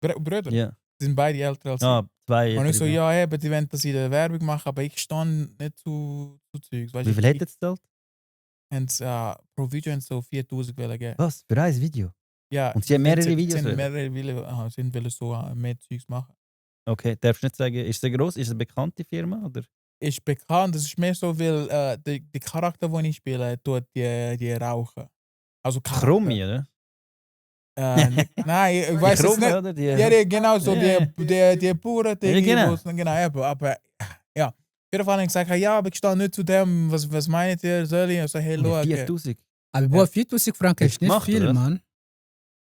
Brüder, Ja. die sind beide älter als ich. Ah, 2 Und ich so, ältere. ja, eben, die wollen, dass ich eine Werbung mache, aber ich stand nicht zu Zeugs. Weißt Wie du, viel hättet ihr gezahlt? Haben sie, pro Video haben sie so 4'000 gegeben. Was? Für ein Video? Ja, Und sie haben mehrere sie- Videos Sie wollen? haben mehrere Videos, sie wollen so mehr Zeugs machen. Okay, darfst du nicht sagen, ist sie gross? Ist es eine bekannte Firma? Oder? Ist bekannt, das ist mehr so, weil der Charakter, den ich spiele, tut die rauchen. Also Charakter. Krummi, oder? Nein, ich weiß es Krummi, nicht. oder? Die, Ja, genau so, Ja, die pure Dinge. Ja, genau. Genau, eben, aber ja. Auf jeden Fall habe ich gesagt, ja, aber ich stand nicht zu dem, was meint ihr, soll ich? Also, hey, schau, 4000. Aber boah, 4000 Franken Hast ist du nicht gemacht, viel, oder? Mann.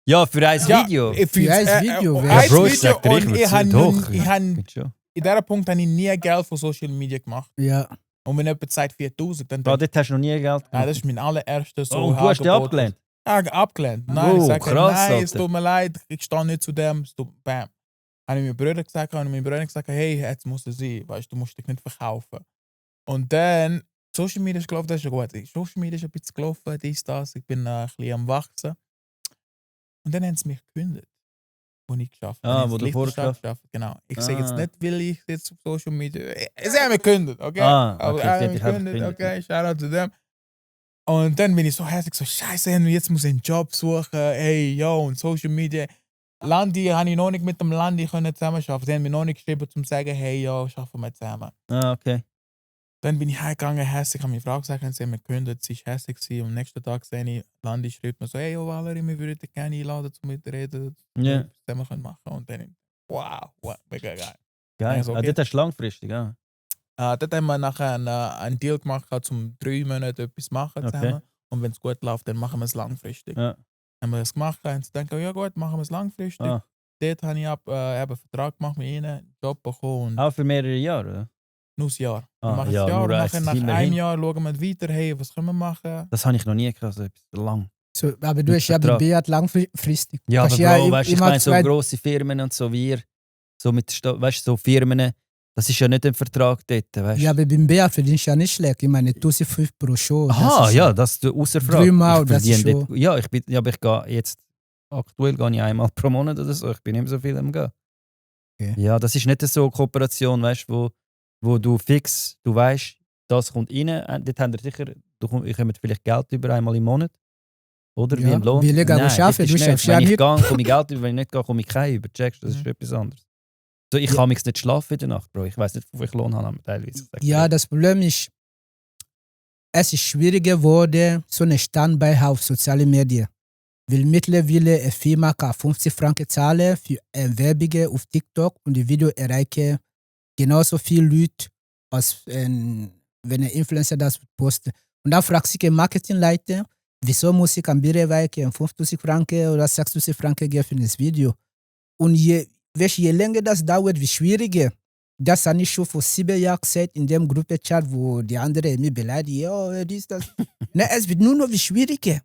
Ja, für ein ja, Video. Für ein Video, wer- ein Bro, ich Video sag dir, und ich habe doch. ich hab, Geht schon. in diesem Punkt habe ich nie Geld für Social Media gemacht. Ja. Und wenn jemand sagt 4000, dann Ah, denke ich, dort hast du noch nie Geld gemacht. nein, das ist mein allererstes so Oh, und du hast die Angebot. abgelehnt? Ja, abgelehnt. Nein, Oh, ich sage, krass, nein, es Alter. tut mir leid, ich stehe nicht zu dem. Bam. Habe ich meinen Brüdern gesagt und mein Bruder gesagt, hey, jetzt muss es sein, weißt du, musst dich nicht verkaufen. Und dann, Social Media ist gelaufen, das ist ja gut. Social Media ist ein bisschen gelaufen, dies, das, ich bin ein bisschen am Wachsen. Und dann haben sie mich gekündigt, wo ich geschafft habe. Ah, Ich wo habe du in vorher Liechtenstein geschafft. Genau. Ich sage jetzt Ah. nicht, will ich jetzt auf Social Media. Sie haben mich gekündigt, okay? Ah, Aber okay, sie haben sie hat mich dich einfach gekündigt, gekündigt. okay, Shoutout zu dem. Und dann bin ich so hässlich, so scheiße, jetzt muss ich einen Job suchen, hey, yo, und Social Media. Landi habe ich noch nicht mit dem Landi zusammen arbeiten. Sie haben mir noch nicht geschrieben, um zu sagen, hey, yo, schaffen wir zusammen. Ah, okay. Dann bin ich heimgegangen, hässlich, habe meine Frau gesagt, sie haben mich gekündigt, sie war hässlich gewesen. Und am nächsten Tag sehe ich, Landi schreibt mir so, hey, yo, Valerie, wir würden dich gerne einladen, um mitreden, Ja, zusammen können machen. Und dann, wow, mega geil. geil. Also, Ah, okay. dort hast du langfristig, ah. Dort haben wir nachher einen Deal gemacht, um 3 Monate etwas machen Okay. zusammen. Und wenn es gut läuft, dann machen wir es langfristig. Ja. Haben wir das gemacht, haben sie gedacht, ja gut, machen wir es langfristig. Ah. Dort habe ich eben einen Vertrag gemacht mit ihnen, einen Job bekommen. Und Auch für mehrere Jahre, oder? Nur ein Jahr. Wir Ah, machen ja, ein Jahr nur und eins, nachher nach immerhin. einem Jahr schauen wir weiter, hey, was können wir machen? Das habe ich noch nie gehabt, so etwas lang. So, aber du hast ja bei Vertrag. Beat langfristig. Ja, aber Kannst Bro, weißt du, ich immer meine, so zwei- grosse Firmen und so wie ihr, so mit, weißt du, so Firmen, das ist ja nicht ein Vertrag dort, weißt du? Ja, aber beim Beat verdienst du ja nicht schlecht. Ich meine, 1005 pro Show. Aha, das ist ja, das ist außer Frage. Dreimal, Ich das ist verdiene schon- dort, ja, aber ich gehe jetzt, aktuell gehe ich einmal pro Monat oder so, ich bin nicht mehr so viel am Gehen. Okay. Ja, das ist nicht so eine Kooperation, weißt du, wo du fix, du weißt, das kommt rein, dort haben wir sicher, ich komme vielleicht Geld über einmal im Monat. Oder? Ja, Wie ein Lohn. wie lange Nein, du das arbeitest, ist du nicht. schaffst ja Wenn ich nicht. gehe, komme ich Geld über, wenn ich nicht gehe, komme ich keinen über. Checkst du? Das ist Mhm. etwas anderes. So, ich Ja. kann mich nicht schlafen in der Nacht, Bro. Ich weiß nicht, wie viel Lohn habe teilweise. Ich sag dir. Ja, das Problem ist, es ist schwieriger geworden, so einen Standbein auf sozialen Medien. Weil mittlerweile eine Firma kann 50 Franken zahlen für Werbung auf TikTok und die Video erreichen genauso viele Leute, als wenn ein Influencer das postet. Und dann fragt sich ein Marketingleiter, wieso muss ich am Biereweg 5000 Franken oder 6000 Franken geben für das Video? Und je länger das dauert, wie schwieriger. Das habe ich schon vor 7 Jahren gesagt in dem Gruppenchat, wo die anderen mich beleidigen. Ja, dies, das. Nein, es wird nur noch wie schwieriger.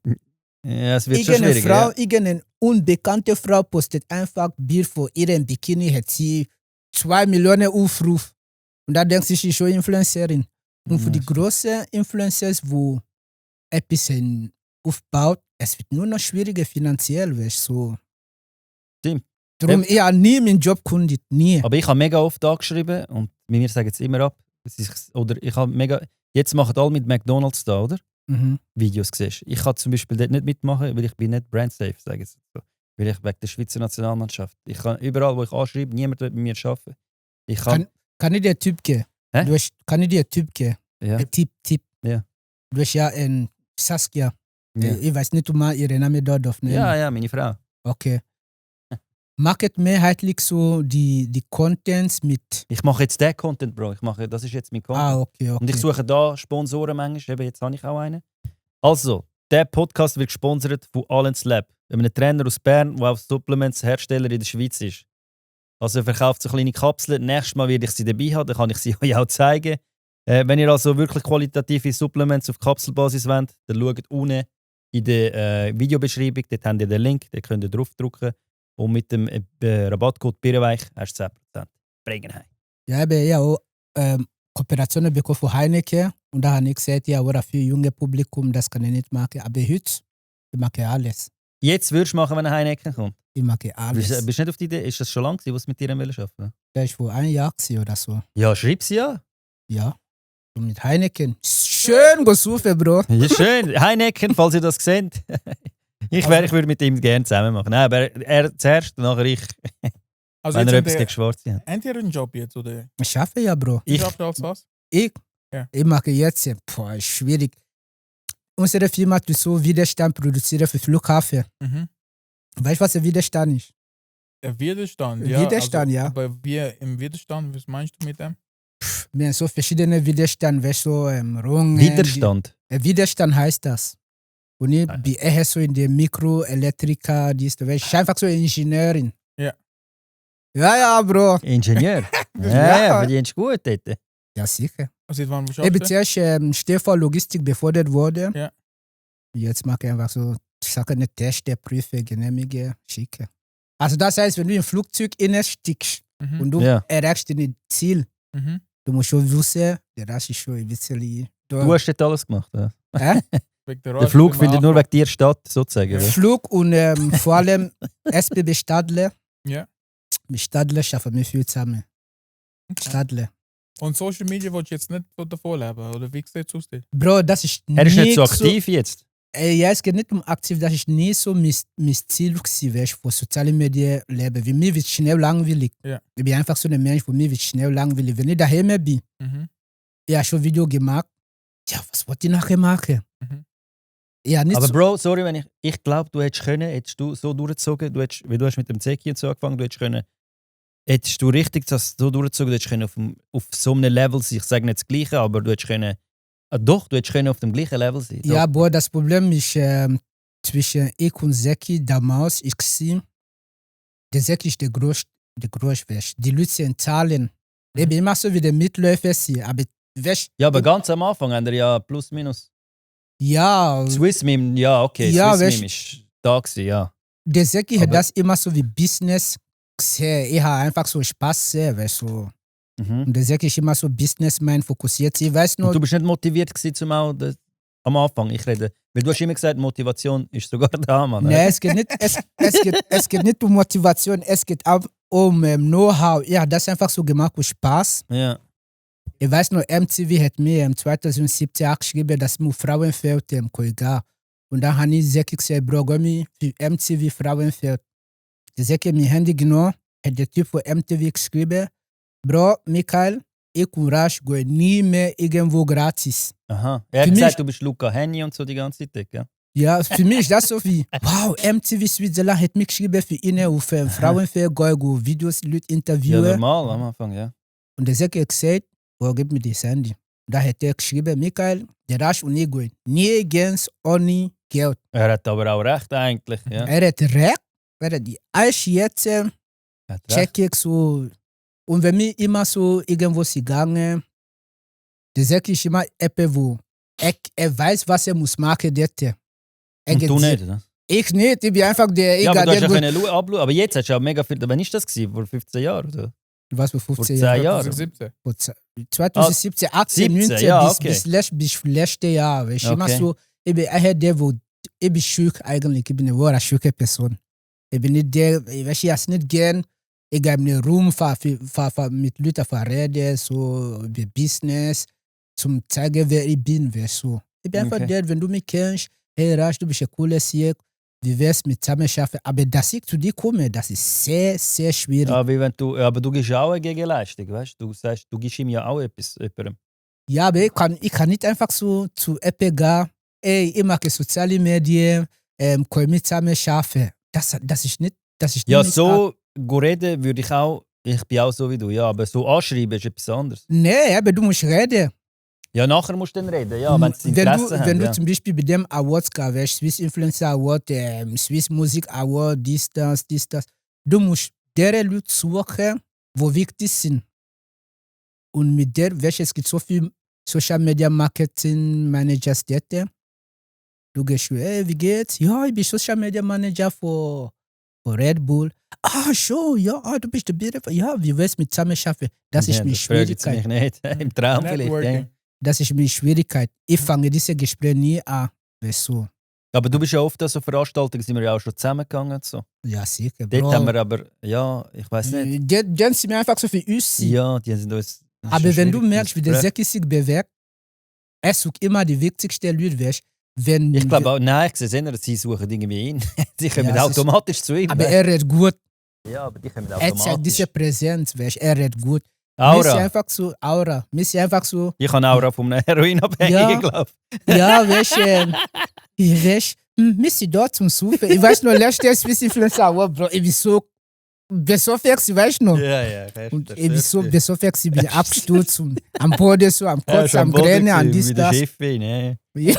Ja, es wird schon Irgendeine schwieriger. Frau, Ja. irgendeine unbekannte Frau postet einfach Bild von ihrem Bikini, hat sie 2 Millionen Aufrufe. Und da denkt sie, sie ist schon Influencerin. Und für die großen Influencers, wo etwas aufbaut, es wird nur noch schwieriger finanziell, weißt du. So. Stimmt. Darum, ich habe nie meinen Job gekündigt, nie. Aber ich habe mega oft angeschrieben und mir sagen es immer ab. Oder ich habe mega. Jetzt machen alle mit McDonalds da, oder? Mhm. Videos siehst. Ich kann zum Beispiel dort nicht mitmachen, weil ich bin nicht brandsafe, sage ich so. Weil ich wegen der Schweizer Nationalmannschaft. Ich kann überall, wo ich anschreibe, niemand wird mit mir arbeiten. Ich kann. Kann ich dir einen Tipp geben? Hä? Kann ich dir einen Tipp geben? Ja, Ein Tipp. Ja. Du hast ja einen Saskia. ja. Ich weiß nicht, ob man ihren Namen dort darf nennen. Ja, meine Frau. Okay. Macht mehrheitlich so die Contents mit. Ich mache jetzt den Content, Bro. Das ist jetzt mein Content. Ah, okay. Und ich okay. suche da Sponsoren manchmal. Eben, jetzt habe ich auch einen. Also, der Podcast wird gesponsert von Allen's Lab, einem Trainer aus Bern, der auch Supplements-Hersteller in der Schweiz ist. Also er verkauft so kleine Kapseln. Nächstes Mal werde ich sie dabei haben, dann kann ich sie euch auch zeigen. Wenn ihr also wirklich qualitative Supplements auf Kapselbasis wollt, dann schaut unten in der Videobeschreibung, dort habt ihr den Link, den könnt ihr draufdrücken. Und mit dem Rabattcode BIREWEICH hast du 10%. Bringen heim. Ja, ich habe ja auch Kooperationen bekommen von Heineken. Und da habe ich gesagt, ja, oder für junge Publikum, das kann ich nicht machen. Aber heute, ich mache alles. Jetzt würdest du machen, wenn ein Heineken kommt. Ich mache alles. Bist du nicht auf die Idee? Ist das schon lange, was mit dir arbeiten wollen? Das ist vor 1 Jahr gewesen oder so. Ja, schreib sie ja. Ja. Und mit Heineken. Schön gesucht, Bro. Ja, schön. Heineken, falls ihr das seht. Ich würde mit ihm gerne zusammen machen. Nein, aber er zuerst, nachher ich, Also wenn er jetzt etwas gegen Schwarze hat. habt ihr einen Job jetzt, oder? Ich schaffe ja, Bro. Ich, Schafft ihr als was? Ich Ja. mache jetzt, ist schwierig. Unsere Firma tut so Widerstand produzieren für Flughafen. Mhm. Weißt du, was der Widerstand ist? Der Widerstand, ja. Widerstand, ja. Aber wir im Widerstand, was meinst du mit dem? Wir haben so verschiedene Widerstand, weißt du, so Rungen. Widerstand. Widerstand heißt das. Und ich Nein. bin eher so in der Mikroelektriker, die ist, weißt du, einfach so eine Ingenieurin. Ja. Ja, Bro. Ingenieur. Ja. Ja, verdienst du gut dort. Ja, sicher. Seit wann Ich bin schaffst zuerst Stefan Logistik befördert worden. Ja. Jetzt mache ich einfach so Sachen, Teste, Prüfe, Genehmige, schicke. Also das heißt, wenn du im Flugzeug steckst Mhm. und du Ja. erreichst dein Ziel, Mhm. du musst schon wissen, der Rest ist schon ein bisschen... Du hast dort alles gemacht. Ja. Wegen Der Flug findet nur wegen dir statt, sozusagen. Ja. oder? Flug und vor allem SBB Stadler. Ja. Mit Stadler schaffen wir viel zusammen. Stadler. Und Social Media willst du jetzt nicht davon leben, oder wie sieht es aus? Bro, das ist Er ist nicht so nicht aktiv jetzt. Ja, es geht nicht um aktiv, das ist nie so mein Ziel gewesen, weißt du, von sozialen Medien leben. Wie mir wird schnell langweilig. Ja. Ich bin einfach so ein Mensch, wo mir wird schnell langweilig. Wenn ich daheim bin, Mhm. ich habe schon Video gemacht. Ja, was wollte ich nachher machen? Mhm. Ja, nicht Aber so, Bro, sorry, wenn ich glaube, du hättest du so durchgezogen, weil du hast mit dem Zeki und so angefangen, hättest du richtig das so durchgezogen, du hättest können auf so einem Level sein. Ich sage nicht das Gleiche, aber du hättest können, du hättest können auf dem gleichen Level sein. ja, Doch. boah, das Problem ist zwischen ich und Zeki damals, ich sehe, der Zeki ist der größte, weißt du. Die Leute sehen Zahlen. Ich bin immer so wie der Mitläufer, aber weißt, Ja, aber ganz am Anfang haben wir ja plus minus. ja, Swiss Meme, ja, okay. Ja, Swiss weißt- Meme ist da gewesen, ja. der Seki hat Aber- das immer so wie Business gesehen. Ich habe einfach so Spaß gesehen, weißt du. Mhm. Und der Seki ist immer so Businessman fokussiert. Ich weiß Und nur, du bist nicht motiviert gewesen, zum auch am Anfang, ich rede. Weil du hast immer gesagt, Motivation ist sogar da, Mann. nee, es geht nicht, es geht nicht um Motivation, es geht auch um Know-how. Ja, das ist einfach so gemacht für Spaß. Ja. Ich weiß noch, MTV hat mir im 2017 auch geschrieben, dass mir Frauenfeld im Koiga. Und dann habe ich Seki gesagt, Bro, geh mir für MTV Frauenfeld. Der Seki hat mein Handy genommen, hat der Typ von MTV geschrieben, Bro, Michael, ich gehe nie mehr irgendwo gratis. Aha. Er hat Für mich- gesagt, du bist Luca Henny und so die ganze Zeit, ja? Ja, für mich ist das so wie, wow, MTV Switzerland hat mich geschrieben für ihn auf Frauenfeld, go Videos, Leute Ja, interviewen. normal am Anfang, ja. Und der Seki hat gesagt, Bro, gib mir das Handy. Da hat er geschrieben, Michael, der Rasch und ich gehen nirgends ohne Geld. Er hat aber auch recht eigentlich, ja. Er hat recht, er hat die Eich jetzt Er hat recht. check ich so. Und wenn wir immer so irgendwo sind gegangen, der Seki ist immer etwas, wo er weiß, was er muss machen dort. Er Und geht du sie- nicht, oder? Ich nicht, ich bin einfach der, Ja, aber du hast ja der können abschauen. Aber jetzt hast du auch mega viel. Wann ist das gewesen? Vor 15 Jahren, oder? was für Vor 15 10 Jahre. Jahren? 2017. 2017, 18, 17, 19 ja, bis, okay. bis letzte Jahr. Weißt du, immer Okay. so, ich bin der, wo ich bin schüch eigentlich, ich bin eine wahre schüche Person. Ich bin nicht der, ich weiß nicht gern, ich gehe in den Raum, mit Leuten verreden, so über Business, zum zeigen, wer ich bin, weißt du. Ich bin einfach Okay. der, wenn du mich kennst, hey Rasch, du bist ein cooles hier, wie wär's mit zusammen schaffen. Aber dass ich zu dir komme, das ist sehr, sehr schwierig. Ja, wie wenn du, aber du gibst auch eine Gegenleistung, weißt du? Du sagst, du gibst ihm ja auch etwas. Jemandem. Ja, aber ich kann nicht einfach so zu Apple gehen, ey, ich mache soziale Medien, kann mit zusammen schaffen. Das ist nicht, Ja, nicht so reden würde ich auch. Ich bin auch so wie du, ja. Aber so anschreiben ist etwas anderes. Nee, aber du musst reden. Ja, nachher musst du dann reden, ja, wenn sie wenn Interesse haben. wenn du ja. zum Beispiel bei dem Awards gehst, Swiss Influencer Award, Swiss Music Award, dies, das, du musst deren Leute suchen, wo wichtig sind. Und mit der, es gibt so viel Social Media Marketing Managers dort. Du gehst, hey, wie geht's? Ja, ich bin Social Media Manager für Red Bull. Ah, schon, ja, du bist der Bier. Ja, wie willst du mit zusammen schaffen? Das ist Ja, meine das fragt jetzt Schwierigkeit. mich nicht. Im Traum vielleicht. Ja. Networking. Das ist meine Schwierigkeit. Ich fange diese Gespräche nie an. Weißt du? Aber du bist ja oft an so Veranstaltungen, sind wir ja auch schon zusammengegangen. und So. Ja, sicher. Dort Bro. haben wir aber, ja, ich weiß nicht. Dann sind wir einfach so für uns. Ja, die sind uns. das ist Aber schon wenn du schwierig, merkst, das wie der Gespräch. Seki sich bewegt, er sucht immer die wichtigsten Leute. Weißt? Wenn, Ich glaube auch, nein, ich sehe es eher, dass sie suchen irgendwie ihn. Sie kommen Ja, es ist- automatisch zu ihm. aber weißt? er redet gut. Ja, aber die kommen Er zeigt automatisch. diese Präsenz. Weißt? Er redet gut. Wir sind Aura. einfach so, Aura. Wir sind einfach so, Ich habe Aura von einem Heroinabhängigen, Ja. glaube ja, weißt du, wir sind dort zum Suchen. Ich weiß noch, letztes Swiss Influencer Award, Bro, ich bin so fix, weißt du noch? Ja, ja. Und ich bin so fix, ich bin abgestürzt und am Boden so, am Kopf, am Gränen, an dies, Mit der das. Schiffin, ja. Ja.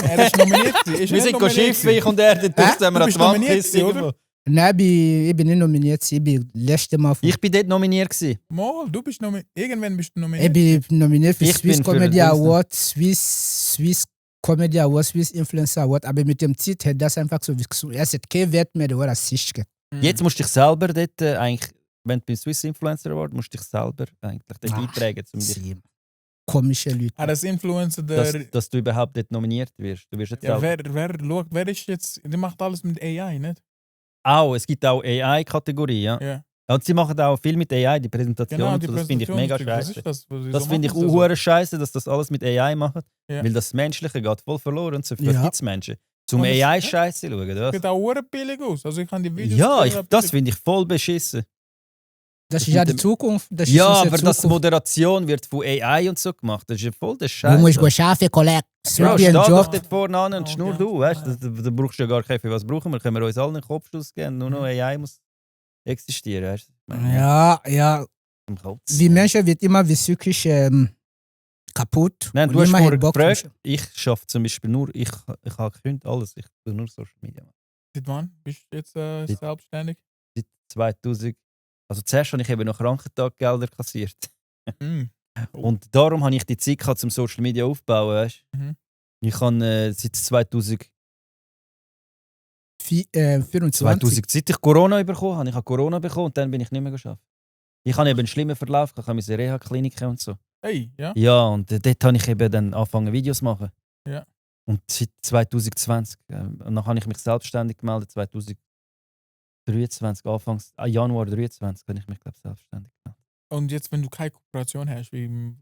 Er ist nominiert. gewesen. Ist Wir nicht sind nominiert Schiff, gewesen. ich und er, dort sind wir Du an bist die Wand nominiert gekissen gewesen, irgendwo. oder? Nein, ich bin nicht nominiert, ich bin letzte Mal. Ich bin dort nominiert gewesen. Mal, du bist nominiert. Irgendwann bist du Ich nominiert. bin nominiert für Ich Swiss bin für Comedy Dings, ne? Award, Swiss Comedy Award, Swiss Influencer Award, aber mit dem Titel hat das einfach so, er hat keinen Wert mehr, der war das Sichtke. Jetzt musst du dich selber dort eigentlich, wenn du beim Swiss Influencer Award musst du dich selber eigentlich dort Ach, eintragen, um dich, Sie komische Leute. Ah, das Influencer, dass du überhaupt dort nominiert wirst. Du wirst jetzt ja, selber. wer ist jetzt, der macht alles mit AI, nicht? Auch, es gibt auch AI-Kategorie, ja. Ja. Und sie machen auch viel mit AI, die Präsentation. Genau, und die so, das finde ich mega scheiße. Das Das finde ich auch scheiße, dass das alles mit AI machen. Ja. Weil das Menschliche geht voll verloren. Und so Ja. gibt es Menschen. Zum Und das- AI-Scheiße schauen. Das sieht Das. auch hure billig aus. Also ich kann die Videos... Ja, sehen, das finde ich voll beschissen. Das ist mit ja die dem- Zukunft. Das ist Ja, unsere aber dass Zukunft. Moderation wird von AI und so gemacht. Das ist ja voll der Du Scheiß. musst go schaffen, Kollege. Bro, Such steh dir einen doch Job. dort vorne an und Oh, schnur ja. du, weißt du? Da brauchst du ja gar keinen. Für was brauchen wir? Können wir uns allen einen Kopfschuss geben? Nur noch AI muss existieren, weißt du? Ich meine, Ja, im Kopf. wie Menschen wird immer wie psychisch kaputt. Nein, Und du hast niemand vorher hat Bock gefragt, ich schaffe zum Beispiel nur, ich habe gekündigt alles, ich tue nur Social Media. Seit wann bist du jetzt selbstständig? Seit 2000, also zuerst habe ich eben noch Krankentaggelder kassiert. Mm. Und darum habe ich die Zeit gehabt, zum Social Media aufbauen, weißt? Mhm. Ich habe seit 2000, 24. seit ich Corona bekommen habe, ich Corona bekommen und dann bin ich nicht mehr geschafft. Ich habe eben einen schlimmen Verlauf, ich habe meine Reha-Kliniken und so. Hey, ja? Ja, und dort habe ich eben dann angefangen Videos zu machen. Ja. Und seit 2020, und dann habe ich mich selbstständig gemeldet, 2023, Januar 2023 habe ich mich, glaube ich, selbstständig gemeldet. Und jetzt, wenn du keine Kooperation hast, wie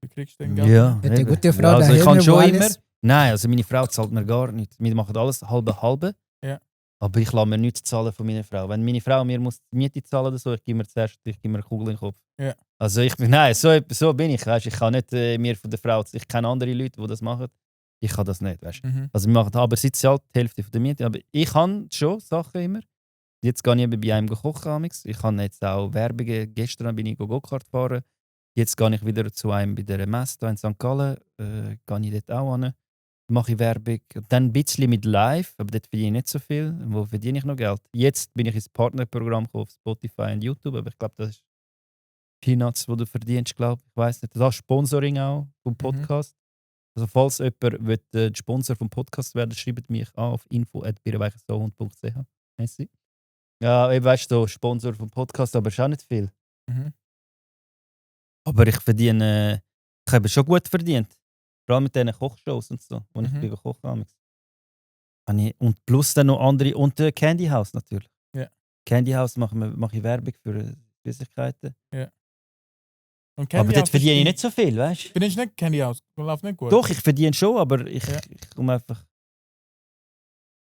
kriegst du denn Geld? Ja, Hat eine eben. gute Frau Ja, also ich daheim, kann schon wo immer. alles- Nein, also meine Frau zahlt mir gar nichts. Wir machen alles halbe. Ja. Aber ich lasse mir nichts zahlen von meiner Frau. Wenn meine Frau mir muss die Miete zahlen oder so, ich gebe mir zuerst eine Kugel in den Kopf. Ja. Also nein, so bin ich. Weißt? Ich kann nicht mir von der Frau, ich kenne andere Leute, die das machen. Ich kann das nicht. Weißt? Mhm. Also wir machen aber sie zahlt die Hälfte von der Miete. Aber ich habe schon Sachen immer. Jetzt gehe ich eben bei einem kochen. Amigs. Ich habe jetzt auch Werbungen. Gestern bin ich Go-Kart fahren. Jetzt gehe ich wieder zu einem bei der Messe hier in St. Gallen. Gehe ich dort auch hin. Mache ich Werbung. Dann ein bisschen mit Live, aber dort verdiene ich nicht so viel. Wo verdiene ich noch Geld? Jetzt bin ich ins Partnerprogramm auf Spotify und YouTube, aber ich glaube, das ist Peanuts, wo du verdienst, glaube ich. Ich weiss nicht. Das ist Sponsoring auch vom Podcast. Also falls jemand will, Sponsor vom Podcast werden, schreibt mich an auf info@birrenweichersohund.ch. Merci. Ja, ich weißt du, Sponsor vom Podcast, aber ist auch nicht viel. Mhm. Aber ich verdiene, ich habe schon gut verdient. Vor allem mit diesen Kochshows und so, wo ich Mhm. bin kochen. Und plus dann noch andere, und Candy House natürlich. Ja. Candy House mache ich Werbung für Süßigkeiten. Und Aber Candy dort House verdiene ich ist- nicht so viel, weißt du? Findest du nicht Candy House? Läuft nicht gut. Doch, ich verdiene schon, aber ich Ja. komme einfach.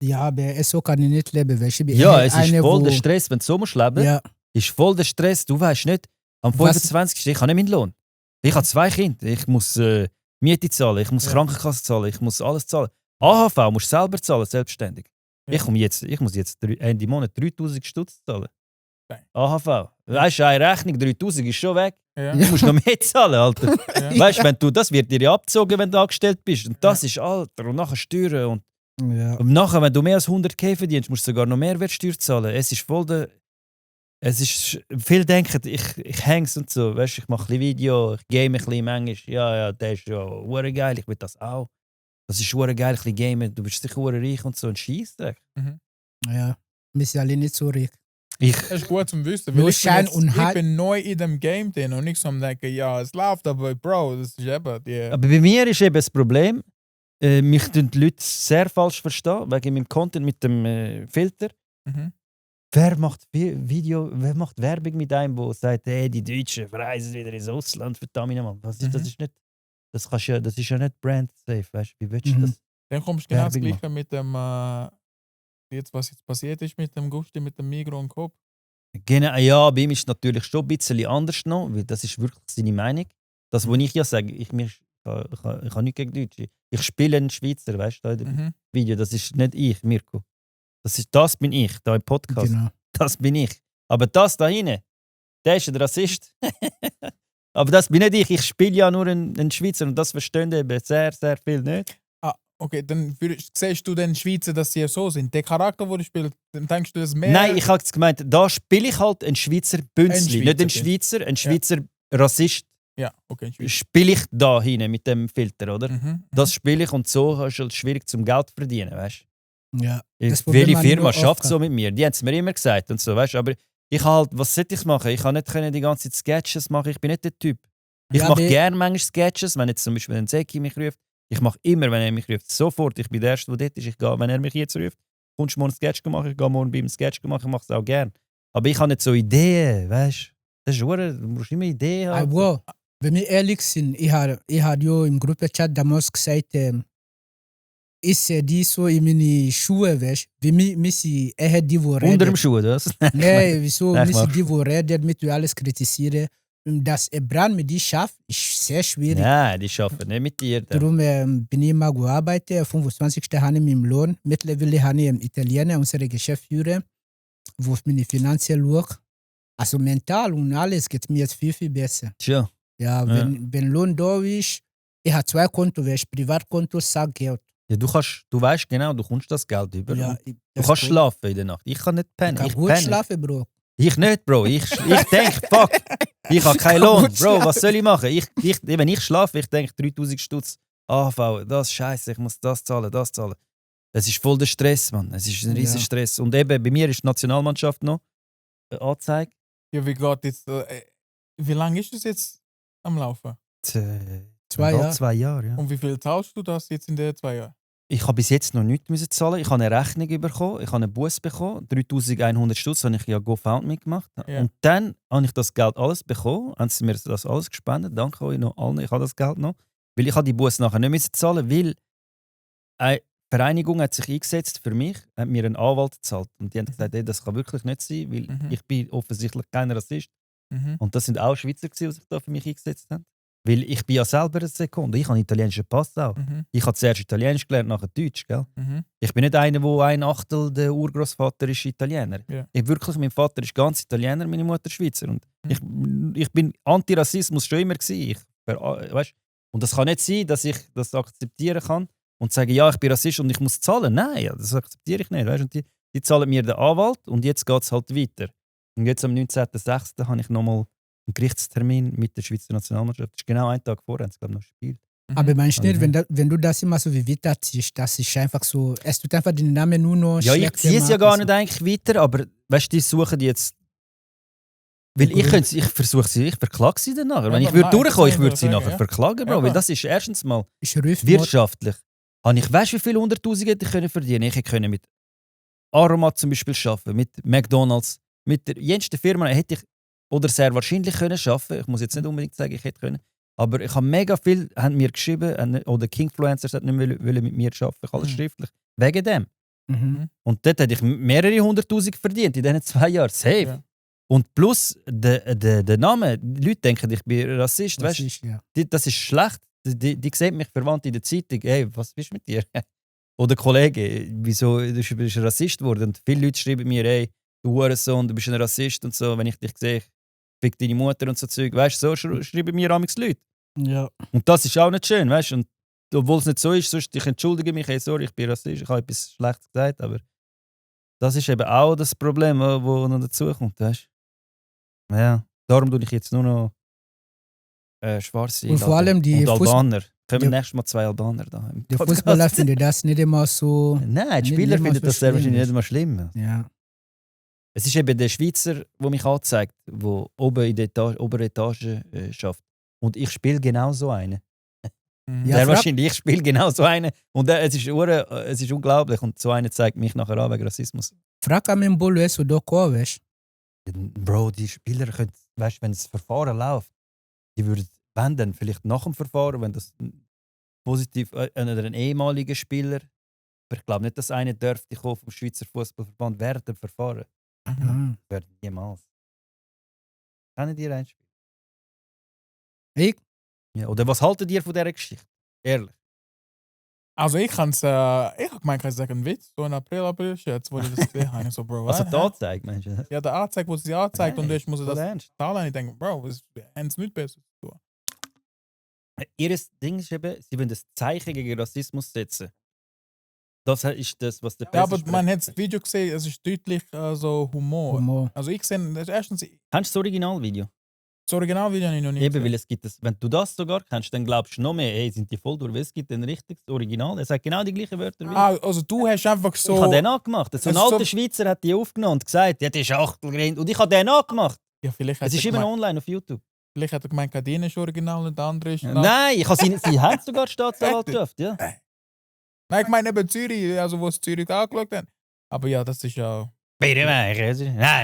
Ja, aber so kann ich nicht leben. Weil ich bin Ja, es ist eine, voll wo- der Stress, wenn du so musst leben. Ja, Ist voll der Stress. Du weißt nicht, am Was- 25. Ich habe nicht meinen Lohn. Ich habe 2 Kinder. Ich muss Miete zahlen, ich muss Ja. Krankenkasse zahlen, ich muss alles zahlen. AHV musst du selber zahlen, selbstständig. Ja. Ich muss jetzt Ende Monat 3000 Stutz zahlen. Nein. AHV. Weißt du, eine Rechnung 3000 ist schon weg. Ja. Du musst noch mehr zahlen, Alter. Ja. Weißt du, das wird dir ja abgezogen, wenn du angestellt bist. Und das ist Alter. Und nachher Steuern. Und ja. nachher, wenn du mehr als 100.000 verdienst, musst du sogar noch Mehrwertsteuer zahlen. Es ist voll der. Es ist. Viele denken, ich häng's und so. Weißt du, ich mache ein bisschen Video, ich game ein bisschen manchmal. Ja, der ist ja hure geil, ich will das auch. Das ist hure geil, ein bisschen gamen. Du bist sicher hure reich und so. Ein Scheissdreck. Ja, wir sind alle nicht so reich. Das ist gut zum Wissen. Nur Weil ich bin, Schein jetzt, und ich Hype. bin neu in dem Game drin und nicht so am denken, ja, es läuft, aber Bro, das ist eben die. Aber bei mir ist eben das Problem, mich tun die Leute sehr falsch verstehen, wegen meinem Content mit dem Filter. Mhm. Wer macht wer macht Werbung mit einem, der sagt, hey, die Deutschen verreisen wieder ins Ausland, verdammt nochmal. Das ist nicht, das ist ja nicht brand safe, weißt du? Wie willst du Mhm. das? Dann kommst du genau das Werbung Gleiche mit dem, was jetzt passiert ist mit dem Gusti, mit dem Migros und Coop. Genau, ja, bei ihm ist es natürlich schon ein bisschen anders noch, weil das ist wirklich seine Meinung. Das, was ich ja sage, ich habe nichts gegen Deutsche. Ich spiele einen Schweizer, weißt du, in dem Mhm. Video. Das ist nicht ich, Mirko. Das bin ich, da im Podcast. Genau. Das bin ich. Aber das da hinten, der ist ein Rassist. Aber das bin nicht ich. Ich spiele ja nur einen Schweizer und das verstehen eben sehr, sehr viel nicht. Okay, dann siehst du den Schweizer, dass sie so sind. Der Charakter, den du spielst, dann denkst du das mehr. Nein, ich habe gemeint, da spiele ich halt einen Schweizer Bünzli. Ein Nicht Schweizer, einen Schweizer Rassist. Ja, okay, ein Schweizer. Spiele ich da hinten mit dem Filter, oder? Mhm. Das spiele ich und so ist es schwierig zum Geld zu verdienen, weißt Ja. du? Das Problem Welche habe ich Firma nur schafft oft so mit mir? Die haben es mir immer gesagt und so, weißt du? Aber ich halt, was sollte ich machen? Ich kann nicht die ganze Zeit Sketches machen, ich bin nicht der Typ. Ich Ja, mache aber- gerne manchmal Sketches, wenn jetzt zum Beispiel ein Zeki mich ruft. Ich mache immer, wenn er mich ruft, sofort. Ich bin der Erste, der dort ist. Ich gehe, wenn er mich jetzt ruft, kommst du morgen ein Sketch machen, ich gehe morgen bei ihm ein Sketch machen, ich mache es auch gerne. Aber ich habe nicht so Ideen, weißt du? Das ist du musst immer Ideen haben. Aber wenn wir ehrlich sind, ich habe ja im Gruppenchat damals gesagt, ich sehe die so in meine Schuhe, weißt du? Wir sind eher die, die Unter dem reden. Schuh, das? Nein, wieso? Nein, Wir ich sind mach die, die reden, damit wir alles kritisieren. Und dass ein Brand mit dir schafft, ist sehr schwierig. Nein, die arbeiten nicht mit dir. Darum bin ich immer gearbeitet. Am 25. habe ich meinen Lohn. Mittlerweile habe ich einen Italiener, unsere Geschäftsführer, wo ich meine Finanzen schaue. Also mental und alles geht mir jetzt viel, viel besser. Tja. Ja, wenn Lohn da ist, ich habe 2 Konten, Privatkonto, Sackgeld. Ja, du weißt genau, du kommst das Geld über. Ja, Und du kannst schlafen in der Nacht. Ich kann nicht Ich pennen. kann Ich gut penne. schlafen, Bro. Ich nicht, Bro. Ich denke, fuck, Ich habe keinen Lohn. Bro, was soll ich machen? Wenn ich schlafe, ich denke 3000 Stutz AV, das ist scheiße, ich muss das zahlen. Es ist voll der Stress, Mann. Es ist ein riesiger Stress. Und eben, bei mir ist die Nationalmannschaft noch angezeigt. Ja, wie geht jetzt? Wie lange ist das jetzt am Laufen? 2 Jahre. 2 Jahre, ja. Und wie viel zahlst du das jetzt in den 2 Jahren? Ich habe bis jetzt noch nichts müssen zahlen. Ich habe eine Rechnung bekommen, ich habe einen Bus bekommen. 3100 Stutz habe ich ja GoFundMe gemacht. Ja. Und dann habe ich das Geld alles bekommen. Haben sie mir das alles gespendet. Danke euch noch allen. Ich habe das Geld noch. Weil ich habe die Bus nachher nicht müssen zahlen, weil eine Vereinigung hat sich eingesetzt für mich, hat mir einen Anwalt gezahlt. Und die haben gesagt, hey, das kann wirklich nicht sein, weil ich bin offensichtlich kein Rassist. Und das sind auch Schweizer, die sich da für mich eingesetzt haben. Weil ich bin ja selber eine Sekunde. Ich habe einen italienischen Pass auch. Ich habe zuerst Italienisch gelernt, nachher Deutsch. Gell? Ich bin nicht einer, wo 1/8 der Urgroßvater ist Italiener. Ja. Mein Vater ist ganz Italiener, meine Mutter Schweizer. Und ich bin Antirassismus schon immer gewesen. Weißt? Und das kann nicht sein, dass ich das akzeptieren kann und sage, ja, ich bin Rassist und ich muss zahlen. Nein, das akzeptiere ich nicht. Weißt? Und die zahlen mir den Anwalt und jetzt geht es halt weiter. Und jetzt am 19.06. habe ich nochmal einen Gerichtstermin mit der Schweizer Nationalmannschaft. Das ist genau einen Tag vorher, haben sie glaube ich noch gespielt. Aber meinst du nicht, wenn du das immer so wie weiter ziehst, das ist einfach so, es tut einfach den Namen nur noch Ja, ich schlechter ziehe es ja machen, gar so. nicht eigentlich weiter, aber weißt du, die suchen jetzt. Weil ich versuche sie, ich verklage sie dann nachher. Ja, Wenn ich aber würde nein, durchkommen, das ich würde soll sie ich nachher sagen, ja. verklagen, Bro. Ja, Weil klar. das ist erstens mal Ist Rufmord. wirtschaftlich. Habe ich, weißt du, wie viele 100'000 hätte ich können verdienen? Ich hätte mit Aromat zum Beispiel arbeiten, mit McDonalds, mit der jensten Firma hätte ich oder sehr wahrscheinlich können arbeiten. Ich muss jetzt nicht unbedingt sagen, ich hätte können. Aber ich habe mega viel, haben mir geschrieben, oder Kingfluencers hat nicht wollen mit mir arbeiten, ich alles schriftlich. Wegen dem. Mhm. Und dort hätte ich mehrere 100'000 verdient in diesen 2 Jahren. Safe. Ja. Und plus der Name, die Leute denken, ich bin Rassist. Das Weißt? ist, ja. Das ist schlecht. Die sehen mich verwandt in der Zeitung. Hey, was bist du mit dir? Oder Kollegen, wieso du bist ein Rassist geworden? Und viele Leute schreiben mir, hey, du Hurensohn, du bist ein Rassist und so. Wenn ich dich sehe, fick deine Mutter und so Zeug. Weißt du, so schreiben mir amigs Leute. Ja. Und das ist auch nicht schön, weißt du? Und obwohl es nicht so ist, sonst ich entschuldige mich, hey, sorry, ich bin Rassist, ich habe etwas Schlechtes gesagt, aber das ist eben auch das Problem, wo noch dazu kommt, weißt du? Ja, darum tue ich jetzt nur noch Schwarze Und vor allem die und Albaner. Können wir die- nächstes Mal 2 Albaner da im Die Podcast? Fußballer finden das nicht immer so. Nein, die nicht Spieler immer finden so das sehr wahrscheinlich schlimm. nicht immer schlimm. Ja. Es ist eben der Schweizer, der mich anzeigt, der oben in der oberen Etage schafft. Und ich spiele genau so einen. Ja, Sehr frag- wahrscheinlich, ich spiele genau so einen. Und es ist unglaublich. Und so einer zeigt mich nachher an wegen Rassismus. Frag am Mbolo es oder Korwesch. Bro, die Spieler können, weißt du, wenn das Verfahren läuft, die würden, wenn dann vielleicht nach dem Verfahren, wenn das positiv oder ein ehemaliger Spieler, aber ich glaube nicht, dass einer dürfte kommen vom Schweizer Fußballverband während dem Verfahren. Mhm. Werden niemals. Kennen die einspielen? Ich? Ja, oder was haltet ihr von dieser Geschichte? Ehrlich. Also ich habe gemeint, ich sage einen Witz, so ein April-Scherz, wo ich das gesehen habe. Ich so, Bro, Also hä? die Anzeige, meinst du? Ja, der Anzeige, wo sie anzeigt und ich muss voll das ernst. zahlen. Ich denke, Bro, es ist nicht besser zu tun. Ihr Ding ist eben, sie wollen das Zeichen gegen Rassismus setzen. Das ist das, was der Ja, aber Presse man spricht. hat das Video gesehen, es ist deutlich so Humor. Humor. Also ich sehe, das ist erstens, Kennst du das Originalvideo? das Originalvideo habe ich noch nicht Eben, gesehen. weil es gibt das, wenn du das sogar kennst, dann glaubst du noch mehr, ey, sind die voll durch, weil es gibt ein richtiges Original. Er sagt genau die gleichen Wörter wie Also du hast einfach so... ich habe den angemacht. So ein Es ist alter so- Schweizer hat die aufgenommen und gesagt, ja, das ist Achtelgrind. Und ich habe den angemacht. Ja, vielleicht hat Es ist er immer noch gemeint, online auf YouTube. vielleicht hat er gemeint, Kadine ist Original und der andere ist... Nein, ich habe sie haben sogar die Staatsanwaltschaft, ja. Nein, ich meine eben Zürich, also wo es Zürich angeschaut haben. Aber ja, das ist ja... Bitte, nein,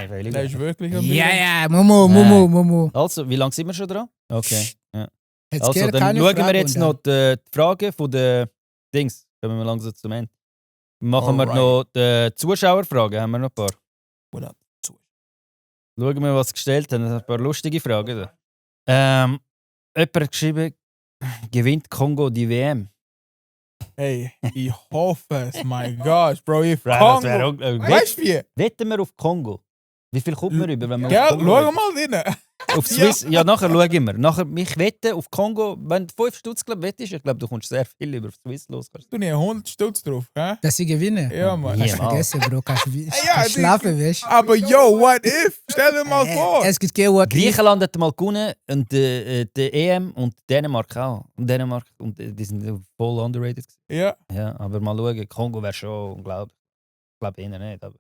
völlig. Der ist wirklich... ein Ja, bisschen- ja, Momo. Also, wie lange sind wir schon dran? Okay. Ja. Jetzt Also, geht dann keine schauen wir Frage jetzt und noch die Fragen von den Dings. Kommen wir langsam zum Ende. Machen wir Alright. noch die Zuschauerfragen, haben wir noch ein paar. What up? Schauen wir, was sie gestellt haben. Ein paar lustige Fragen. Da. Jemand hat geschrieben, gewinnt Kongo die WM? Hey, ich hoffe es, mein Gosh, Bro, ich Bro, das Kongo. wäre unglaublich. Weißt du wie? Wetten wir auf Kongo? Wie viel kommt man über, wenn man Gell, auf Kongo schau wettet? mal rein. Auf Swiss, ja, nachher schauen wir. Nachher, ich wette auf Kongo, wenn du 5 Stutz wettest, ich glaube, du kommst sehr viel über Swiss los. Du nicht 100 Stutz drauf, hä? Dass ich gewinne. Ja, Mann. Kannst vergessen, Bro. Kannst Ja, schlafen, weißt du? Aber yo, what if? Stell dir mal vor. Es gibt kein What if. Griechenland hat mal gewonnen und die EM und Dänemark auch. Und die sind voll underrated. Ja, Ja, aber mal schauen, Kongo wäre schon unglaublich. Ich glaube eher nicht. Aber,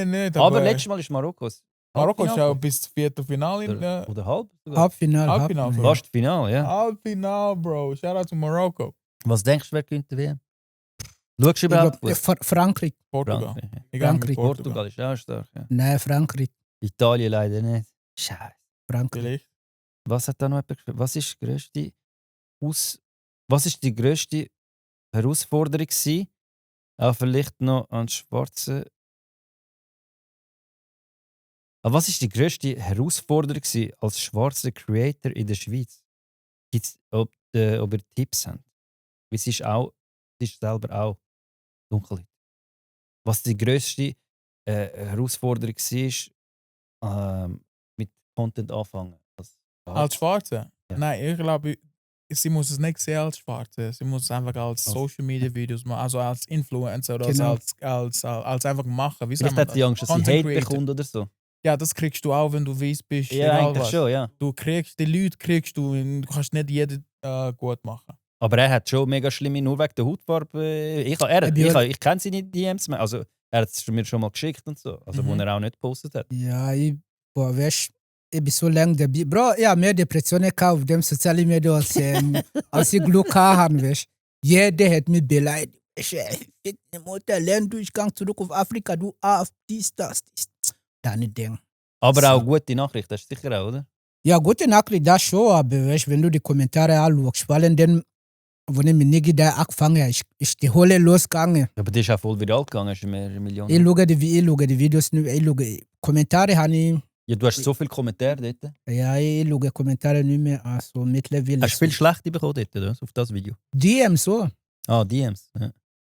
nicht. aber letztes Mal ist Marokko. Marokko ist auch bis Viertelfinale in der Oder halb? Sogar. Halbfinale. Halbfinale. Fast Final, ja. Halbfinale, Bro. Shout out to Morocco. Was denkst du, wer gewinnt die WM? Schaust du überhaupt? Frankreich. Portugal. Frankreich. Ja. Ich gehe mit Frankreich. Portugal ist auch stark. Ja. Nein, Frankreich. Italien leider nicht. Scheiße. Frankreich. Vielleicht. Was hat da noch jemand geschrieben? Was ist die grösste Herausforderung gewesen? Auch vielleicht noch an Schwarze. Aber was ist die grösste Herausforderung gewesen als schwarzer Creator in der Schweiz? Gibt's, ob ihr Tipps habt? Weil sie ist selber auch dunkel. Was die grösste Herausforderung war, mit Content anfangen. Als Schwarze? Ja. Nein, ich glaube, sie muss es nicht sehen als Schwarze. Sie muss es einfach als Social Media Videos machen, also als Influencer oder Genau. als einfach machen. Wie Vielleicht sagt man hat die Angst, dass sie Content Hate Creator. bekommt oder so. Ja, das kriegst du auch, wenn du weiß bist. Ja, egal eigentlich was. schon, ja. Du kriegst die Leute, du kannst nicht jeden gut machen. Aber er hat schon mega schlimme, nur wegen der Hautfarbe. Ich kenne seine DMs mehr. Also, er hat es mir schon mal geschickt und so. Also, wo er auch nicht gepostet hat. Ja, weißt ich bin so lange dabei. Bro, ja, mehr Depressionen auf dem sozialen Medien als ich Glück haben, weißt jeder hat mich beleidigt. Mutter, Lerndurchgang zurück auf Afrika, du dies, das. Dann denk. Aber So. auch gute Nachricht, das ist sicher auch, oder? Ja, gute Nachricht, das schon, aber weißt, wenn du die Kommentare anschaust, vor allem dann, wo ich mit Niki da angefangen habe, ist die Hölle losgegangen. Aber die ist auch voll viral gegangen, ist mehrere Millionen. Ich schaue die Videos nicht, ich schaue Kommentare habe ich, Ja, du hast so viele Kommentare dort. ja, ich schaue Kommentare nicht mehr, also mittlerweile. Hast du viel schlechte bekommen dort, oder? Auf das Video? DM so. Ah, DMs. Ja.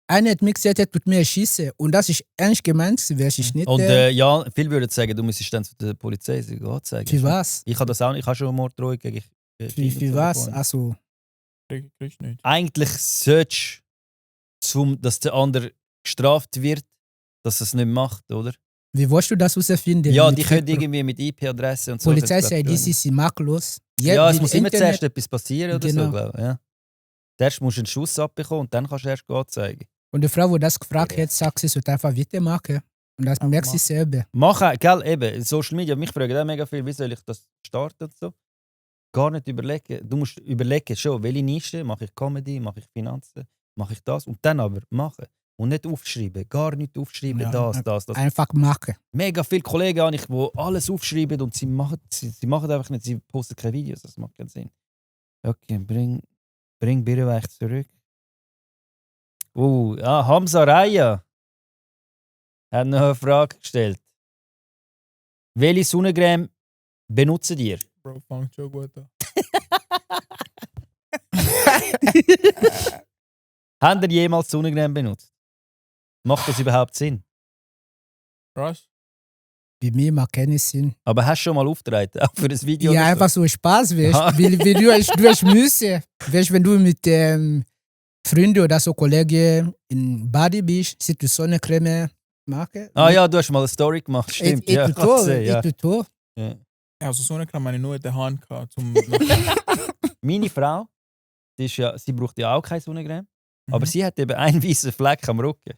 Einer hat mir gesagt, er tut mir schießen. Und das ist ernst gemeint, wäre ich nicht. Und ja, viele würden sagen, du müsstest dann zu der Polizei anzeigen. Für was? Ich habe das auch nicht. Ich habe schon Morddrohung gegen Für was? Also, Kriegst nicht. Eigentlich solltest du, dass der andere gestraft wird, dass er es nicht macht, oder? wie willst du das herausfinden? Ja, Mit die können irgendwie mit IP-Adresse und so. Polizei sagt, das ist makellos. Ja, es mit muss immer Internet- zuerst etwas passieren oder Genau. so, glaube ich. Ja. Zuerst musst du einen Schuss abbekommen und dann kannst du erst anzeigen. Und die Frau, die das gefragt hat, sagt, sie sollte einfach weitermachen. Und das Einfach merkt sie machen. selber. Machen, gell, eben, Social Media, mich fragen auch mega viel, wie soll ich das starten und so. Gar nicht überlegen. Du musst überlegen, schon, welche Nische, mache ich Comedy, mache ich Finanzen, mache ich das und dann aber machen. Und nicht aufschreiben, gar nicht aufschreiben, Ja, das. Einfach machen. Mega viele Kollegen habe ich, die alles aufschreiben und sie machen einfach nicht, sie posten keine Videos, das macht keinen Sinn. Okay, bring Birrenweich zurück. Hamza Raya hat noch eine Frage gestellt. Welche Sonnencreme benutzen ihr? Bro, fängt schon gut an. Habt ihr jemals Sonnencreme benutzt? Macht das überhaupt Sinn? Rush? Bei mir macht keinen Sinn. Aber hast du schon mal aufgetreten? Auch für das Video? Ja, oder einfach so Spaß, weißt Ah. du. Du hast Müsse. Weißt wenn du mit Freunden oder so Kollegen in Body bist, siehst du Sonnencreme machen. Ah ja, du hast mal eine Story gemacht, stimmt. Ja, ich hab's gesehen, ja. Ja. Also so eine kann man nur in der Hand gehabt, zum Meine Frau, sie braucht ja auch keine Sonnencreme, aber Mhm. sie hat eben einen weißen Fleck am Rücken.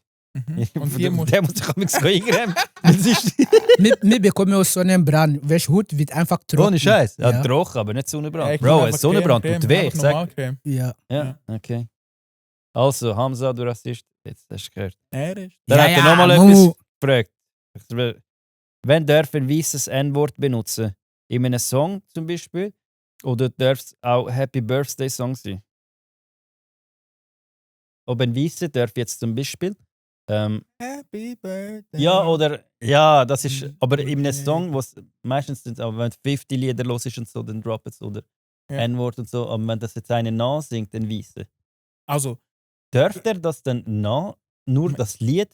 Und hier muss Der muss sich am so eingremen. Das ist Wir bekommen auch Sonnenbrand. Weißt du, Haut wird einfach trocken. ohne Scheiß. Ja, Ja. trocken, aber nicht Sonnenbrand. ich Bro, nehme ein einfach Sonnenbrand Creme, tut weh, einfach ich sag. Normalcreme. Ja. Ja, okay. Also, Hamza, du Rassist. Jetzt hast du gehört. Er ist. Dann Ja, hat er ja, nochmal Mu. etwas gefragt. Wenn darf ein weißes N-Wort benutzen? In einem Song zum Beispiel? Oder darf es auch Happy Birthday Song sein? Ob ein Weißer darf jetzt zum Beispiel. Happy Birthday. Ja, oder. Ja, das ist. Mhm. Aber in einem Song, wo es meistens sind, aber wenn 50 Lieder los ist und so, dann droppen es oder Ja. N-Wort und so. Aber wenn das jetzt einer nachsingt, ein Weißer, Also, darf er das dann nur das Lied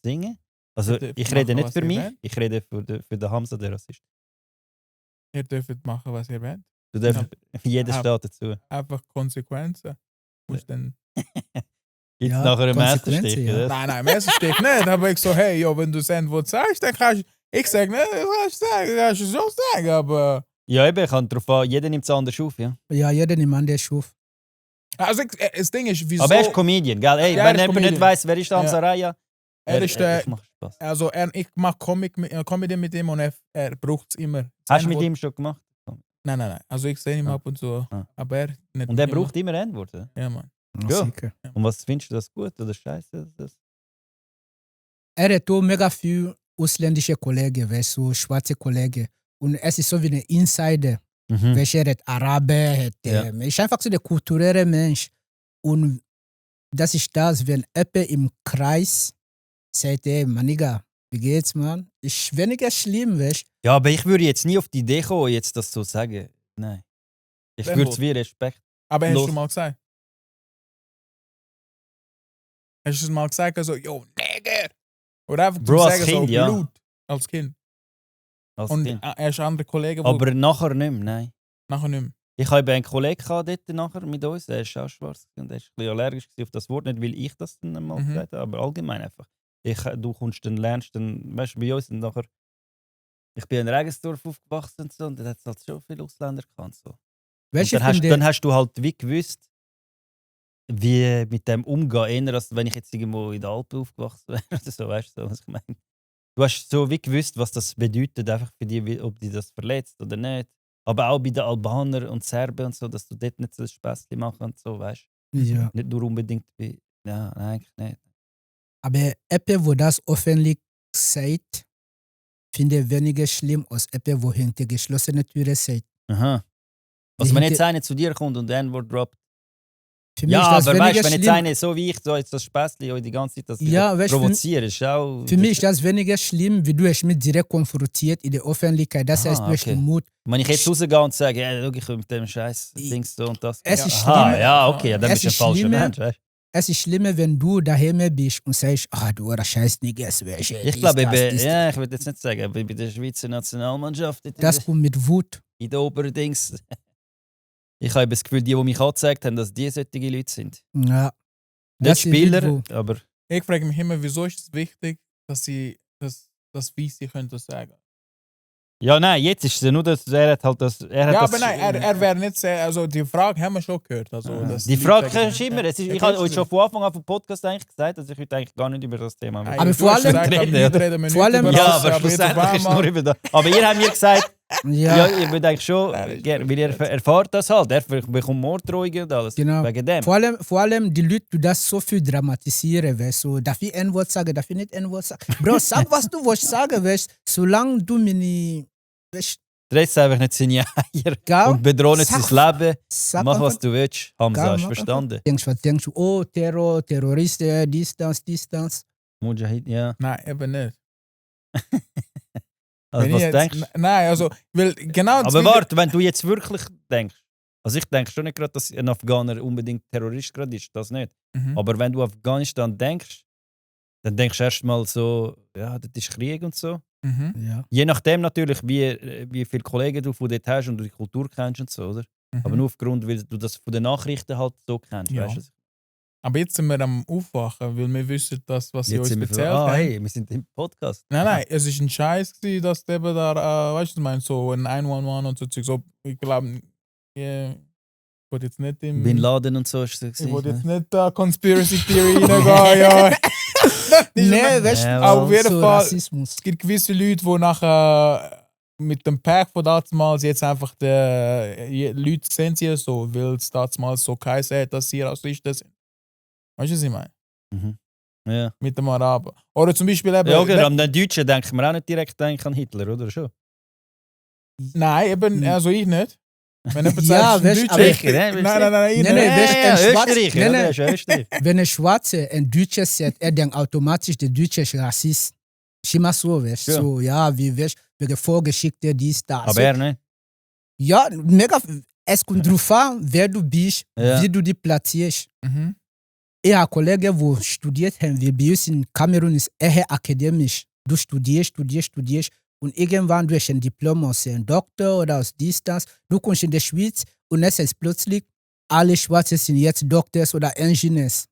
singen? Also, Der ich machen, rede nicht was für er mich, will. ich rede für den Hamza, der Rassist. Ihr dürft machen, was ihr wollt. Du darfst, jeder Ja. steht dazu. Einfach Konsequenzen. Musst dann... Gibt es Ja, nachher einen Konsequenzen, Messerstich, ja. oder? Nein, Messerstich nicht. Aber ich so, hey, jo, wenn du das N-Wort sagst, dann kannst du... Ich sag nicht, kannst du schon sagen, aber... Ja, eben, kann drauf an, jeder nimmt es anders auf, ja. Ja, jeder nimmt an der Schuf. Also das Ding ist, wieso... Aber er ist Comedian, gell? Ey, Ja, er wenn ist jemand Comedian. nicht weiss, wer ist der Amsaraya? Er ist der... Ich mach Spaß. Also ich mache Comedy mit ihm und er braucht es immer. Hast du mit N-Wort- ihm schon gemacht? Nein. Also ich sehe ihn Ah. ab und zu. Ah. Aber er nicht. Und er immer. braucht immer N-Worte. Ja, Mann. Ja. Sicher. Und was findest du das gut oder scheiße? Er hat auch mega viel ausländische Kollegen, weißt du, schwarze Kollegen. Und es ist so wie ein Insider. Mhm. Welche hat Araber, hat, Ja. ist einfach so der kulturelle Mensch. Und das ist das, wenn jemand im Kreis sagt, ey, Maniga, wie geht's, man? Ist weniger schlimm, weißt du? Ja, aber ich würde jetzt nie auf die Idee kommen, jetzt das so zu sagen. Nein. Ich Wenn würde es wo? wie Respekt. Aber hast Los. du mal gesagt? Hast du es mal gesagt, also, yo, Neger? Oder einfach Bro, zu als sagen, Kind, so, ja. Blut. Als Kind. Als Und Kind. er ist andere Kollegen, die Aber nachher nicht mehr, nein. nachher nicht mehr. Ich habe einen Kollegen gehabt dort nachher mit uns, der ist auch schwarz und der ist ein bisschen allergisch auf das Wort, nicht weil ich das dann mal Mhm. gesagt habe, aber allgemein einfach. Du kommst dann, lernst dann, weißt du, bei uns und nachher, ich bin in Regensdorf aufgewachsen und so, und da hat es halt schon viele Ausländer gehabt. So. Und Weißt du, dann hast du halt wie gewusst, wie mit dem umgehen, eher als wenn ich jetzt irgendwo in den Alpen aufgewachsen wäre oder so, weißt du, so, was ich meine. Du hast so wie gewusst, was das bedeutet, einfach für die, ob die das verletzt oder nicht. Aber auch bei den Albanern und Serben und so, dass du dort nicht so ein Späßchen machen und so, weißt du. ja. Nicht nur unbedingt bei. Ja, nein, eigentlich nicht. Aber jemand, wo das öffentlich sagt, finde ich weniger schlimm als jemand, wo hinter geschlossenen Türen sagt. Aha. Also, wenn jetzt einer zu dir kommt und ein Wort droppt. Für mich Ja, ist das aber weißt du, weniger wenn jetzt schlimm. einer so wie ich so jetzt das Späßchen die ganze Zeit das Ja, weißt du, provoziert, ist auch. Für mich ist das weniger schlimm, wie du es mit direkt konfrontiert in der Öffentlichkeit. Das Aha, heißt, du hast okay. den Mut. Wenn ich jetzt rausgehe und sage, ja, schau, ich will mit dem Scheiß Dings so und das. Es ist Aha, schlimm. ja, okay, ja, dann Es bist du ein ist falscher schlimmer. Mensch, weißt du. Es ist schlimmer, wenn du daheim bist und sagst, du oder Scheiß Niggas, Ich glaube, ja, ich würde jetzt nicht sagen, aber bei der Schweizer Nationalmannschaft Das kommt mit Wut. in den oberen Dings. Ich habe das Gefühl, die mich angezeigt haben, dass die solche Leute sind. Ja. Nicht Das ist Spieler, Wut. aber Ich frage mich immer, wieso ist es wichtig, dass sie das Weiße können das sagen. ja, nein, jetzt ist es ja nur, dass er hat halt das. Er hat Ja, das, aber nein, er wäre nicht sehr, also die Frage haben wir schon gehört. Also, dass Die Leute Frage sagen- kannst du immer. Es ist, Ja, ich habe kannst euch du. schon von Anfang an vom Podcast eigentlich gesagt, dass ich heute eigentlich gar nicht über das Thema will. Aber Du vor hast allem- gesagt, Reden, wir oder? reden nicht Vor allem- über Ja, das, aber jetzt schlussendlich auf ist es einmal- nur über das. Aber ihr habt mir gesagt, Ja, ja, ihr würdet eigentlich schon, Nein, das ist gerne, weil ihr erfahrt das halt. Er bekommt Morddrohungen und alles. Genau. Wegen dem. vor allem die Leute, die das so viel dramatisieren, weißt du, darf ich N-Wort sagen, darf ich nicht N-Wort sagen? Bro, sag, was du willst sagen, weißt du, solange du mir nicht, weißt Drehst einfach nicht seine Eier du, und bedroht nicht Sag- sein Leben. sag Mach, was einfach, du willst. Hamza, Gell, hast du mach verstanden? was denkst du, oh, Terror, Terroristen, Distanz. Mujahid, ja. Nein, eben nicht. Also, Wenn was ich jetzt- denkst du? Nein, also, weil genau das Aber Video- warte, wenn du jetzt wirklich denkst, also ich denke schon nicht gerade, dass ein Afghaner unbedingt Terrorist gerade ist, das nicht. Mhm. Aber wenn du Afghanistan denkst, dann denkst du erstmal so, ja, das ist Krieg und so. Mhm. Ja. Je nachdem natürlich, wie viele Kollegen du von dort hast und du die Kultur kennst und so, oder? Mhm. Aber nur aufgrund, weil du das von den Nachrichten halt so kennst, Ja. weißt du? Aber jetzt sind wir am Aufwachen, weil wir wissen, das, was sie Jetzt uns sind wir erzählt für, haben. hey, wir sind im Podcast. Nein, es ist ein Scheiß gewesen, dass der eben da, weißt du, meinst so ein 911 und so Zeug. So, ich glaube, ich wollte jetzt nicht im. Bin Laden und so ist es Ich wollte gewesen. jetzt nicht da Conspiracy Theory reingehen, ja. Nee, weißt du, Ja, aber auf jeden so Fall, Rassismus. es gibt gewisse Leute, die nachher mit dem Pack von damals jetzt einfach die Leute sehen sie so, weil es damals so geheißen hat, dass sie Rassisten sind. Weißt du, was ich meine? Mhm. Ja. Mit dem Araber. Oder zum Beispiel eben. Ja, okay, an den Deutschen denken wir auch nicht direkt an Hitler, oder schon? Nein, eben, also ich nicht. Wenn jemand Ja, sagt, weißt, Deutsche- aber- Sicher, ne? Nein, nein, ich Nee, nee, nicht. weißt, ein Schwarz- Österreich, nee, ja, nee. der ist ja Österreich. Wenn ein Schwarzer ein Deutscher sagt, er denkt automatisch, der Deutsche ist Rassist. Ist immer so, weißt du? Ja. So, ja, wie weißt wegen Vorgeschichte, dies, das. Aber er nicht. Ja, mega. Es kommt drauf an, wer du bist, Ja. wie du dich platzierst. Mhm. Ich habe Kollegen, die studiert haben, wie bei uns in Kamerun ist eher akademisch. Du studierst Und irgendwann durch ein Diplom aus einem Doktor oder aus dies, das, du kommst in der Schweiz und es ist plötzlich, alle Schwarze sind jetzt Doktors oder Ingenieurs.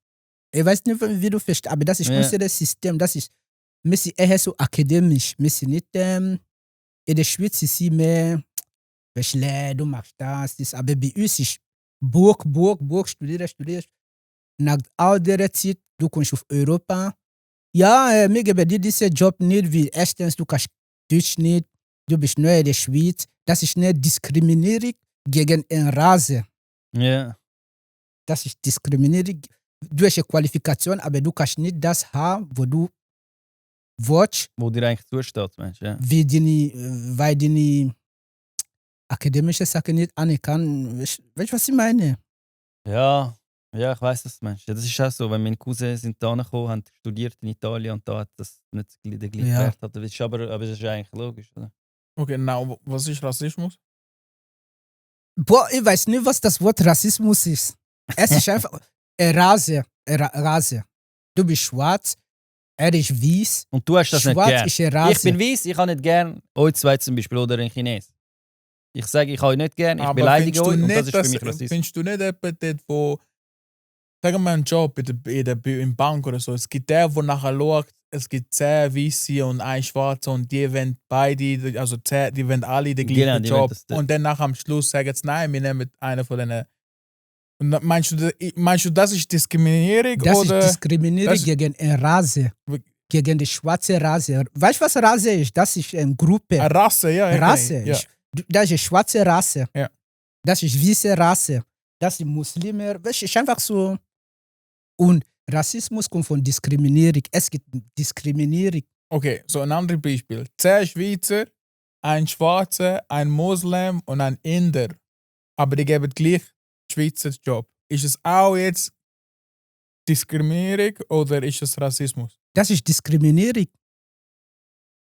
Ich weiß nicht, wie du verstehst, aber das ist unser System. Das ist eher so akademisch. Wir sind nicht, in der Schweiz ist sie mehr, du machst das. Aber bei uns ist Burg, studierst. Nach all der Zeit, du kommst auf Europa. Ja, mir geben dir diesen Job nicht, wie erstens, du kannst Deutsch nicht, du bist neu in der Schweiz. Das ist eine Diskriminierung gegen eine Rasse. Ja. Das ist Diskriminierung durch eine Qualifikation, aber du kannst nicht das haben, wo du willst, Wo dir eigentlich zusteht, Mensch. Ja. weil deine akademische Sachen nicht anerkannt. Weißt du, was ich meine? Ja, ich weiss das, Mensch. Ja, das ist auch so, wenn meine Cousins sind da gekommen, haben studiert in Italien und da hat das nicht den gleichen Wert. Das ist aber das ist eigentlich logisch, oder? Okay, was ist Rassismus? Boah, ich weiß nicht, was das Wort Rassismus ist. Es ist einfach eine Rasse. Du bist schwarz, er ist weiß. Und du hast das Schwarz nicht gern. ist eine Rasse. Ich bin weiß, ich habe nicht gern euch zwei zum Beispiel oder ein Chines. Ich sage, ich habe euch nicht gern, ich Aber beleidige findest euch du und nicht, das ist für mich Rassismus. Findest du nicht jemanden dort, wo, sagen wir mal einen Job in Bank oder so, es gibt der, wo nachher schaut, es gibt 10 Weiße und ein Schwarzer und die wollen beide, also 10, die wollen alle den gleichen die Job. wollen Und dann nachher am Schluss sagen sie, nein, wir nehmen einen von denen. Und meinst du, das ist Diskriminierung? Das oder? ist Diskriminierung gegen eine Rasse. Gegen die schwarze Rasse. Weißt du, was Rasse ist? Das ist eine Gruppe. Eine Rasse, ja. Rasse. Ja. Das ist eine schwarze Rasse. Ja. Das ist weiße Rasse. Das sind Muslime. Das ist einfach so. Und Rassismus kommt von Diskriminierung. Es gibt Diskriminierung. Okay, so ein anderes Beispiel. 10 Schweizer, ein Schwarzer, ein Muslim und ein Inder. Aber die geben gleich Schweizer Job. Ist es auch jetzt Diskriminierung oder ist es Rassismus? Das ist Diskriminierung.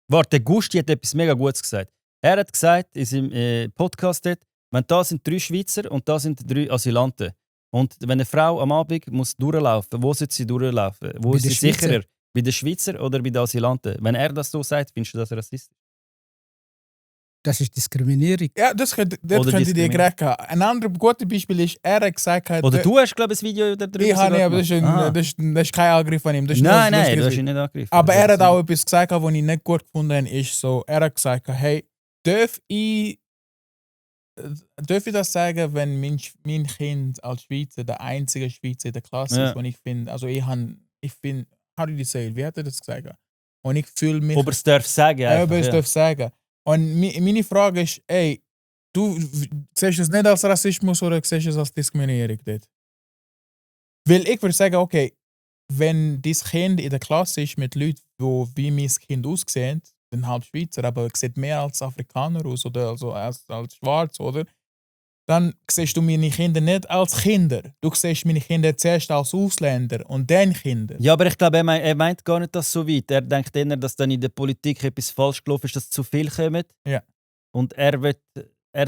Warte, Gusti hat etwas mega Gutes gesagt. Er hat gesagt in seinem Podcast dort, wenn da sind 3 Schweizer und da sind 3 Asylanten. Und wenn eine Frau am Abend muss durchlaufen, wo sollte sie durchlaufen? Wo Bei ist den sie Schweizer. sicherer? Bei den Schweizer oder bei den Asylanten? Wenn er das so sagt, findest du das rassistisch? Das ist Diskriminierung. Ja, das könnte dir Diskriminierung. gerecht haben. Ein anderes gutes Beispiel ist, er hat gesagt, Oder du hast, glaube ich, ein Video darüber ich habe nicht, aber gemacht. das ist kein Angriff von ihm. Das ist nur Nein, ein nein, lustiges du hast Video. ihn nicht angegriffen. Aber Das er ist hat so. auch etwas gesagt, was ich nicht gut gefunden habe, ist so, er hat gesagt, hey, darf ich das sagen, wenn mein Kind als Schweizer der einzige Schweizer in der Klasse Ja. ist, und ich finde, also ich bin, how did you say, wie hat er das gesagt? Und ich fühle mich, Ob er es darf sagen. einfach, ob er es darf sagen. Und meine Frage ist, ey, du siehst es nicht als Rassismus oder siehst es als Diskriminierung dort? Weil ich würde sagen, okay, wenn dieses Kind in der Klasse ist mit Leuten, die wie mein Kind aussehen, sind halt Schweizer, aber sieht mehr als Afrikaner aus oder also als Schwarz, oder? Dann siehst du meine Kinder nicht als Kinder. Du siehst meine Kinder zuerst als Ausländer und dann Kinder. Ja, aber ich glaube, er meint gar nicht das so weit. Er denkt eher, dass dann in der Politik etwas falsch gelaufen ist, dass zu viel kommen. Ja. Und er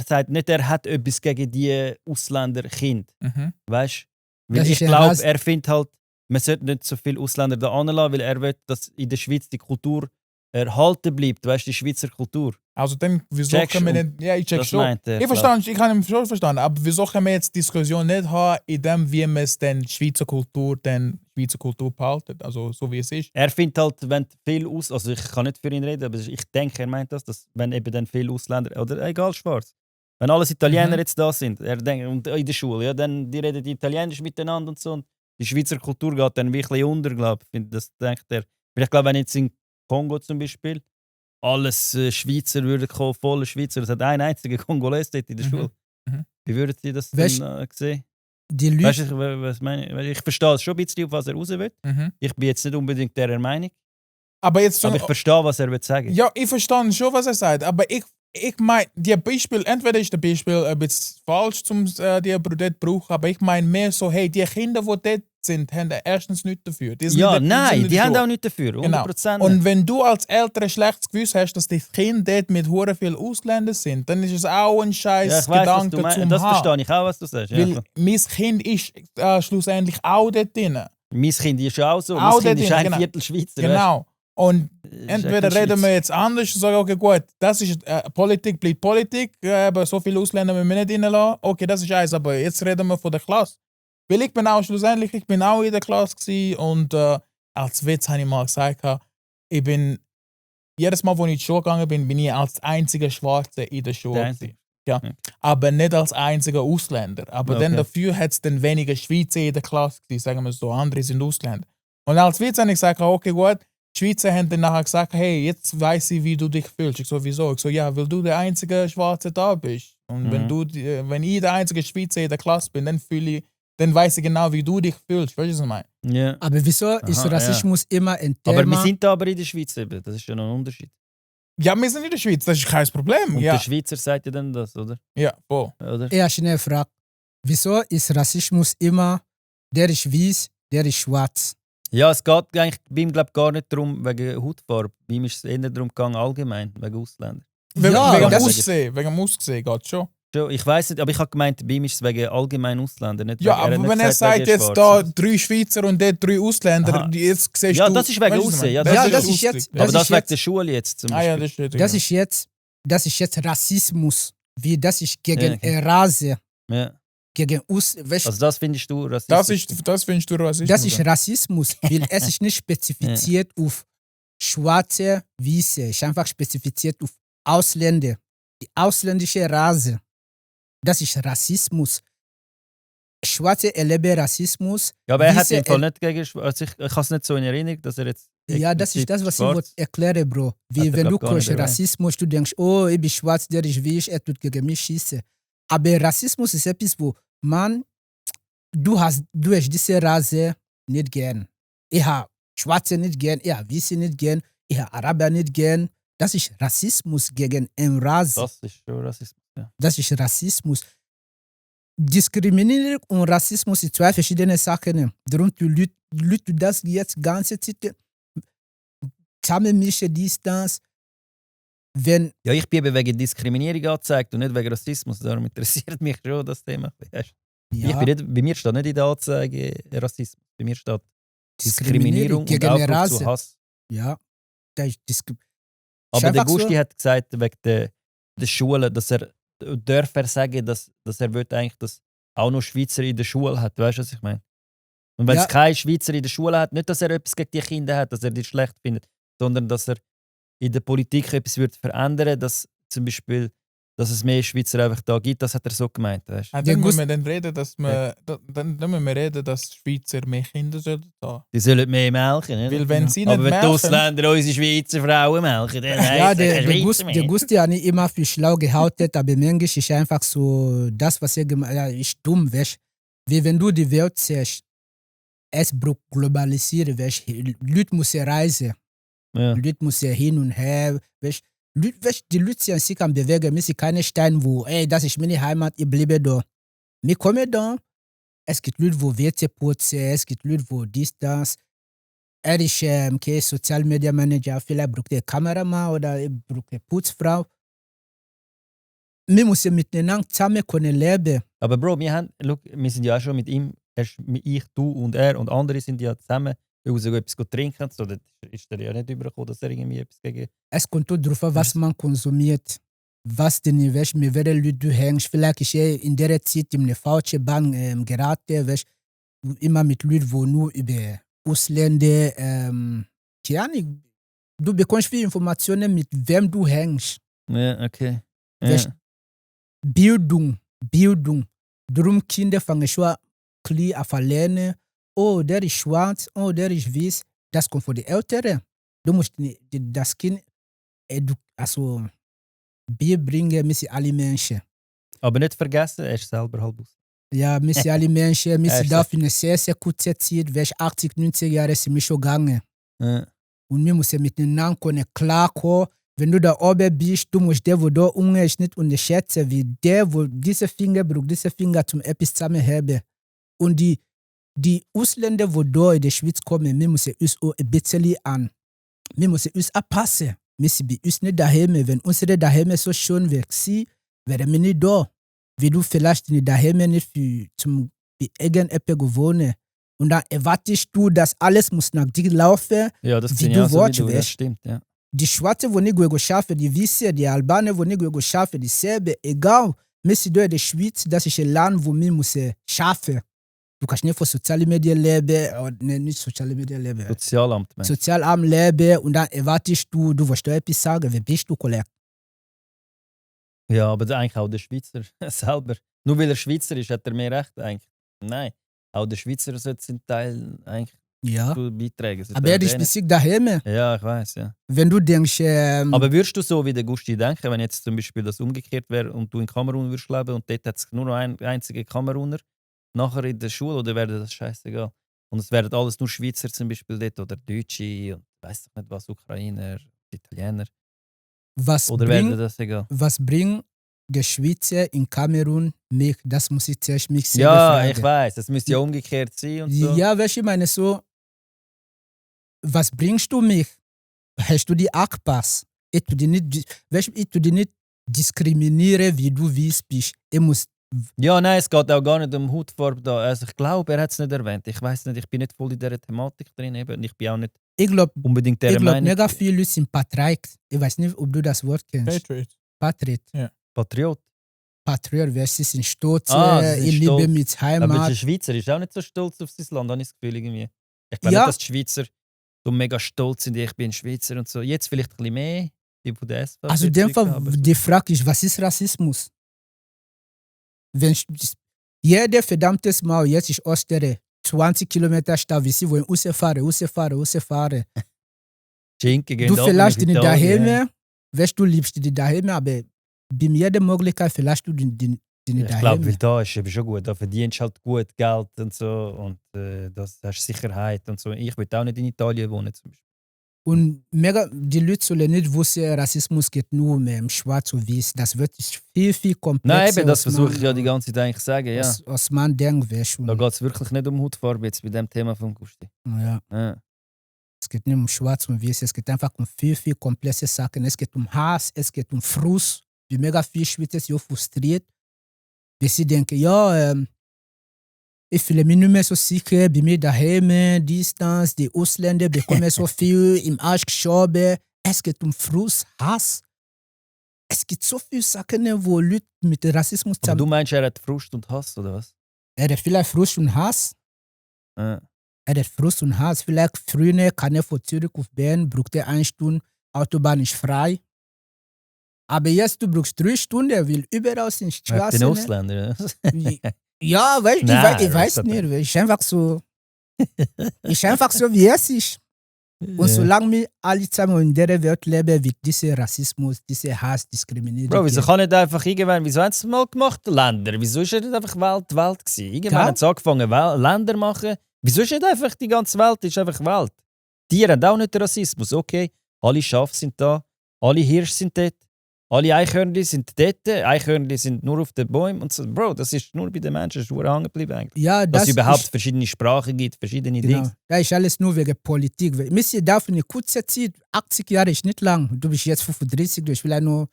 sagt nicht, er hat etwas gegen die Ausländerkinder. Mhm. Weißt du? Das Weil ich ist ein glaube, Rass- er findet halt, man sollte nicht so viele Ausländer da anlassen, weil er will, dass in der Schweiz die Kultur erhalten bleibt. Weißt du, die Schweizer Kultur. Also dann, wieso Checkst können wir du? nicht... Ja, ich check Das schon. meint er. Ich glaub. verstehe, ich kann ihn schon verstehen, aber wieso können wir jetzt die Diskussion nicht haben, in dem, wie man es dann Schweizer Kultur behalten, also so wie es ist. Er findet halt, wenn viel also ich kann nicht für ihn reden, aber ich denke, er meint das, dass wenn eben dann viele Ausländer, oder egal, schwarz, wenn alles Italiener jetzt da sind, er denkt, und in der Schule, ja, dann die reden Italienisch miteinander und so, und die Schweizer Kultur geht dann wirklich unter, glaube ich. Das denkt er. Weil ich glaube, wenn jetzt in Kongo zum Beispiel alles Schweizer würde kommen, volle Schweizer, es hat einen einzigen Kongolese dort in der Mhm. Schule. Mhm. Wie würden Sie das Weißt- dann sehen? Die Weißt Leute, du, was meine ich? Weil ich verstehe es schon ein bisschen, auf was er raus will. Mhm. Ich bin jetzt nicht unbedingt der Meinung, Aber jetzt aber ich verstehe, was er will sagen. ja, ich verstehe schon, was er sagt, aber ich meine, die Beispiel, entweder ist das Beispiel ein bisschen falsch, um die dort zu brauchen, aber ich meine mehr so, hey, die Kinder, die dort sind, haben erstens nichts dafür. Die sind Ja, nicht- nein, sind die haben schuld. auch nichts dafür, Genau. 100%. Und wenn du als Eltern ein schlechtes Gewissen hast, dass die Kinder dort mit hure viel Ausländern sind, dann ist es auch ein scheiß ja, ich weiss, was Gedanke du meinst. zum Das haben. verstehe ich auch, was du sagst. Ja, Weil klar. mein Kind ist schlussendlich auch dort drin. Mein Kind ist ja auch so. Auch Mein Kind dort ist ein drin, Viertel Schweizer. Genau. Und entweder reden wir jetzt anders und sagen, okay, gut, das ist Politik bleibt Politik, aber so viele Ausländer müssen wir nicht reinlassen. Okay, das ist eins, aber jetzt reden wir von der Klasse. Weil ich bin auch schlussendlich, in der Klasse gewesen und als Witz habe ich mal gesagt, ich bin jedes Mal, wo ich in die Schule gegangen bin ich als einziger Schwarze in der Schule. Ja. Aber nicht als einziger Ausländer. Aber dann dafür hat es dann weniger Schweizer in der Klasse gewesen, sagen wir so, andere sind Ausländer. Und als Witz habe ich gesagt, okay, gut, die Schweizer haben dann nachher gesagt, hey, jetzt weiss ich, wie du dich fühlst. Ich so, wieso? Ich so, ja, weil du der einzige Schwarze da bist. Und wenn ich der einzige Schweizer in der Klasse bin, dann weiss ich genau, wie du dich fühlst. Weißt du, was ich meine? Yeah. Aber wieso ist Rassismus immer ein Thema? Aber wir sind da aber in der Schweiz eben. Das ist ja noch ein Unterschied. Ja, wir sind in der Schweiz, das ist kein Problem. Und ja. der Schweizer sagt ja dann das, oder? Ja, voll. Oder? Ja, schnell Frage. Wieso ist Rassismus immer, der ist weiß, der ist schwarz? Ja, es geht eigentlich bei ihm gar nicht darum, wegen Hautfarbe. Bei ihm ist es eher darum gegangen, allgemein, wegen Ausländern. Wegen dem Aussehen geht es schon. Ich weiß nicht, aber ich habe gemeint, bei ihm ist es wegen allgemein Ausländern. Nicht ja, aber wenn er sagt, jetzt da 3 Schweizer und dort 3 Ausländer, jetzt siehst ja, du... das ist wegen Aussehen. Ja, das ist jetzt... Aber das wegen der Schule jetzt zum Beispiel. Ja, das ist jetzt Rassismus. Wie das ist gegen Rasse. Ja. Gegen also das findest du Rassismus? Das findest du Rassismus? Das ist Rassismus, weil es ist nicht spezifiziert auf Schwarze, Weiße. Es ist einfach spezifiziert auf Ausländer. Die ausländische Rasse. Das ist Rassismus. Schwarze erleben Rassismus. Ja, aber er hat im Fall nicht gegen Schwarze. Ich habe es nicht so in Erinnerung, dass er jetzt... Ja, das ist das, was ich erkläre, Bro. Wie wenn du kommst Rassismus, du denkst, oh, ich bin schwarz, der ist weiß, er tut gegen mich schießen. Aber Rassismus ist etwas, wo du hast diese Rasse nicht gern. Ich habe Schwarze nicht gern, ich habe Weiße nicht gern, ich habe Araber nicht gern. Das ist Rassismus gegen eine Rasse. Das ist schon Rassismus, ja. Das ist Rassismus. Diskriminierung und Rassismus sind 2 verschiedene Sachen. Darum du das jetzt ganze Zeit zusammenmischen, Distanz. Wenn ja, ich bin eben wegen Diskriminierung angezeigt und nicht wegen Rassismus. Darum interessiert mich schon das Thema. Ja. Bei mir steht nicht in der Anzeige Rassismus. Bei mir steht Diskriminierung und Aufruf zu Hass. Ja, das ist Diskriminierung. Aber der Gusti hat gesagt, wegen der Schule, dass er sagen, dass er will eigentlich, dass auch noch Schweizer in der Schule hat. Weißt du, was ich meine? Und wenn es keine Schweizer in der Schule hat, nicht, dass er etwas gegen die Kinder hat, dass er die schlecht findet, sondern dass er in der Politik etwas wird verändern, dass zum Beispiel, dass es mehr Schweizer einfach da gibt, das hat er so gemeint. Weißt? Dann müssen wir dann reden, dass dass Schweizer mehr Kinder sollten haben. Die sollen mehr melken, nicht? Weil wenn sie nicht aber wenn melken, die Ausländer unsere Schweizer Frauen melken, dann heisst der Gusti hat nicht immer für schlau gehalten, aber manchmal ist einfach so, das, was er gemacht hat, ist dumm, weißt? Wie wenn du die Welt siehst, es globalisieren, weißt? Leute müssen reisen. Ja. Leute müssen hin und her, weißt? Die Leute sich am bewegen, wir sind keine Steine, wo, ey, das ist meine Heimat, ich bleibe da. Wir kommen da, es gibt Leute, wo Werte putzen, es gibt Leute, wo das. Er ist Social Media Manager, vielleicht braucht er Kameramann oder er braucht eine Putzfrau. Wir müssen miteinander zusammen können leben. Aber Bro, wir sind ja auch schon mit ihm, ich, du und er und andere sind ja zusammen etwas trinken. So, das ist er ja nicht übergekommen, dass er irgendwie etwas gegen... Es kommt darauf an, was man konsumiert. Was denn, weißt, mit welchen Leuten du hängst. Vielleicht ist er in der Zeit in eine falsche Bahn geraten, weißt, immer mit Leuten, die nur über Ausländer... du bekommst viele Informationen, mit wem du hängst. Ja, okay. Weißt, Bildung. Darum Kinder fangen schon klein an verlernen. Oh, der ist schwarz, oh, der ist weiß. Das kommt von den Älteren. Du musst das Kind beibringen, müssen alle Menschen. Aber nicht vergessen, er ist selber halb aus. Ja, müssen alle Menschen, müssen da für eine sehr, sehr kurze Zeit, welche 80, 90 Jahre sind wir schon gegangen. Ja. Und wir müssen miteinander klarkommen. Wenn du da oben bist, du musst der, wo da unten ist, nicht unterschätzen, wie der, wo diese Finger braucht, diese Finger zum etwas zusammenheben. Und die Ausländer, die da in der Schweiz kommen, wir müssen uns auch ein bisschen wir müssen uns anpassen. Wir müssen bei uns nicht daheim. Wenn unsere daheim so schön weg sind, wären wir nicht da. Wie du vielleicht nicht daheim nicht für irgendetwas gewohnt. Und dann erwartest du, dass alles muss nach dir laufen. Ja, das Wie sehe ich du auch so wie du, willst, das stimmt, ja. Die Schwarzen, die nicht schaffen, die Wissen, die Albaner, die nicht schaffen, die Serben, egal. Wir sind in der Schweiz, das ist ein Land, wo wir müssen schaffen. Du kannst nicht von sozialen Medien leben, oder nicht soziale Medien leben. Sozialamt, Mensch. Sozialamt leben und dann erwartest du willst etwas sagen, wer bist du, Kollege? Ja, aber eigentlich auch der Schweizer selber. Nur weil er Schweizer ist, hat er mehr Recht eigentlich. Nein, auch der Schweizer sollte seinen Teil eigentlich Ja. beitragen. Aber er ist bisschen daheim. Ja, ich weiß, ja. Wenn du denkst, Aber würdest du so wie der Gusti denken, wenn jetzt zum Beispiel das umgekehrt wäre und du in Kamerun würdest leben und dort hat es nur noch einen einzigen Kameruner nachher in der Schule, oder wäre das scheißegal? Und es wären alles nur Schweizer zum Beispiel dort oder Deutsche und weiss ich nicht was, Ukrainer, Italiener. was Oder wäre bringt das egal? der Schweizer in Kamerun mich? Das muss ich zuerst mich selber Ja, fragen. ich weiß, es müsste ja umgekehrt sein und so. Ja, weißt du, ich meine so, was bringst du mich? Hast du die Akpass? Ich tu dich nicht diskriminieren, wie du bist. Ich muss, Ja, nein, es geht auch gar nicht um Hautfarbe da. Also ich glaube, er hat es nicht erwähnt. Ich weiß nicht, ich bin nicht voll in dieser Thematik drin. Eben. Ich bin auch nicht ich glaube, unbedingt dieser Meinung. mega viele Leute sind Patriot. Ich weiß nicht, ob du das Wort kennst. Patriot. Patriot. Patriot. Patriot, wer sie sind stolz, Sie sind ich liebe stolz. mit Aber Heimat. der Schweizer ist auch nicht so stolz auf sein Land, habe ich das Gefühl irgendwie. Ich glaube Ja. nicht, dass die Schweizer so mega stolz sind, ich bin Schweizer und so. Jetzt vielleicht ein bisschen mehr, die von der SVP. Also in dem Fall, aber die Frage ist, was ist Rassismus? Wenn jeder verdammtes Mal, jetzt ist Ostere, 20 Kilometer Stau, wie sie wollen, rausfahren. Schinken gehen Du ab vielleicht nach die Italien. daheim, weißt du, liebst die daheim, aber bei jeder Möglichkeit vielleicht du die Ich glaube, daheim. weil da ist eben schon gut. Da verdienst du halt gut Geld und so. Und das hast Sicherheit und so. Ich will auch nicht in Italien wohnen zum Beispiel. Und die Leute sollen nicht wissen, Rassismus geht nur um Schwarz und Weiß. Das wird viel, viel komplexer. Nein, eben, das als versuche ich man- ja die ganze Zeit eigentlich zu sagen. Ja. als man denkt, weißt du. Da geht es wirklich nicht um Hautfarbe jetzt bei dem Thema von Gusti. Ja. Ja. Es geht nicht um Schwarz und Weiß, es geht einfach um viel, viel komplexe Sachen. Es geht um Hass, es geht um Frust. Wie mega viel Schweizer sind frustriert. Weil sie denken, ja, ich fühle mich nicht mehr so sicher, bei mir daheim, Distanz, die Ausländer bekommen so viel im Arsch geschoben. Es geht um Frust, Hass. Es gibt so viele Sachen, wo Leute mit Rassismus Aber du meinst, er hat Frust und Hass, oder was? Er hat vielleicht Frust und Hass. Ja. Er hat Frust und Hass. Vielleicht früher kann er von Zürich auf Bern, brauchte 1 Stunde, Autobahn ist frei. Aber jetzt, du brauchst 3 Stunden, er will überall in die Er hat Straße. den Ausländer. Ja. Ja, weißt du, Nein, ich weiß das nicht. Ist einfach so. Ist einfach so, wie es ist. Und solange wir alle zusammen in dieser Welt leben, wird dieser Rassismus, dieser Hass, Diskriminierung. Bro, wieso kann nicht einfach irgendwann, wieso haben sie es mal gemacht, Länder? Wieso ist er nicht einfach Welt gewesen? Irgendwann Ja. haben sie angefangen, Länder machen. Wieso ist nicht einfach die ganze Welt, ist einfach Welt? Tiere haben auch nicht Rassismus, okay. Alle Schafe sind da, alle Hirsche sind dort, alle Eichhörnchen sind dort, Eichhörnchen sind nur auf den Bäumen und so. Bro, das ist nur bei den Menschen ist hängen geblieben eigentlich. Ja, Dass es überhaupt ist, verschiedene Sprachen gibt, verschiedene genau. Dinge. Das ist alles nur wegen Politik. Wir sind da für eine kurze Zeit, 80 Jahre ist nicht lang. Du bist jetzt 35, du hast vielleicht nur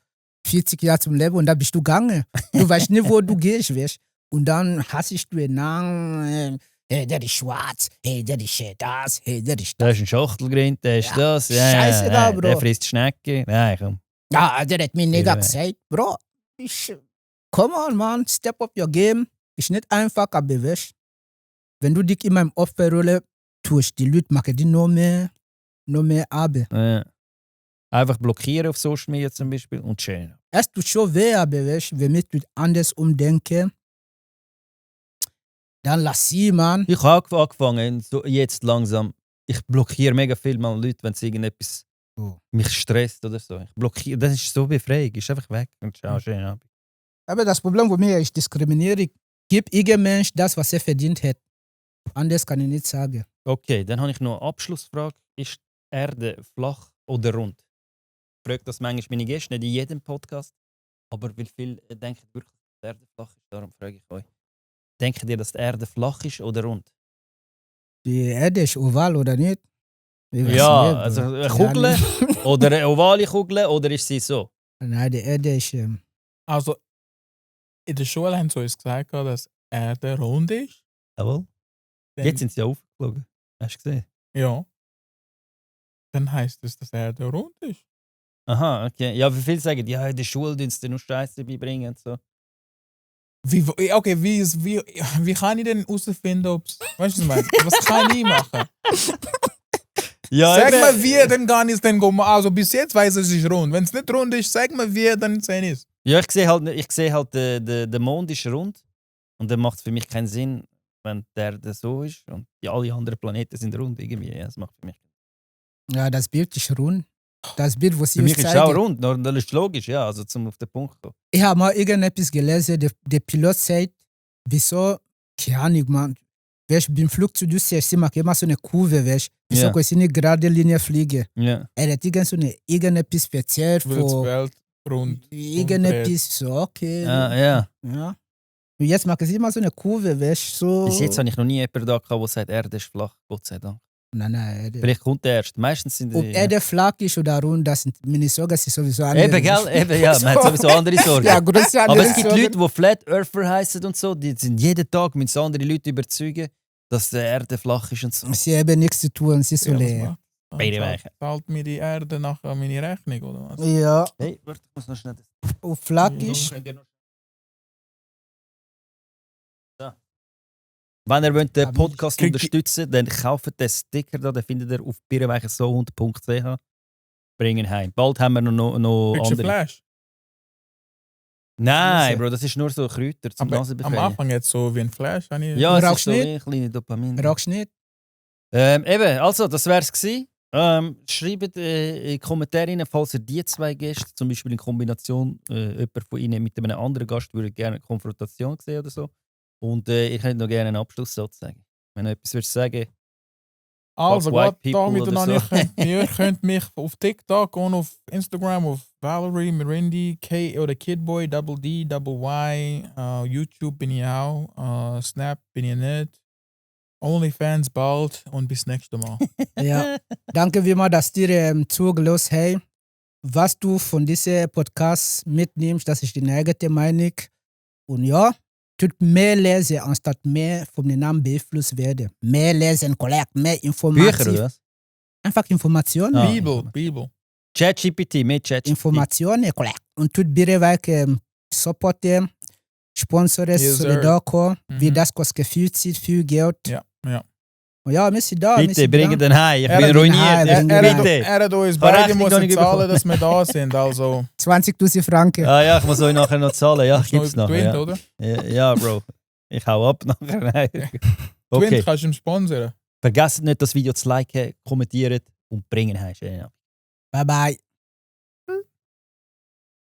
40 Jahre zum Leben und dann bist du gegangen. Du weißt nicht, wo du gehst, weißt. Und dann hassest du einen Namen, hey, der ist schwarz, hey, der ist das, hey, der ist Da das. ist ein Schachtelgrind, der ist Ja, das. scheißegal, Bro. Der frisst Schnecken. Nein, komm. Ja, der hat mir nicht Ja. gesagt, Bro, come on, man, step up your game. Ist nicht einfach, aber weißt, wenn du dich immer im Opferrolle tust, die Leute machen die noch mehr Arbeit. Ja. Einfach blockieren auf Social Media zum Beispiel und schön. Es tut schon weh, aber weißt, wenn wir anders umdenken, dann lass sie, man. Ich habe angefangen, so jetzt langsam. Ich blockiere mega viel mal Leute, wenn sie irgendetwas Oh. mich stresst oder so. Ich blockiere, das ist so befreiend. Ist einfach weg und schau schön ab. Aber das Problem bei mir ist Diskriminierung. Gib irgendein Mensch das, was er verdient hat. Anders kann ich nicht sagen. Okay, dann habe ich noch eine Abschlussfrage. Ist die Erde flach oder rund? Ich frage das manchmal meine Gäste, nicht in jedem Podcast. Aber weil viele denken wirklich, dass die Erde flach ist, darum frage ich euch. Denkt ihr, dass die Erde flach ist oder rund? Die Erde ist oval oder nicht? Ich weiß Ja, nicht, Bro. also eine Ja, Kugel nicht. oder eine ovale Kugel oder ist sie so? Nein, die Erde ist. Also, in der Schule haben sie uns gesagt, dass Erde rund ist. Jawohl. Jetzt sind sie ja aufgeflogen. Hast du gesehen? Ja. Dann heisst es, dass er der rund ist. Aha, okay. Ja, wie viele sagen, ja, in der Schule tun sie nur Scheiße beibringen und so. Wie kann ich denn herausfinden, ob es. Weißt du, was ich meine? Was kann ich machen? Ja, Sag mal, wie, dann kann ich es dann machen. Also bis jetzt weiß ich, es ist rund. Wenn es nicht rund ist, sag mal, wie, dann sehe ich es. Ja, ich sehe halt, der Mond ist rund. Und dann macht es für mich keinen Sinn, wenn der so ist und alle anderen Planeten sind rund irgendwie. Ja, das macht für mich. Ja, das Bild ist rund. Das Bild, was Für ich mich euch ist es auch zeige. rund, das ist logisch, ja, also zum auf den Punkt kommen. Ich habe mal irgendetwas gelesen, der Pilot sagt, wieso, keine Ahnung, man, beim Flugzeug, du siehst immer so eine Kurve, wieso Ja. kann ich nicht gerade Linie fliegen? Ja. Er hat irgendetwas speziell Weil die für Welt rund. irgendetwas, so, okay. Ah, ja. Ja. Und jetzt machen sie immer so eine Kurve, so. Bis jetzt habe ich noch nie jemanden da gehabt, der sagt, Erde ist flach, Gott sei Dank. Nein. Vielleicht kommt der erst. Meistens sind Ob die. Erde flach ist oder rund, das sind meine Sorgen, sind sowieso andere. Eben, gell? Eben, ja, man hat sowieso andere Sorgen. Ja, große Aber andere es gibt Sorgen. Leute, die Flat Earther heißen und so, die sind jeden Tag mit so anderen Leuten überzeugen, dass die Erde flach ist und so. Sie haben nichts zu tun, sie Ja, sollen. was macht? Beide Weichen. Zahlt mir die Erde nachher meine Rechnung, oder was? Ja, Hey, warte, ich muss noch schnell das. ob flach ist. Wenn ihr wollt den Aber Podcast krieg- unterstützen wollt, dann kauft den Sticker da, den findet ihr auf birrenweichersohund.ch. Bringen heim. Bald haben wir noch Kriegst du andere. Flash? Nein, Bro, das ist nur so Kräuter zum Aber am Nasenbefreien. Anfang jetzt so wie ein Flash. Habe ich Ja, es Rauchst ist so nicht? wie ein kleiner Dopamin. Rauchst nicht? Eben, also, das wär's gewesen. Schreibt in die Kommentare rein, falls ihr die zwei Gäste, zum Beispiel in Kombination, jemand von ihnen mit einem anderen Gast, würde gerne eine Konfrontation sehen oder so. Und ihr könnt noch gerne einen Abschlusssatz sagen. Wenn ihr etwas würdest sagen. Also Fuck white gut, damit people ihr oder noch so. nicht ihr könnt mich auf TikTok und auf Instagram auf Valerie Mirindi K oder Kidboy Double D Double Y. YouTube bin ich auch. Snap bin ich nicht. OnlyFans bald und bis nächstes Mal. Ja. Danke wie immer, dass ihr zugelassen habt. Was du von diesem Podcast mitnimmst, das ist deine eigene Meinung. Und ja, tut mehr lesen, anstatt mehr vom Namen beeinflusst werden. Mehr lesen, collect, mehr Bücher Informationen. oder was? Einfach Informationen. Ah. Bibel. ChatGPT, mit ChatGPT. Informationen, collect. Und tut bitte weiter supporten, Sponsors, Yes, so sir. da kommen, wie Mhm. das kostet viel Geld. Ja. Und ja, wir sind da. Bitte, bringen den heim. Ich Er bin hat den ruiniert. heim, Ich- bring Er, den Bitte. er hat uns Rechnung beide noch müssen nicht zahlen, bekommen. dass wir da sind. Also, 20.000 Franken. Ah ja, ich muss euch nachher noch zahlen. Ja, hast du noch gibt's nachher. Twint, Ja. oder? Ja, Bro. Ich hau ab nachher. Nein. Twint Okay. kannst du ihm sponsern. Vergesst nicht, das Video zu liken, kommentieren und bringen heim. Bye bye.